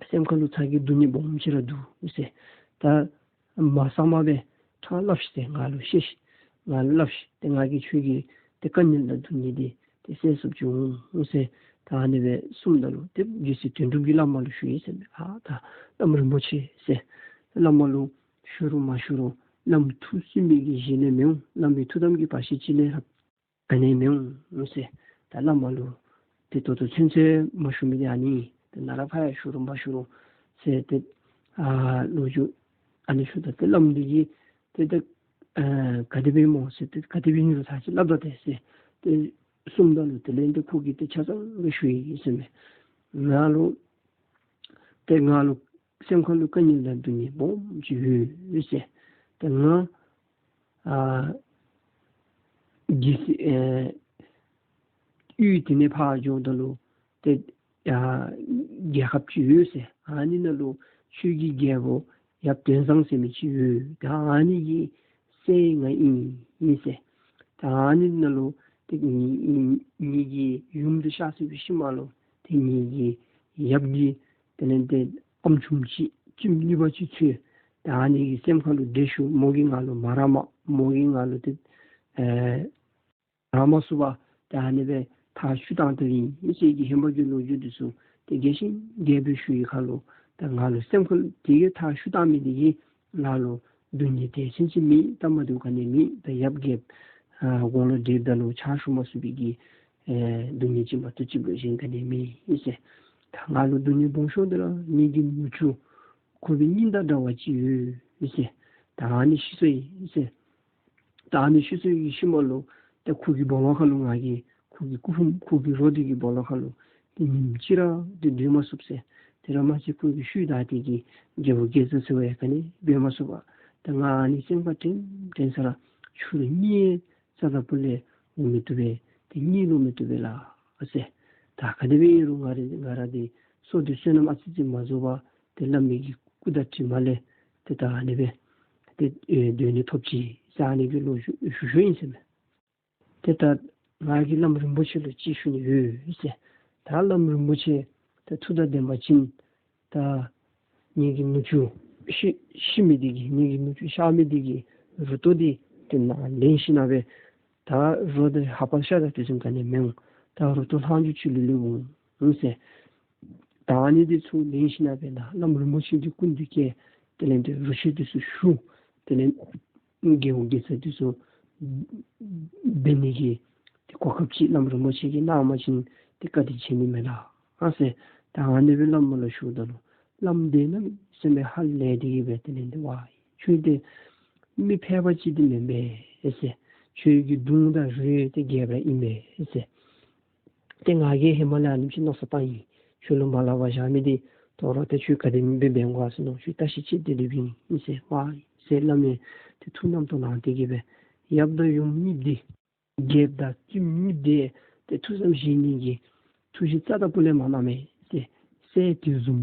སེམས་ཁ་ལུ་ཚ་གྱང་སྡུག་བསྔལ་སྦོམ་ཅིག་ར་འདུག་ཟེར། ད་མ་གསང་མ་སྦེ་ཕྲང་སླབ་ཤིག་ཟེར། ང་ལུ་བཤད་ཤིག། ང་ལུ་སླབ་ཤིག། ཏེ་ང་གིས་ཁྱོད་ཀྱི་ཏེ་དཀའ་ངལ་དང་སྡུག་བསྔལ་འདི་ཏེ་སེལ་ཚུགསཔ་ཅིག་འོང་ཟེར། ད་ཨ་ནི་སྦེ་གསུངམ་ད་ལུ་ཏེ་རྒྱལ་སྲས་དོན་གྲུབ་ཀྱིས་བླ་མ་ལུ་ཞུ་ཡི་ཟེར་མས། ཨ་ད་བླམ་རིན་པོ་ཆེ་ཟེར། བླ་མ་ལུ་ཞུ་རུང་མ་ཞུ་རུང་བླམ་ཐུགས་སུན་པའི་གི་གཞན་ལས་མི་འོང་། བླ་མའི་ཐུགས་དམ་གྱི་བར་ཆད་ཅིག་ལས་ར་ག་ནི་མི་འོང་ཟེར། ད་བླ་མ་ལུ་ཏེ་ད་ལྟོ་ཚུན་ཚོད་མ་ཞུ་མི་འདི་ཨ་ནི་ཏེ་ནཱ་ལས་ཕར་ཡང་ཞུ་རུང་མ་ཞུ་རུང་ཟེར་ཏེ་ཨ་ལོ་རྒྱུས་ཨ་ནི་ཞུཝ་ད་ཏེ་བླམ་འདི་གིས་ཏེ་ད་ཨ་ག་དེ་སྦེ་སྨོ་ཟེར་ཏེ་ག་དེ་སྦེ་ཨིན་རུང་ཚར་གཅིག་སླབ་ད་ཏེ་ཟེར་ཏེ་གསུངམ་ད་ལུ་དེ་ལས་ཏེ་ཁོ་གིས་ཏེ་ཆ་ཚང་སྦེ་ཞུ་ཡི་ཟེར་མས། ང་ལུ་ཏེ་ང་ལུ་སེམས་ཁ་ལུ་དཀའ་ངལ་དང་སྡུག་བསྔལ་སྦོམ་ཅིག་ཡོད་ཟེར། ཏེ་ང་ཨ་གི་སི་ཨེ་ཡུལ་དེ་ནས་ཕར་འགྱོཝ་ད་ལུ་ཏེ་ཨ་རྒྱལ་ཁབ་ཅིག་ཡོད་ཟེར། ཨ་ནི་ནང་ལུ་ཁྱོད་ཀྱི་རྒྱལ་པོ་ཡབ་དོན་བཟང་ཟེར་མི་ཅིག་ཡོད། ད་ཨ་ནི་གི་སྲས་ང་ཨིན་ཨིན་ཟེར། ད་ཨ་ནི་ནང་ལུ་ཏེ་ངེ་ངེ་གི་ཡུམ་འདི་གཤགས་སོང་བའི་ཤུལ་མ་ལུ་ཏེ་ངེ་གི་ཡབ་ཀྱི་དེ་ལས་ཏེ་ཨམ་ཆུང་ཅིག་བཙུནམོ་གཉིས་པ་ཅིག་འཚོལ། ད་ཨ་ནི་གི་སེམས་ཁ་ལུ་འདྲེ་ཞུགས། མོ་གིས་ང་ལུ་མ་རངས་པར་མོ་གིས་ང་ལུ་ཏེ་ཨེ་རང་མ་ཚུགས་པར་ད་ཨ་ནི་སྦེ་མཐར་བཤུད་བཏང་ད་ཨིན་ཟེར་གྱི་ཧེ་མ་གི་ལོ་རྒྱུས་འདི་ཚུ་ཏེ་རྒྱས་ཤིང་རྒྱས་པར་ཞུ་བའི་ཁར་ལུ་ད་ང་ལུ་སེམས་ཁ་ལུ་དེ་གིས་མཐར་བཤུད་བཏང་མི་འདི་གིས་ང་ལུ་སྡུག་བསྔལ་དེ་ཚུན་ཚོད་མེད། སྟབས་མ་བདེཝ་ག་ནི་མེད། ད་ཡབ་རྒྱལཔོ་ཨ་དགུང་ལོ་བགྲེསཔ་ད་ལུ་ཕྱག་ཞུ་མ་ཚུགས་པའི་གི་ཨེ་སྡུག་བསྔལ་ཅིག་མ་གཏོགས་ཅིག་ལུ་གཞན་ག་ནི་མེད་ཟེར། ད་ང་ལུ་སྡུག་བསྔལ་སྦོམ་ཤོས་འདི་ར་ངེ་གི་ནུ་གཅུང་ཁོ་པའི་སྙིང་དང་འདྲ་བ་ཅིག་ཡོད་ཟེར། ད་ཨ་ནི་ཤི་སོ་ཡི་ཟེར། ད་ཨ་ནི་ཤི་སོ་ཡི་ཤུལ་མ་ལུ་ཏེ་ཁོ་གི་སྦོ་ལོགས་ཁར་ལུ་ང་གིས་ཁོ་གི་སྐུ་ཕུང་ཁོ་གི་རོ་འདི་གི་སྦོ་ལོགས་ཁར་ལུ་ཏེ་ཉིནམ་གཅིག་ར་ཏེ་སྡོད་མ་ཚུགས་ཟེར། དེ་ར་མ་ཚད་ཁོ་གི་ཤུལ་བདའ་སྟེ་གི་རྒྱལ་པོ་རྒྱལ་བཙུན་ཟེར་བ་ཡང་ག་ནི་འབད་མ་ཚུགས་པར་ད་ང་ཨ་ནི་སེམས་ཁར་དྲན་དྲན་ས་ར་ཕྱི་རུ་གཉིད་རྩ་དང་སྤུ་ལས་འོང་མི་བཏུབ་པས། ཏེ་གཉིད་ལོག་མི་བཏུབ་པས་ལགས་ཟེར། ད་ག་དེ་སྦེ་ཨིན་རུང་ང་ར་ང་ར་འདི་སྲོག་འདི་བསོད་ནམས་ཨ་ཙི་ཅིག་མ་རྫོགས་པར་ཏེ་བླ་མའི་གི་སྐུ་དང་གྲིབ་མ་ལས་ཏེ་ད་ཨ་ནི་སྦེ་ཏེ་ཨེ་སྡོད་ནི་ཐོབ་ཅི་ཟེར་ཨ་ནི་གི་ལོ་ཞུ་ཞུ་ཞུཝ་ཨིན་ཟེར་མས། ཏེ་ད་ང་གིས་བླམ་རིན་པོ་ཆེ་ལུ་ཅིག་ཞུ་ནི་ཡོད་ཟེར། ད་བླམ་རིན་པོ་ཆེ་ད་ཐུགས་དང་ལྡན་པ་ཅིན་ད་ངེ་གི་ནུ་གཅུང་ཤི་ཤི་མི་འདི་གི་ངེ་གི་ནུ་གཅུང་གཤགས་མི་འདི་གི་རུ་ཏོ་འདི་ཏེ་ནཱ་ལེན་ཞིནམ་སྦེ་ད་རོ་འདི་ཧ་པ་ཤ་ད་དེ་ཚུ་ག་ནི་མི་འོང་། ད་རུ་ཏོ་ལྷག་འཇུག་ཅིག་ལུ་ལུ་འོང་ཟེར། ད་ཨ་ནི་འདི་ཚུ་ལེན་ཞིནམ་སྦེ་ད་བླམ་རིན་པོ་ཆེ་འདི་སྐུ་མདུན་བསྐྱལ། དེ་ལས་ཏེ་རོ་ཁྱི་འདི་ཚུ་ཞུ། དེ་ལས་རྒྱལ་བུ་རྒྱལ་ཚ་འདི་ཚུ་འབད་ནི་གི་ཏེ་གོ་སྐབས་ཅིག་བླམ་རིན་པོ་ཆེ་གིས་གནང་བ་ཅིན་ཏེ་བཀའ་དྲིན་ཆེ་ནི་མས་ལགས་ཟེར། ད་ཨ་ནི་སྦེ་བླམ་ལུ་ཞུཝ་ད་ལུ་བླམ་འདི་གནམ་མེད་ས་མེད་ཧ་ལས་ཏེ་གི་སྦེ་དེ་ལས་ཏེ་ཝའི་ཁྱོད་འདི་མི་ཕལ་པ་ཅིག་འདི་མེན་པས་ཟེར། ཁྱོད་ཀྱི་གདུང་དང་རོ་འདི་རྒྱལཔོ་ར་ཨིན་པས་ཟེར། ཏེ་ང་གིས་ཧེ་མ་ལས་ཨ་ནེམ་ཅིག་མནོ་བསམ་བཏང་ཡི། ཁྱོད་ལུ་མ་སླབ་པར་བཞག་མི་འདི་དོ་རུང་ཏེ་ཁྱོད་ག་དེམ་སྦེ་འབད་འོང་ག་ཟེར་མནོ་ཁྱོད་བརྟག་ཞིབ་ཅིག་འབད་དེ་སྦེ་ཨིན་ཟེར། ཝའི་ཟེར་བླ་མས་ཏེ་ཐུགས་རྣམ་རྟོག་ལངས་ཏེ་གི་སྦེ་ཡབ་དང་ཡུམ་གཉིས་འདི་རྒྱལཔོ་དང་བཙུནམོ་གཉིས་འདི་ཏེ་ཐུགས་བསམ་བཞེས་ནི་གི་ཐུགས་བཞེད་རྩ་དང་སྤུ་ལས་མ་གནང་མས་ཟེར། སྲས་དེ་བཟུམ་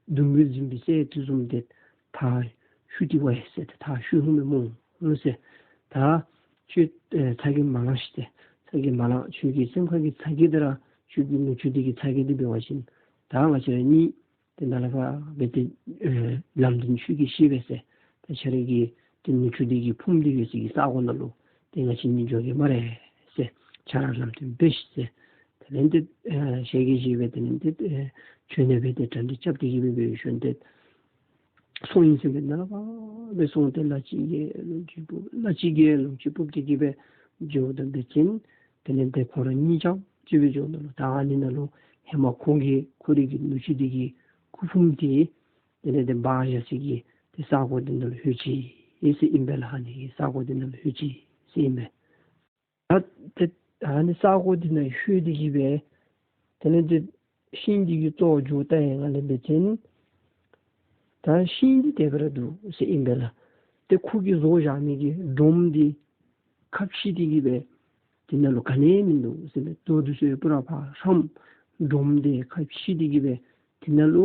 གདུང་བརྒྱུད་འཛིན་པའི་སྲས་དེ་བཟུམ་འདི་མཐར་བཤུད་དེ་ཝའི་ཟེར་ཏེ་མཐར་བཤུད་འོང་མི་སྨོ་ཟེར། ད་ཁྱོད་ཨེ་ཚ་གྱང་མ་ལང་ཤིག་ཟེར། ཚ་གྱང་མ་ལང་། ཁྱོད་ཀྱི་སེམས་ཁ་གི་ཚ་གྱང་འདི་ར་ཁྱོད་ཀྱི་ནུ་གཅུང་འདི་གི་ཚ་གྱང་འདི་འབད་བ་ཅིན་ད་ང་བཅས་ར་གཉིས་ཏེ་ནཱ་ལས་ཕར་འབད་དེ་ཨེ་ལམ་འདི་ཁྱོད་ཀྱིས་ཤེས་པས་ཟེར། ད་ཁྱོད་ར་གི་ཏེ་ནུ་གཅུང་འདི་གི་ཕུངམ་འདི་ཡོད་ས་གི་ས་གོ་ནང་ལུ་ཏེ་ང་བཅས་གཉིས་འགྱོ་གེ་སྨ་རེ་ཟེར། ཁྱོད་ར་ལམ་སྟོན་འབད་ཤིག་ཟེར། དེ་ལས་ཏེ་ཨེ་ཞལ་གྱིས་བཞེས་སྦེ་དེ་ལས་ཏེ་ཨེ་བྱོན་ནི་སྦེ་ཏེ་གྲ་སྒྲིག་རྐྱབ་སྟེ་གི་སྦེ་སྦེ་བྱོན་ཏེ་སོང་ཡི་ཟེར་མས། ནཱ་ལས་ཕར་སྦེ་སོང་སྟེ་ལ་གཅིག་གིས་ལུང་ཅིག་ཕུབ། ལ་གཅིག་གིས་ལུང་ཅིག་ཕུབ་སྟེ་གི་སྦེ་འགྱོཝ་ད་འབད་བ་ཅིན་དེ་ལས་ཏེ་ཁོང་ར་གཉིས་རྐྱངམ་ཅིག་སྦེ་འགྱོཝ་ད་ལུ་ད་ཨ་ནི་ནང་ལུ་ཧེ་མ་ཁོང་གིས་ཁོ་རའི་གི་ནུ་གཅུང་འདི་གི་སྐུ་ཕུངམ་འདི་དེ་ལས་ཏེ་སྦ་བཞག་ས་གི་ ས་གོ་འདི་ནང་ལུ་ལྷོད་ཅི་ཟེར་ཨིན་པས་ལགས། ཨ་ནི་གི་ས་གོ་འདི་ནང་ལུ་ལྷོད་ཅི་ཟེར་ཨིན་པས། ད་ཏེ་ཨ་ནི་ས་གོ་འདི་ནང་ལྷོད་དེ་གི་སྦེ་དེ་ལས་ཏེ་ཤིང་འདི་གི་ལྟོ་འགྱོ་བལྟ་ཡི་ང་ལས་འབད་བ་ཅིན་ད་ཤིང་འདི་དེ་སྦེ་ར་འདུག་ཟེར་ཨིན་པས་ལགས། ཏེ་ཁོ་གིས་བཟོ་བཞག་མི་གི་སྒྲོམ་འདི་ཁ་ཕྱེ་སྟེ་གི་སྦེ་དེ་ནང་ལུ་ག་ནི་མིན་འདུག་ཟེར་མས། རྡོ་འདི་ཚུ་ཡང་པུ་ར་ཕར་ཧྲམ། སྒྲོམ་འདི་ཁ་ཕྱེ་སྟེ་གི་སྦེ་དེ་ནང་ལུ་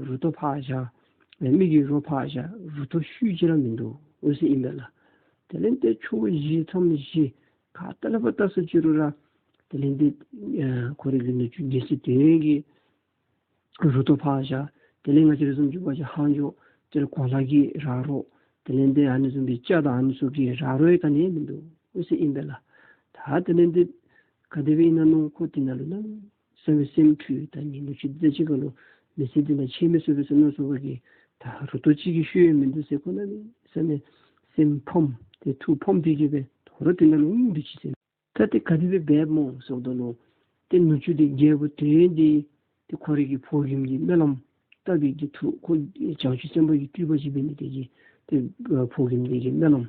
རུ་ཏོ་ཕར་བཞག། མི་གི་རོ་ཕར་བཞག། རུ་ཏོ་ཤུལ་ཅིག་ར་མིན་འདུག་ཟེར་ཨིན་པས་ལགས། དེ་ལས་ཏེ་ཕྱོགས་བཞི་མཚམས་བཞི་ག་ཏེ་ལས་ཕར་བལྟ་སོང་ཅི་རུང་ར་དེ་ལས་ཏེ་ཨ་ཁོ་རའི་གི་ནུ་གཅུང་རྒྱལ་སྲས་དོན་ཡོད་ཀྱི་རུ་ཏོ་ཕར་བཞག། དེ་ལས་ང་བཅས་ར་བཟུམ་ཅིག་འབད་བ་ཅིན་ཧང་ཇོ་དེ་ལས་གོ་ལ་གི་ར་རོ་དེ་ལས་ཏེ་ཨ་ནི་བཟུམ་སྦེ་ལྕགས་དང་ཨ་ནི་ཚུ་གི་ར་རོ་ཡང་ག་ནི་མིན་འདུག་ཟེར་ཨིན་པས་ལགས། ད་དེ་ལས་ཏེ་ག་དེ་སྦེ་ཨིན་ན་མནོ། ཁོ་དེ་ནང་ལུ་གནམ་མེད་ས་མེད་སེམས་འཁྲུལ། ད་ངེའི་ནུ་གཅུང་འདི་ད་ཅི་ག་ལུ་མི་ཚེ་འདི་ནང་ཆད་མི་ཚུགས་པས་ཟེར་མནོ་སོང་བ་གིས་ད་རུ་ཏོ་གཅིག་གི་ཤུལ་ཡང་མིན་འདུག་ཟེར་ཁོ་གནམ་མེད་ས་མེད་སེམས་ཕམ་སྟེ་ཐུགས་ཕམ་སྟེ་གི་སྦེ་དོ་རུང་དེ་ནང་ལུ་འོང་སྡོད་ཅི་ཟེར། ད་ཏེ་ག་དེ་སྦེ་འབདཝ་སྨོ་ཟེརཝ་ད་ལུ་ཏེ་ནུ་གཅུང་འདི་རྒྱལ་པོ་དོན་ཡོད་འདི་ཏེ་ཁོ་རའི་གི་ཕོ་རྒནམ་གྱི་སྨོན་ལམ་བཏབ་པའི་གི་མཐུ། ཁོ་བྱང་ཆུབ་སེམས་དཔའ་གི་སྤྲུལ་པ་ཅིག་འབད་ནི་དེ་གིས་ཏེ་ཕོ་རྒནམ་འདི་གི་སྨོན་ལམ།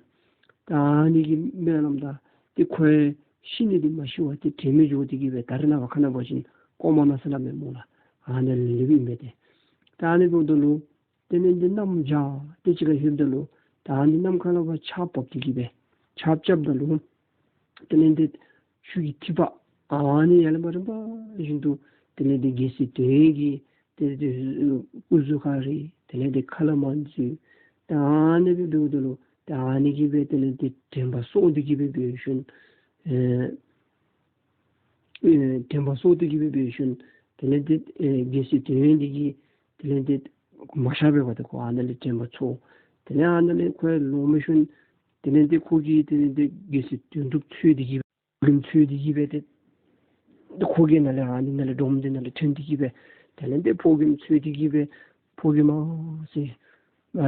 ད་ཨ་ནི་གི་སྨོན་ལམ་དང་ཏེ་ཁོ་ཡང་ཤི་ནི་འདི་མ་ཤི་བར་ཏེ་དྲན་མེད་འགྱོ་སྟེ་གི་སྦེ་ད་རེས་ནངས་པ་ཁ་ནང་འབད་བ་ཅིན་ཀོ་མ་ན་ཟེར་སླབ་མས་སྨོ་ལགས། ཨ་ནི་ལུ་ལུསཔ་ཨིན་པས་ཏེ། ད་ཨ་ནི་འབདཝ་ད་ལུ་དེ་ལས་ཏེ་གནམ་བྱཱར་ཏེ་ཅིག་ཁར་ལྷོདཔ་ད་ལུ་ད་ཨ་ནི་གནམ་ཁ་ལས་ཕར་ཆརཔ་བབས་ཏེ་གི་སྦེ་ཆརཔ་རྐྱབ་ད་ལུ་དེ་ལས་ཏེ་ཆུ་གི་ཐིགས་པ་ཨ་ནི་ཡར་ལས་མར་རིམ་པ་བཞིན་དུ་དེ་ལས་ཏེ་རྒྱལ་སྲས་དོན་ཡོད་ཀྱི་དེ་ལས་ཏེ་སྐུ་གཟུགས་ཁར་རེ་དེ་ལས་ཏེ་ཁ་ལས་མར་འཛུལ། ད་ཨ་ནི་སྦེ་འབདཝ་ད་ལུ་ད་ཨ་ནི་གིས་སྦེ་དེ་ལས་ཏེ་དྲན་པ་གསོ་སྟེ་གི་སྦེ་འབད་ཞིནམ་ཨེ་ཨེ་དྲན་པ་གསོ་སྟེ་གི་སྦེ་འབད་ཞིནམ་དེ་ལས་ཏེ་ཨེ་རྒྱལ་སྲས་དོན་ཡོད་འདི་གིས་དེ་ལས་ཏེ་མ་གཤགས་པར་འབདཝ་ད་ཁོ་ཨ་ནཱ་ལས་དྲན་པ་ཚོར། དེ་ལས་ཨ་ནཱ་ལས་ཁོ་ཡར་ལོང་མི་ཞིནམ་དེ་ལས་ཏེ་ཁོ་གིས་དེ་ལས་ཏེ་རྒྱལ་སྲས་དོན་གྲུབ་འཚོལ་ཏེ་གི་སྦེ་ཕོ་རྒནམ་འཚོལ་ཏེ་གི་སྦེ་ཏེ་ཏེ་ཁོ་གིས་ནཱ་ལས་ཨ་ནི་ནཱ་ལས་སྒྲོམ་འདི་ནང་ལས་ཐོན་ཏེ་གི་སྦེ་དེ་ལས་ཏེ་ཕོ་རྒནམ་འཚོལ་ཏེ་གི་སྦེ་ཕོ་རྒནམ་ཟེར་ཨ་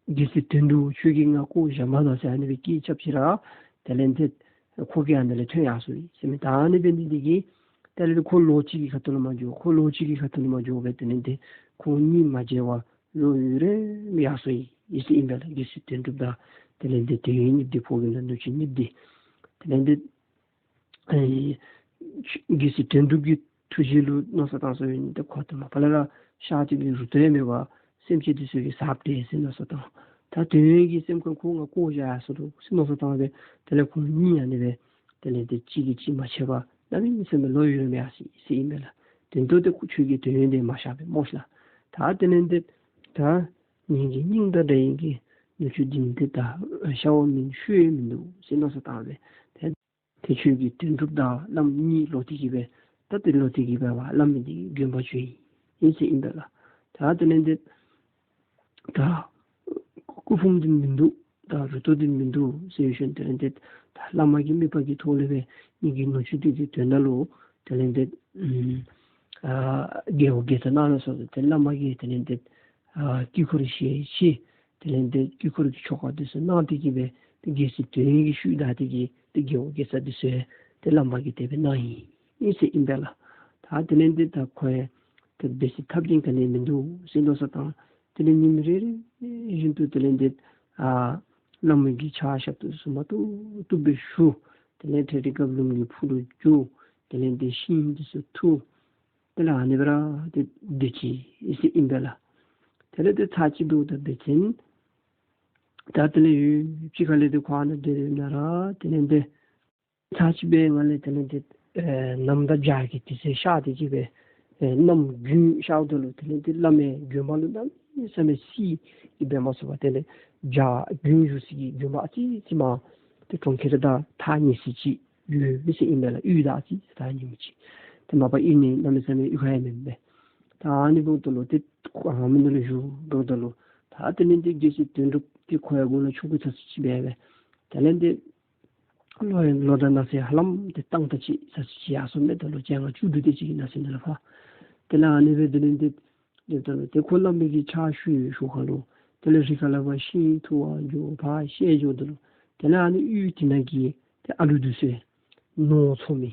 རྒྱལ་སྲས་དོན་གྲུབ་ཁྱོད་ཀྱིས་ང་བཀོ་བཞག་མ་ད་ཟེར་ཨ་ནི་སྦེ་སྐད་རྐྱབ་ཅི་ར་དེ་ལས་ཏེ་ཁོ་གིས་ཨ་ནཱ་ལས་ཐོན་ཡར་སོ་ཡི་ཟེར་མི། ད་ཨ་ནི་འབད་ནི་འདི་གིས་དེ་ལས་ཏེ་ཁོ་ལོ་གཅིག་གི་ཁ་ཐུག་ལུ་མ་འགྱོ། ཁོ་ལོ་གཅིག་གི་ཁ་ཐུག་ལུ་མ་འགྱོ་སྦེ་དེ་ལས་ཏེ་ཁོང་གཉིས་མ་མཇལ་བར་ལོ་ཡུན་རིངམོ་སྦེ་ཡར་སོ་ཡི་ཟེར་ཨིན་པས་ལགས། རྒྱལ་སྲས་དོན་གྲུབ་དང་དེ་ལས་ཏེ་དོན་ཡོད་གཉིས་འདི་ཕོ་རྒནམ་དང་ནུ་གཅུང་གཉིས་འདི་དེ་ལས་ཏེ་ཨེ་རྒྱལ་སྲས་དོན་གྲུབ་ཀྱི་ཐུགས་རྗེ་ལུ་མནོ་བསམ་བཏང་སོང་ཡི། ཏེ་ཁོ་ད་མ་པ་ལས་ར་གཤགས་ཏེ་གི་རུ་ཏོ་ཡང་མེད་པར་སེམས་ཅན་འདི་ཚུ་གིས་ཟ་སྟེ་ཟེར་མནོ་བསམ་བཏང་། ད་དོན་ཡོད་ཀྱི་སེམས་ཁར་ཁོ་ང་བཀོ་བཞག་ཡར་སོ་ནུག་ཟེར་མནོ་བསམ་བཏང་སྦེ་དེ་ལས་ཁོང་གཉིས་ཨ་ནི་སྦེ་དེ་ལས་ཏེ་གཅིག་གིས་གཅིག་མ་ཆད་པར་གནམ་མེད་ས་མེད་ལོ་ཡུན་རིངམོ་ཡར་སོ་ཡི་ཟེར་ཨིན་པས་ལགས། དོན་དུ་ཏེ་ཁོ་ཁྱོད་ཀྱི་དོན་ཡོད་འདི་མ་གཤགས་པས་སྨོ་ཤ་ལགས། ད་དེ་ལས་ཏེ་ད་ངེ་གི་སྙིང་དང་འདྲ་ཡི་གི་ནུ་གཅུང་འདི་ཏེ་ད་གཤགས་པ་མེན་ཤུལ་ཡང་མིན་འདུག་ཟེར་མནོ་བསམ་བཏང་སྦེ་ཏེ་ཏེ་ཁྱོད་ཀྱིས་དོན་གྲུབ་དང་བླམ་གཉིས་ལོག་སྟེ་གི་སྦེ་ད་ཏེ་ལོག་སྟེ་གི་སྦེ་བླམ་འདི་གི་དགོན་པར་བྱོན་ཡི་ཟེར་ཨིན་པས་ལགས། ད་དེ་ལས་ཏེ་ད་སྐུ་ཕུང་འདི་མིན་འདུག། ད་རུ་ཏོ་འདི་མིན་འདུག་ཟེར་ཞིནམ་དེ་ལས་ཏེ་ད་བླ་མ་གི་དམིགས་པ་གི་ཐོག་ལས་སྦེ་ངེ་གི་ནུ་གཅུང་འདི་གི་དོན་དག་ལུ་དེ་ལས་ཏེ་ཨ་དགེ་བ་དགེ་རྩ་གནང་ནུག་ཟེར་ཏེ་བླ་མ་གིས་དེ་ལས་ཏེ་ཨ་དཀྱིལ་འཁོར་ཞལ་ཕྱེ། དེ་ལས་ཏེ་དཀྱིལ་འཁོར་གྱི་ཆོ་ག་འདི་ཚུ་གནང་སྟེ་གི་སྦེ་ཏེ་རྒྱལ་སྲས་དོན་ཡོད་ཀྱི་ཤུལ་བདའ་སྟེ་གི་ཏེ་དགེ་བ་དགེ་རྩ་འདི་ཚུ་ཏེ་བླ་མ་གིས་དེ་སྦེ་གནང་ཡི་ཟེར་ཨིན་པས་ལགས། ད་དེ་ལས་ཏེ་ད་ཁོ་ཡང་ཏེ་འབད་ས་ཐབས་ཀྱིས་ག་ནི་མིན་འདུག་ཟེར་མནོ་བསམ་བཏང་། དེ་ལས་ཉིནམ་རེ་རེ་བཞིན་དུ་དེ་ལས་ཏེ་ཨ་བླ་མ་གི་ཕྱག་ཞབས་ཏོག་ཚུ་མ་ཐུབ་ཐུབ་སྦེ་ཞུ། དེ་ལས་འཕྲལ་འཕྲལ་རྒཔོ་ལུང་གི་ཕུག་ལུ་རྒྱུག། དེ་ལས་ཏེ་ཤིང་འདི་ཚུ་འཐུ། དེ་ལས་ཨ་ནི་སྦེ་ར་ཏེ་སྡོད་ཅི་ཟེར་ཨིན་པས་ལགས། དེ་ལས་ཏེ་ཚར་གཅིག་འབདཝ་ད་འབད་བ་ཅིན་ད་དེ་ལས་ཡུན་ཅིག་ཁ་ལས་ཏེ་ཁོ་ཨ་ནཱ་སྡོད་རུང་ན་ར་དེ་ལས་ཏེ་ཚར་གཅིག་འབད་བའི་སྒང་ལས་དེ་ལས་ཏེ་ཨེ་གནམ་དང་བྱཱར་གྱི་དུས་ཚོད་ཤར་ཏེ་གི་སྦེ་ཨེ་གནམ་དགུན་ཤརཝ་ད་ལུ་དེ་ལས་ཏེ་བླ་མའི་དགོན་པ་ལུ་གནམ་མེད་ས་མེད་བསིལ་གྱིས་སྦེ་མ་ཚུད་པར་དེ་ལས་བྱཱར་དགུན་བཞུགས་ས་གི་དགོན་པ་ཨ་ཙི་ཅིག་མར་ཏེ་གྲོང་ཁྱེར་དང་ཐག་ཉེ་ས་ཅིག་ཡོད་ཟེར་ཨིན་པས་ལགས། གཡུས་དང་ཨ་ཙི་ཐག་ཉེ་མི་ཅིག། ཏེ་མ་པ་གཡུས་ནི་གནམ་མེད་ས་མེད་གཡུས་ཁ་ཡང་མེན་པས། ད་ཨ་ནི་འབདཝ་ད་ལུ་ཏེ་ཁོ་ཨ་མི་ནང་ལུ་བཞུགས་འབདཝ་ད་ལུ་ད་དེ་ལས་ཏེ་རྒྱལ་སྲས་དོན་གྲུབ་ཏེ་ཁོ་ཡང་མགུ་ནང་ཆུ་ཁོལ་ཚ་སུ་ཅིག་འབད་སྦེ་དེ་ལས་ཏེ་ལོ་ལོ་དང་ན་ཚོད་ཧ་ལམ་ཏེ་སྟོང་ཕྲག་གཅིག་ཚ་སུ་ཅིག་ཡར་སོ་མས། ད་ལོ་བཅོ་ལྔ་བཅུ་དྲུག་དེ་ཅིག་གི་ན་ཚོད་ནང་ལུ་ཕར་དེ་ལས་ཨ་ནི་སྦེ་དེ་ལས་ཏེ་ཏེ་ད་ལུ་ཏེ་ཁོ་བླ་མ་གི་ཕྱག་ཞུ་ཞུ་ཁ་ལུ་དེ་ལས་རི་ཁ་ལས་ཕར་ཤིང་འཐུ་བར་འགྱོ་ཕར་བཤལ་འགྱོཝ་ད་ལུ་དེ་ལས་ཨ་ནི་གཡུས་དེ་ནང་གི་ཏེ་ཨ་ལུ་འདི་ཚུ་ནོར་འཚོ་མི་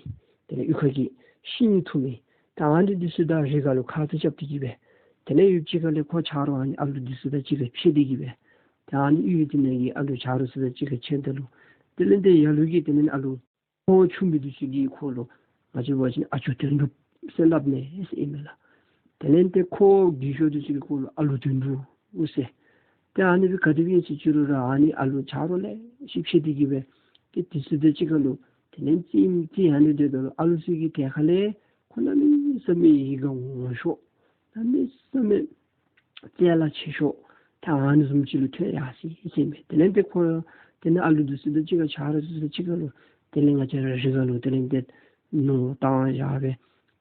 དེ་ལས་གཡུས་ཁ་གི་ཤིང་འཐུ་མི་ད་ཨ་ནི་འདི་ཚུ་དང་རི་ཁ་ལུ་ཁ་ཚུ་རྐྱབ་སྟེ་གི་སྦེ་ དེ་ལས་ཡུདཔ་ཅིག་ཁ་ལས་ཁོ་ཆ་རོགས་ཨ་ནི་ཨ་ལུ་འདི་ཚུ་དང་གཅིག་ཁར་ཕྱད་དེ་གི་སྦེ་ཏེ་ཨ་ནི་གཡུས་འདི་ནང་གི་ཨ་ལུ་ཆ་རོགས་ཚུ་དང་གཅིག་ཁར་ཕྱདཔ་ད་ལུ་དེ་ལས་ཏེ་ལ་ལུ་གིས་དེ་ལས་ཨ་ལུ་ཁོ་ཆུང་མི་འདི་ཚུ་གིས་ཁོ་ལུ་ང་བཅས་འབད་བ་ཅིན་ཨ་ཇོ་དོན་གྲུབ་ཟེར་སླབ་མས་ཟེར་ཨིན་མས་ལགས། དེ་ལས་ཏེ་ཁོ་རྒས་ཤོས་འདི་ཚུ་གིས་ཁོ་ལུ་ཨ་ལུ་དོན་གྲུབ་ཟེར། ཏེ་ཨ་ནི་སྦེ་ག་དེ་སྦེ་ཨིན་ཟེར་ཅི་རུང་ར་ཨ་ནི་ཨ་ལུ་ཆ་རོགས་ལེ་ཤ་ཕྱད་དེ་གི་སྦེ་ཏེ་འདི་ཚུ་དང་གཅིག་ཁར་ལུ་དེ་ལས་རྩེདམོ་རྩེ་ཨ་ནི་སྦེ་སྡོདཔ་ད་ལུ་ཨ་ལུ་ཚུ་གིས་དེ་ཁ་ལས་ཁོ་གནམ་མེད་ས་མེད་ཡིད་ཁར་འོང་ཤོས་གནམ་མེད་ས་མེད་རྩལ་ལ་ཆེ་ཤོས་ད་ཨ་ནི་བཟུམ་ཅིག་ལུ་ཐོན་ཡར་སོ་ཡི་ཟེར་ཨིན་པས། དེ་ལས་ཏེ་ཁོ་དེ་ལས་ཨ་ལུ་འདི་ཚུ་དང་གཅིག་ཁར་ཆ་རོགས་འདི་ཚུ་དང་གཅིག་ཁར་ལུ་དེ་ལས་ང་བཅས་ར་རི་ཁ་ལུ་དེ་ལས་ཏེ་ནོར་བཏང་བཞག་སྦེ་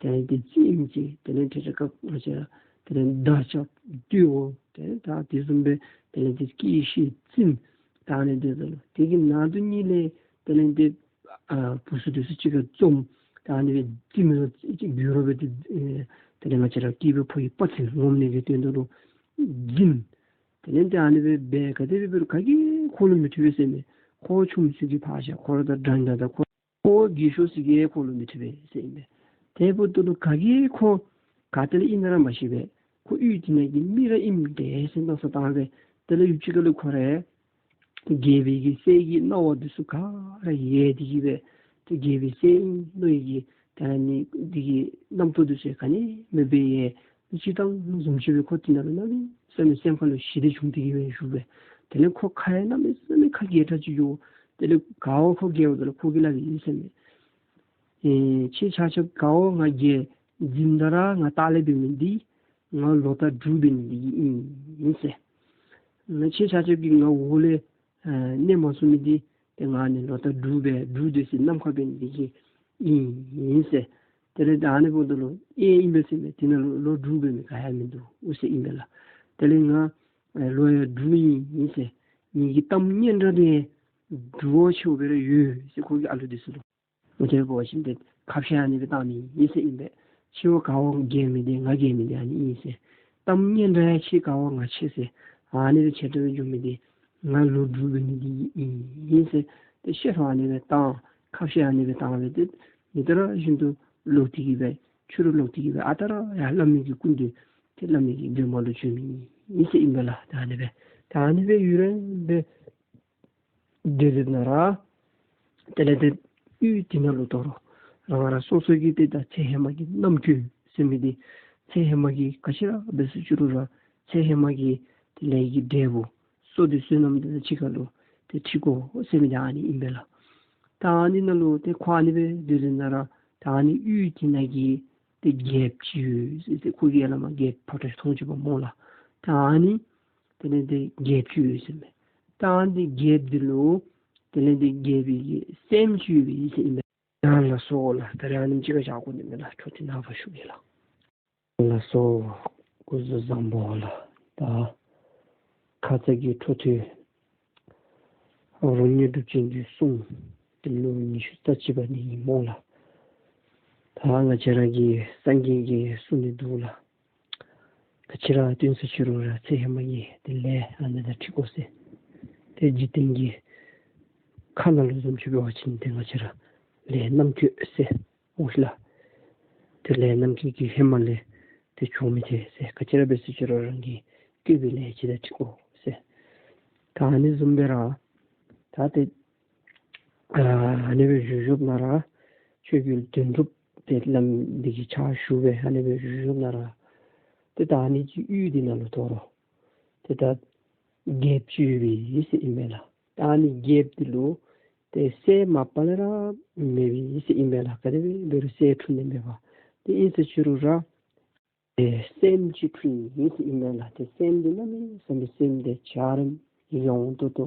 དེ་ལས་ཏེ་རྩེདམོ་རྩེ། དེ་ལས་ཏེ་རི་ཁ་ང་བཅས་ར་དེ་ལས་མདའ་རྐྱབ་རྡོ་འོང་། དེ་ལས་ད་དེ་བཟུམ་སྦེ་དེ་ལས་ཏེ་སྐད་ཤེད་འཛིང་། ད་ཨ་ནི་སྦེ་སྡོདཔ་ད་ལུ་དེ་གི་ནང་དུ་ནི་ལས་དེ་ལས་ཏེ་ཨ་བུ་ཚུ་འདི་ཚུ་གཅིག་ཁར་འཛོམས། ད་ཨ་ནི་སྦེ་རྩེདམོ་རྩེ་རུང་སྦེ་ཏེ་ཨེ་དེ་ལས་ང་བཅས་ར་སྐྱེས་པའི་ཕོ་ཡི་དཔའ་རྩལ་ངོམ་ནི་གི་དོན་དུ་ལུ་འཛིང་། དེ་ལས་ཏེ་ཨ་ནི་སྦེ་འབད་ག་དེ་སྦེ་འབད་རུང་ག་གིས་ཁོ་ལུ་མི་ཐུབ་པས་ཟེར་མས། ཁོ་ཆུང་ཚུ་གིས་ཕར་བཞག། ཁོ་ར་དང་འདྲན་འདྲ་དང་ཁོ་ཁོ་རྒས་ཤོས་ཚུ་གིས་ཁོ་ལུ་མི་ཐུབ་པས་ཟེར་ཨིན་པས། དེ་འབདཝ་ད་ལུ་ག་གིས་ཁོ་ག་ཏེ་ལས་ཨིན་ན་ར་མ་ཤེས་པས། ཁོ་གཡུས་འདི་ནང་གི་མི་ར་ཨིནམ་འདྲས་ཟེར་མནོ་བསམ་བཏང་སྦེ་དེ་ལས་ཡུདཔ་ཅིག་ཁ་ལུ་ཁོ་ར་རྒྱལ་པོའི་གི་སྲས་ཀྱི་རྣ་བ་འདི་ཚུ་ག་ར་ཡལ་ཏེ་གི་སྦེ་ཏེ་རྒྱལ་པོའི་སྲས་ཨིན་མནོ་ནི་གི་ད་ཨ་ནི་འདི་གི་རྣམ་རྟོག་འདི་ཚུ་ག་ནི་མེད་པར་ཡལ། སྤྱིར་བཏང་བཟུམ་ཅིག་སྦེ་ཁོ་འདི་ནང་ལུ་གནམ་མེད་ས་མེད་སེམས་ཁ་ལུ་ཞི་བདེ་བྱུང་སྟེ་གི་སྦེ་བཞུགས་པས། དེ་ལས་ཁོ་ཁ་ཡང་གནམ་མེད་ས་མེད་ཁ་རྒྱས་དྲགས་ཅིག་འགྱོ། དེ་ལས་ག་བ་ཁོ་རྒྱལཝ་ད་ལུ་ཁོ་གིས་སླབ་ཨིན་ཟེར་མས། ཨེ་ཁྱེད་ཆ་ཁྱབ་ག་བ་ང་རྒྱལ་འཛིངམ་ད་ར་ང་ལྟག་ལས་འབད་མི་འདི་ང་ལོ་ལྟར་འབྲུག་འབད་ནི་འདི་གིས་ཨིན་ཟེར། ང་ཁྱེད་ཆ་ཁྱབ་ཀྱིས་ང་འོག་ལས་ཨེ་གནས་མ་ཚུགས་མི་འདི་ཏེ་ང་ནི་ལོ་ལྟར་འབྲུག་འབད་འབྲུག་སྡོད་སའི་ནམ་མཁའ་འབད་ནི་འདི་གིས་ཨིན་ཟེར། དེ་ལས་ད་ཨ་ནི་འབདཝ་ད་ལུ་ཨེ་ཨིན་པས་ཟེར་མས། དེ་ནང་ལུ་ལོ་འབྲུག་འབད་མི་ག་ཡང་མིན་འདུག་ཟེར་ཨིན་པས་ལགས། དེ་ལས་ང་ཨེ་ལོ་ཡང་འབྲུག་ཨིན་ཟེར། ངེ་གི་གཏམ་སྙན་གྲགས་འདི་འབྲུག་བ་ཆེཝ་སྦེ་ར་ཡོད་ཟེར་ཁོ་གིས་ཨ་ལུ་འདི་ཚུ་ལུ། ང་བཅས་འབད་བ་ཅིན་ཏེ་ཁ་བཤད་ཨ་ནི་སྦེ་བཏང་མི་ཨིན་ཟེར་ཨིན་པས། ཁྱེད་བ་ག་བ་རྒྱལ་མི་འདི་ང་རྒྱལ་མི་འདི་ཨ་ནི་ཨིན་ཟེར། གཏམ་སྙན་གྲགས་ཡང་ཁྱེད་ག་བ་ང་ཆེ་ཟེར། ཨ་ནི་སྦེ་ཆེ་དྲགས་སྦེ་འགྱོ་མི་འདི་ང་ལོ་འབྲུག་འབད་ནི་འདི་ཨིན་ཟེར། ཏེ་བཤད་ཐོ་ཨ་ནི་སྦེ་བཏང་། ཁ་བཤད་ཨ་ནི་སྦེ་བཏང་སྦེ་ཏེ་ཉིན་ལྟར་བཞིན་དུ་ལོག་སྟེ་གི་སྦེ་ཕྱི་རུ་ལོག་སྟེ་གི་སྦེ་ཨ་རྟག་ར་ཡར་བླ་མའི་གི་སྐུ་མདུན་ཏེ་བླ་མའི་གི་མདུན་མ་ལུ་བྱོན་མི་ཨིན་ཟེར་ཨིན་པས་ལགས། ད་ཨ་ནི་སྦེ་ད་ཨ་ནི་སྦེ་ཡུན་རིང་སྦེ་སྡོད་སྡོདཔ་ད་ར་དེ་ལས་ཏེ་གཡུས་འདི་ནང་ལུ་དོ་རུང་རང་རང་སོ་སོ་གི་ཏེ་ད་ཚེ་ཧེ་མ་གི་རྣམ་ཅོ་ཟེར་མི་འདི་ཚེ་ཧེ་མ་གི་ག་ཅི་ར་འབད་ཟེར་ཅི་རུང་ར་ཚེ་ཧེ་མ་གི་དེ་ལས་ཀྱི་འབྲས་བུ་བསོད་བདེ་བསོད་ནམས་དང་གཅིག་ཁར་ལུ་ཏེ་འཁྲིལ་དགོ་ཟེར་མི་འདི་ཨ་ནི་ཨིན་པས་ལགས། ད་ཨ་ནི་ནང་ལུ་ཏེ་ཁོ་ཨ་ནི་སྦེ་སྡོད་སྡོདཔ་ད་ར་ད་ཨ་ནི་གཡུས་འདི་ནང་གི་ཏེ་རྒྱལཔོ་ཅིག་ཡོད་ཟེར། ཏེ་ཁོ་གིས་ཡར་ལས་མར་རྒྱལཔོ་ཕོ་བྲང་མཐོང་ཅི་པ་སྨོ་ལགས། ད་ཨ་ནི་དེ་ལས་ཏེ་རྒྱལཔོ་ཅིག་ཡོད་ཟེར་མས། ད་ཨ་ནི་རྒྱལཔོ་འདི་ལུ་དེ་ལས་ཏེ་རྒྱལ་པོའི་གི་སྲསམོ་ཅིག་ཡོད་པས་ཟེར་ཨིན་པས། ཡ་ལགས་སོ་ལགས། ད་རེས་ཨ་ནེམ་ཅིག་ཁར་བཞག་དགོ་ནི་མས་ལགས། འཕྲོ་མཐུད་ནངས་པ་ཞུ་གེ་ལགས། ལགས་སོ། སྐུ་གཟུགས་བཟང་པོ་ལགས། ད་ཁ་ཙ་གི་འཕྲོ་མཐུད་རོ་ཉི་གྲུབ་ཆེན་གྱི་གསུང་འདི་ལོ་ཉི་ཤུ་རྩ་གཅིག་པ་འདི་ཨིན་སྨོ་ལགས། ད་ང་བཅས་ར་གི་སངས་རྒྱས་ཀྱི་གསུང་འདི་འདུག་ལགས། ག་ཅི་ར་སྟོན་ཟེར་ཅི་རུང་ར་ཚེ་ཧེ་མ་གི་དེ་ལས་ཨ་ནི་དང་འཁྲིལ་དགོ་ཟེར། ཏེ་འཇིག་རྟེན་གྱི་ཁ་ནང་ལུ་བཟུམ་ཅིག་འབད་བ་ཅིན་ཏེ་ང་བཅས་ར་ལས་རྣམ་བཀོད་ཟེར་འོང་ཤིག་ལགས། ཏེ་ལས་རྣམ་བཀོད་ཀྱི་ཧེ་མ་ལས་ཏེ་བྱུང་མི་ཏེ་ཟེར། ག་ཅི་ར་འབད་ཟེར་ཅི་རུང་རང་གི་བཀོད་པའི་ལས་ཅིག་དང་འཁྲིལ་དགོ་ཟེར། ད་ཨ་ནི་བཟུམ་སྦེ་ར་ད་ཏེ་ཨ་ཨ་ནི་སྦེ་བཞུགས་བཞུགསཔ་ད་ར་ཆོས་རྒྱལ་དོན་གྲུབ་ཏེ་བླམ་འདི་གི་ཕྱག་ཞུ་སྦེ་ཨ་ནི་སྦེ་བཞུགས་བཞུགསཔ་ད་ར་ཏེ་ད་ཨ་ནི་གི་གཡུས་འདི་ནང་ལུ་དོ་རུང་ཏེ་ད་རྒྱལཔོ་ཅིག་ཡོད་པས་ཟེར་ཨིན་པས་ལགས། ད་ཨ་ནི་རྒྱལཔོ་འདི་ལུ་ཏེ་སྲས་མ་པ་ལས་ར་མེད་པས་ཟེར་ཨིན་པས་ལགས། ག་དེ་སྦེ་འབད་རུང་སྲས་འཁྲུངས་ནི་མེད་པས། ཏེ་ཨིན་ཟེར་ཅི་རུང་ར་ཏེ་སྲསམོ་ཅིག་འཁྲུངས་ཡི་ཟེར་ཨིན་མས་ལགས། ཏེ་སྲསམོ་འདི་གནམ་མེད་ས་མེད་སྲསམོ་འདི་འཇའ་རིསམོ་ཡིད་འོང་ཏོག་ཏོ་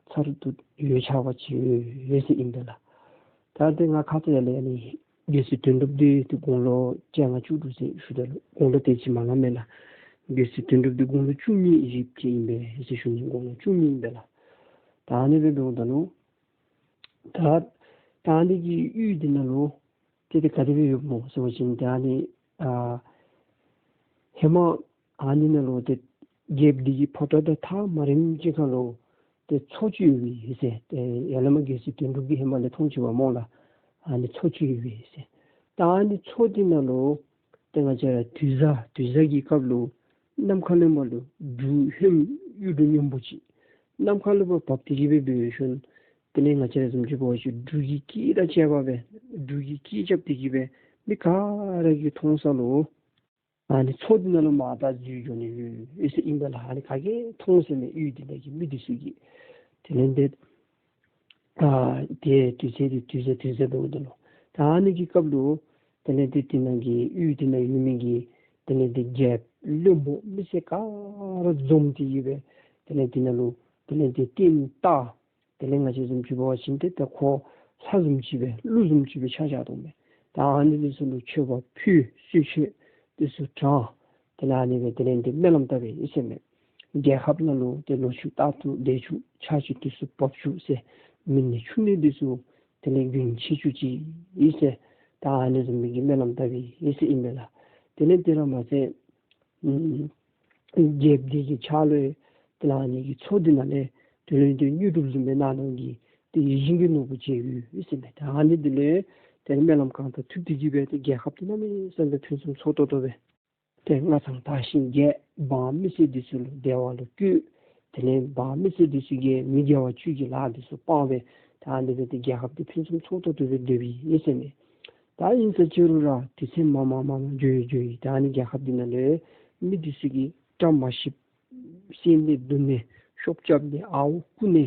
མཚར་སྡུག་འོད་ཆགས་པ་ཅིག་ཡོད་ཟེར་ཨིན་པས་ལགས། ད་ཏེ་ང་ཁ་ཙ་ཡར་ལས་ཨ་ནི་རྒྱལ་སྲས་དོན་གྲུབ་འདི་ཏེ་དགུང་ལོ་བཅོ་ལྔ་བཅུ་དྲུག་ཟེར་ཞུ་ད་ལུ་དགུང་ལོ་དེ་ཅིག་མ་ལང་མས་ལགས། རྒྱལ་སྲས་དོན་གྲུབ་འདི་དགུང་ལོ་བཅུ་གཉིས་བཞེས་ཅི་ཨིན་པས་ཟེར་ཞུ་ནི། དགུང་ལོ་བཅུ་གཉིས་ཨིན་པས་ལགས། ད་ཨ་ནི་སྦེ་འབདཝ་ད་ལུ་ད་ད་ཨ་ནི་གི་གཡུས་འདི་ནང་ལུ་ཏེ་ཏེ་ག་དེ་སྦེ་ཡོདཔ་སྨོ་ཟེར་བ་ཅིན་ཏེ་ཨ་ནི་ཨ་ཧེ་མ་ཨ་ནི་ནང་ལུ་ཏེ་རྒྱལཔོ་འདི་གི་ཕོ་བྲང་དང་ཐག་མ་རིངམ་ཅིག་ཁར་ལུ་ཏེ་མཚོ་ཅིག་ཡོད་པས་ཟེར། ཏེ་ཡར་ལས་མར་རྒྱལ་སྲས་དོན་གྲུབ་ཀྱིས་ཧེ་མ་ལས་མཐོང་ཅི་པ་སྨོ་ལགས། ཨ་ནི་མཚོ་ཅིག་ཡོད་པས་ཟེར། ད་ཨ་ནི་མཚོ་འདི་ནང་ལུ་ཏེ་ང་བཅས་ར་དུས་བཟང་དུས་བཟང་གི་སྐབས་ལུ་ ནམ་མཁའ་ལས་མར་ལུ་འབྲུག་ཧོནམ་གཡུ་འབྲུག་སྔོནམོ་ཅིག་ནམ་མཁའ་ལས་ཕར་བབས་ཏེ་གི་སྦེ་འབད་ཞིནམ་དེ་ལས་ང་བཅས་ར་བཟུམ་ཅིག་འབད་བ་ཅིན་འབྲུག་གི་སྐད་དང་བཅས་པ་སྦེ་འབྲུག་གི་སྐད་རྐྱབ་སྟེ་གི་སྦེ་མི་ག་ར་གིས་མཐོང་ས་ལུ་ཨ་ནི་མཚོ་འདི་ནང་ལུ་མར་ད་འཛུལ་འགྱོ་ནི་ཡོད་ཟེར་ཨིན་པས་ལགས། ཨ་ནི་ག་གིས་མཐོང་ཟེར་མས། གཡུས་འདི་ནང་གི་མི་འདི་ཚུ་གིས། དེ་ལས་འདི་ཨ་དེ་དུས་ཚོད་འདི་དུས་ཚོད་དུས་ཚོད་འབདཝ་ད་ལུ་ད་ཨ་ནི་གི་སྐབས་ལུ་དེ་ལས་འདི་དེ་ནང་གི་གཡུས་དེ་ནང་ཡོད་མི་གི་དེ་ལས་འདི་རྒྱལཔོ་བློན་པོ་མི་སེར་ག་ར་འཛོམས་ཏེ་གི་སྦེ་དེ་ལས་འདི་ནང་ལུ་དེ་ལས་འདི་རྟེན་བཏགས། དེ་ལས་ང་བཅས་བཟུམ་ཅིག་འབད་བ་ཅིན་ཏེ་ད་ཁོ་ལྷ་བཟུམ་ཅིག་སྦེ་ཀླུ་བཟུམ་ཅིག་སྦེ་ཆ་བཞག་དོ་མས། ད་ཨ་ནི་འདི་ཚུ་ལུ་མཆོད་པ་ཕུལ། གསོལ་མཆོད་འདི་ཚུ་དྲངས། དེ་ལས་ཨ་ནི་སྦེ་དེ་ལས་འདི་སྨོན་ལམ་བཏབ་པས་ཟེར་མས། རྒྱལ་ཁབ་ནང་ལུ་ཏེ་ལོ་ཕྱུགས་རྟག་ཏུ་བདེ་བཅུག། ཆར་ཆུ་འདི་ཚུ་འབབ་བཅུག་ཟེར། མེ་ནད་ཆུ་ནད་འདི་ཚུ་དེ་ལས་རྒྱུན་ཆད་བཅུག་ཅིག་ཟེར། ད་ཨ་ནི་བཟུམ་མའི་གི་སྨོན་ལམ་བཏབ་པས་ཟེར་ཨིན་པས་ལགས། དེ་ལས་དེ་ར་མ་ཚད་ཨུམ་རྒྱལཔོ་འདི་གི་ཕྱག་ལུ་དེ་ལས་ཨ་ནི་གི་མཚོ་འདི་ནང་ལས་དེ་ལས་འདི་དངོས་གྲུབ་བཟུམ་སྦེ་གནང་གནངམ་གི་དེ་ཡིད་བཞིན་གྱི་ནོར་བུ་མཇལ་ཡི་ཟེར་མས། ད་ཨ་ནི་འདི་ལས་དེ་ལས་སྨོན་ལམ་གང་དྲག་ཐུབ་སྟེ་གི་སྦེ་ཏེ་རྒྱལ་ཁབ་འདི་གནམ་མེད་ས་མེད་ཕུན་སུམ་ཚོགས་ཏོག་ཏོ་སྦེ་ཏེ་མངའ་ཐང་དར་ཞིང་རྒྱས། འབངས་མི་སེར་འདི་ཚུ་ལུ་བདེ་བ་ལུ་བཀོད། དེ་ལས་འབངས་མི་སེར་འདི་ཚུ་གིས་མི་དགེ་བ་བཅུ་གི་ལཱ་འདི་ཚུ་སྤངས་སྦེ་ད་ཨ་ནི་སྦེ་ཏེ་རྒྱལ་ཁབ་འདི་ཕུན་སུམ་ཚོགས་ཏོག་ཏོ་སྦེ་སྡོད་པས་ཟེར་མས། ད་ཨིན་ས་ཅི་རུང་ར་དུས་ཚོད་མར་མར་མར་མར་འགྱོ་ཡི་འགྱོ་ཡི། ད་ཨ་ནི་རྒྱལ་ཁབ་འདི་ནང་ལུ་མི་འདི་ཚུ་གིས་བཀྲ་མ་ཤིསཔ་བསད་ནི་རྡུང་ནི་ཤོབ་རྐྱབ་ནི་ཨརཝ་རྐུ་ནི་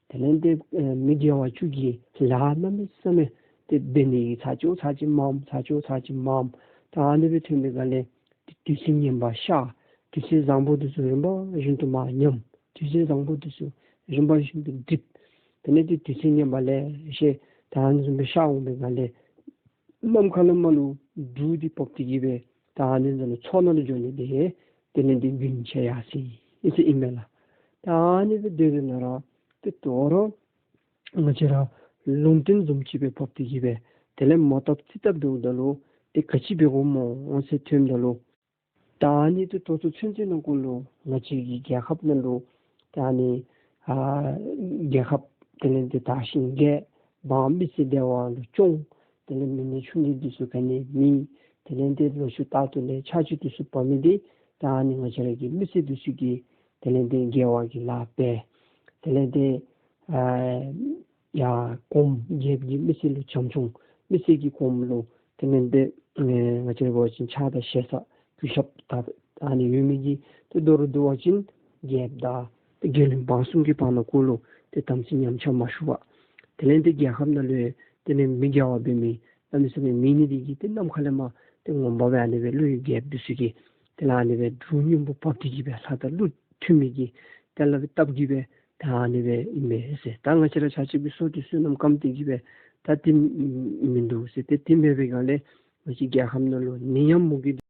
དེ་ལས་འདི་ཨེ་མི་དགེ་བ་བཅུ་གི་ལཱ་གནམ་མེད་ས་མེད་ཏེ་འབད་ནི་གི་ཚར་གཅིག་ཚར་གཅིག་མངམ་ཚར་གཅིག་ཚར་གཅིག་མངམ། ད་ཨ་ནི་སྦེ་ཐོན་པའི་སྒང་ལས་དུས་ཚོད་ངན་པ་ཤར། དུས་ཚོད་བཟང་པོ་འདི་ཚུ་རིམ་པ་བཞིན་དུ་མར་ཉམས། དུས་ཚོད་བཟང་པོ་འདི་ཚུ་རིམ་པ་བཞིན་དུ་འགྲིབ། དེ་ལས་ཏེ་དུས་ཚོད་ངན་པ་ལེ་ཤ་ད་ཨ་ནི་བཟུམ་སྦེ་ཤར་འོང་པའི་སྒང་ལས་ནམ་མཁའ་ལས་མར་ལུ་འབྲུག་འདི་བབས་ཏེ་གི་སྦེ་ད་ཨ་ནི་ནང་ལུ་མཚོ་ནང་ལུ་འགྱོ་ནི་འདི་དེ་ལས་འདི་རྒྱུན་ཆད་ཡར་སོ་ཡི་ཟེར་ཨིན་མས་ལགས། ད་ཨ་ནི་སྦེ་སྡོད་དེ་ནང་ར་ཏེ་དོ་རུང་ང་བཅས་ར་ལུང་བསྟན་བཟུམ་ཅིག་སྦེ་བབས་ཏེ་གི་སྦེ་དེ་ལས་མོ་བཏབ་རྩིས་བཏབ་འབདཝ་ད་ལུ་ཏེ་ག་ཅི་འབད་དགོཔ་སྨོ་ཟེར་ཐོནམ་ད་ལུ་ད་ཨ་ནི་ཏེ་ད་ལྟོ་ཚུན་ཚོད་ནང་འཁོད་ལུ་ང་བཅས་ཀྱི་རྒྱལ་ཁབ་ནང་ལུ་ད་ཨ་ནི་ཨ་རྒྱལ་ཁབ་དེ་ལས་ཏེ་དར་ཞིང་རྒྱས། འབངས་མི་སེར་བདེ་བ་ལུ་སྐྱོང་། དེ་ལས་མེ་ནད་ཆུ་ནད་འདི་ཚུ་ག་ནི་མེད། དེ་ལས་ཏེ་ལོ་ཕྱུགས་རྟག་ཏུ་ལེགས། ཆར་ཆུ་འདི་ཚུ་འབབ་མི་འདི་ད་ཨ་ནི་ང་བཅས་ར་གི་མི་སེར་འདི་ཚུ་གིས་དེ་ལས་ཏེ་དགེ་བ་གི་ལཱ་འབད། དེ་ལས་ཏེ་ཨ་ཡར་གོངམ་རྒྱལཔོ་གིས་མི་སེར་ལུ་བྱམས་སྐྱོང་། མི་སེར་གྱིས་གོངམ་ལུ་དེ་ལས་ཏེ་ཨེ་ང་བཅས་ར་འབད་བ་ཅིན་ཕྱག་དང་ཞེ་ས་གུས་ཞབས་ད་ཨ་ནི་ཡོད་མི་གིས་ཏེ་མདོར་བསྡུ་བ་ཅིན་རྒྱལཔོ་དང་ཏེ་རྒྱལ་བློན་འབངས་གསུམ་གྱི་བར་ན་འཁོད་ལུ་ཏེ་དམ་ཚིག་ཉམས་ཆག་མ་ཞུགས་པར། དེ་ལས་ཏེ་རྒྱལ་ཁབ་ནང་ལུ་ཏེ་ནི་མི་དགེ་བ་འབད་མི་གནམ་མེད་ས་མེད་མེད་ནི་འདི་གིས་ཏེ་ནམ་མཁའ་ལས་མར་ཏེ་ངོ་མ་སྦེ་ཨ་ནི་སྦེ་ཀླུ་ཡི་རྒྱལཔོ་འདི་ཚུ་གིས་དེ་ལས་ཨ་ནི་སྦེ་འབྲུག་སྔོནམོ་བབས་ཏེ་གི་སྦེ་ལྷ་དང་ཀླུ་མཐུན་མི་གི་དེ་ལས་སྦེ་སྟབས་ཀྱིས་སྦེ་ད་ཨ་ནི་སྦེ་ཨིན་མས་ཟེར། ད་ང་བཅས་ར་ཆ་ཁྱབ་ཀྱི་བསོད་བདེ་བསོད་ནམས་སྐམ་སྟེ་གི་སྦེ་ད་དེ་མིན་འདུག་ཟེར། ཏེ་དེ་མེད་པའི་སྒང་ལས་ང་བཅས་རྒྱལ་ཁབ་ནང་ལུ་ནད་ཡམས་མུ་གེ་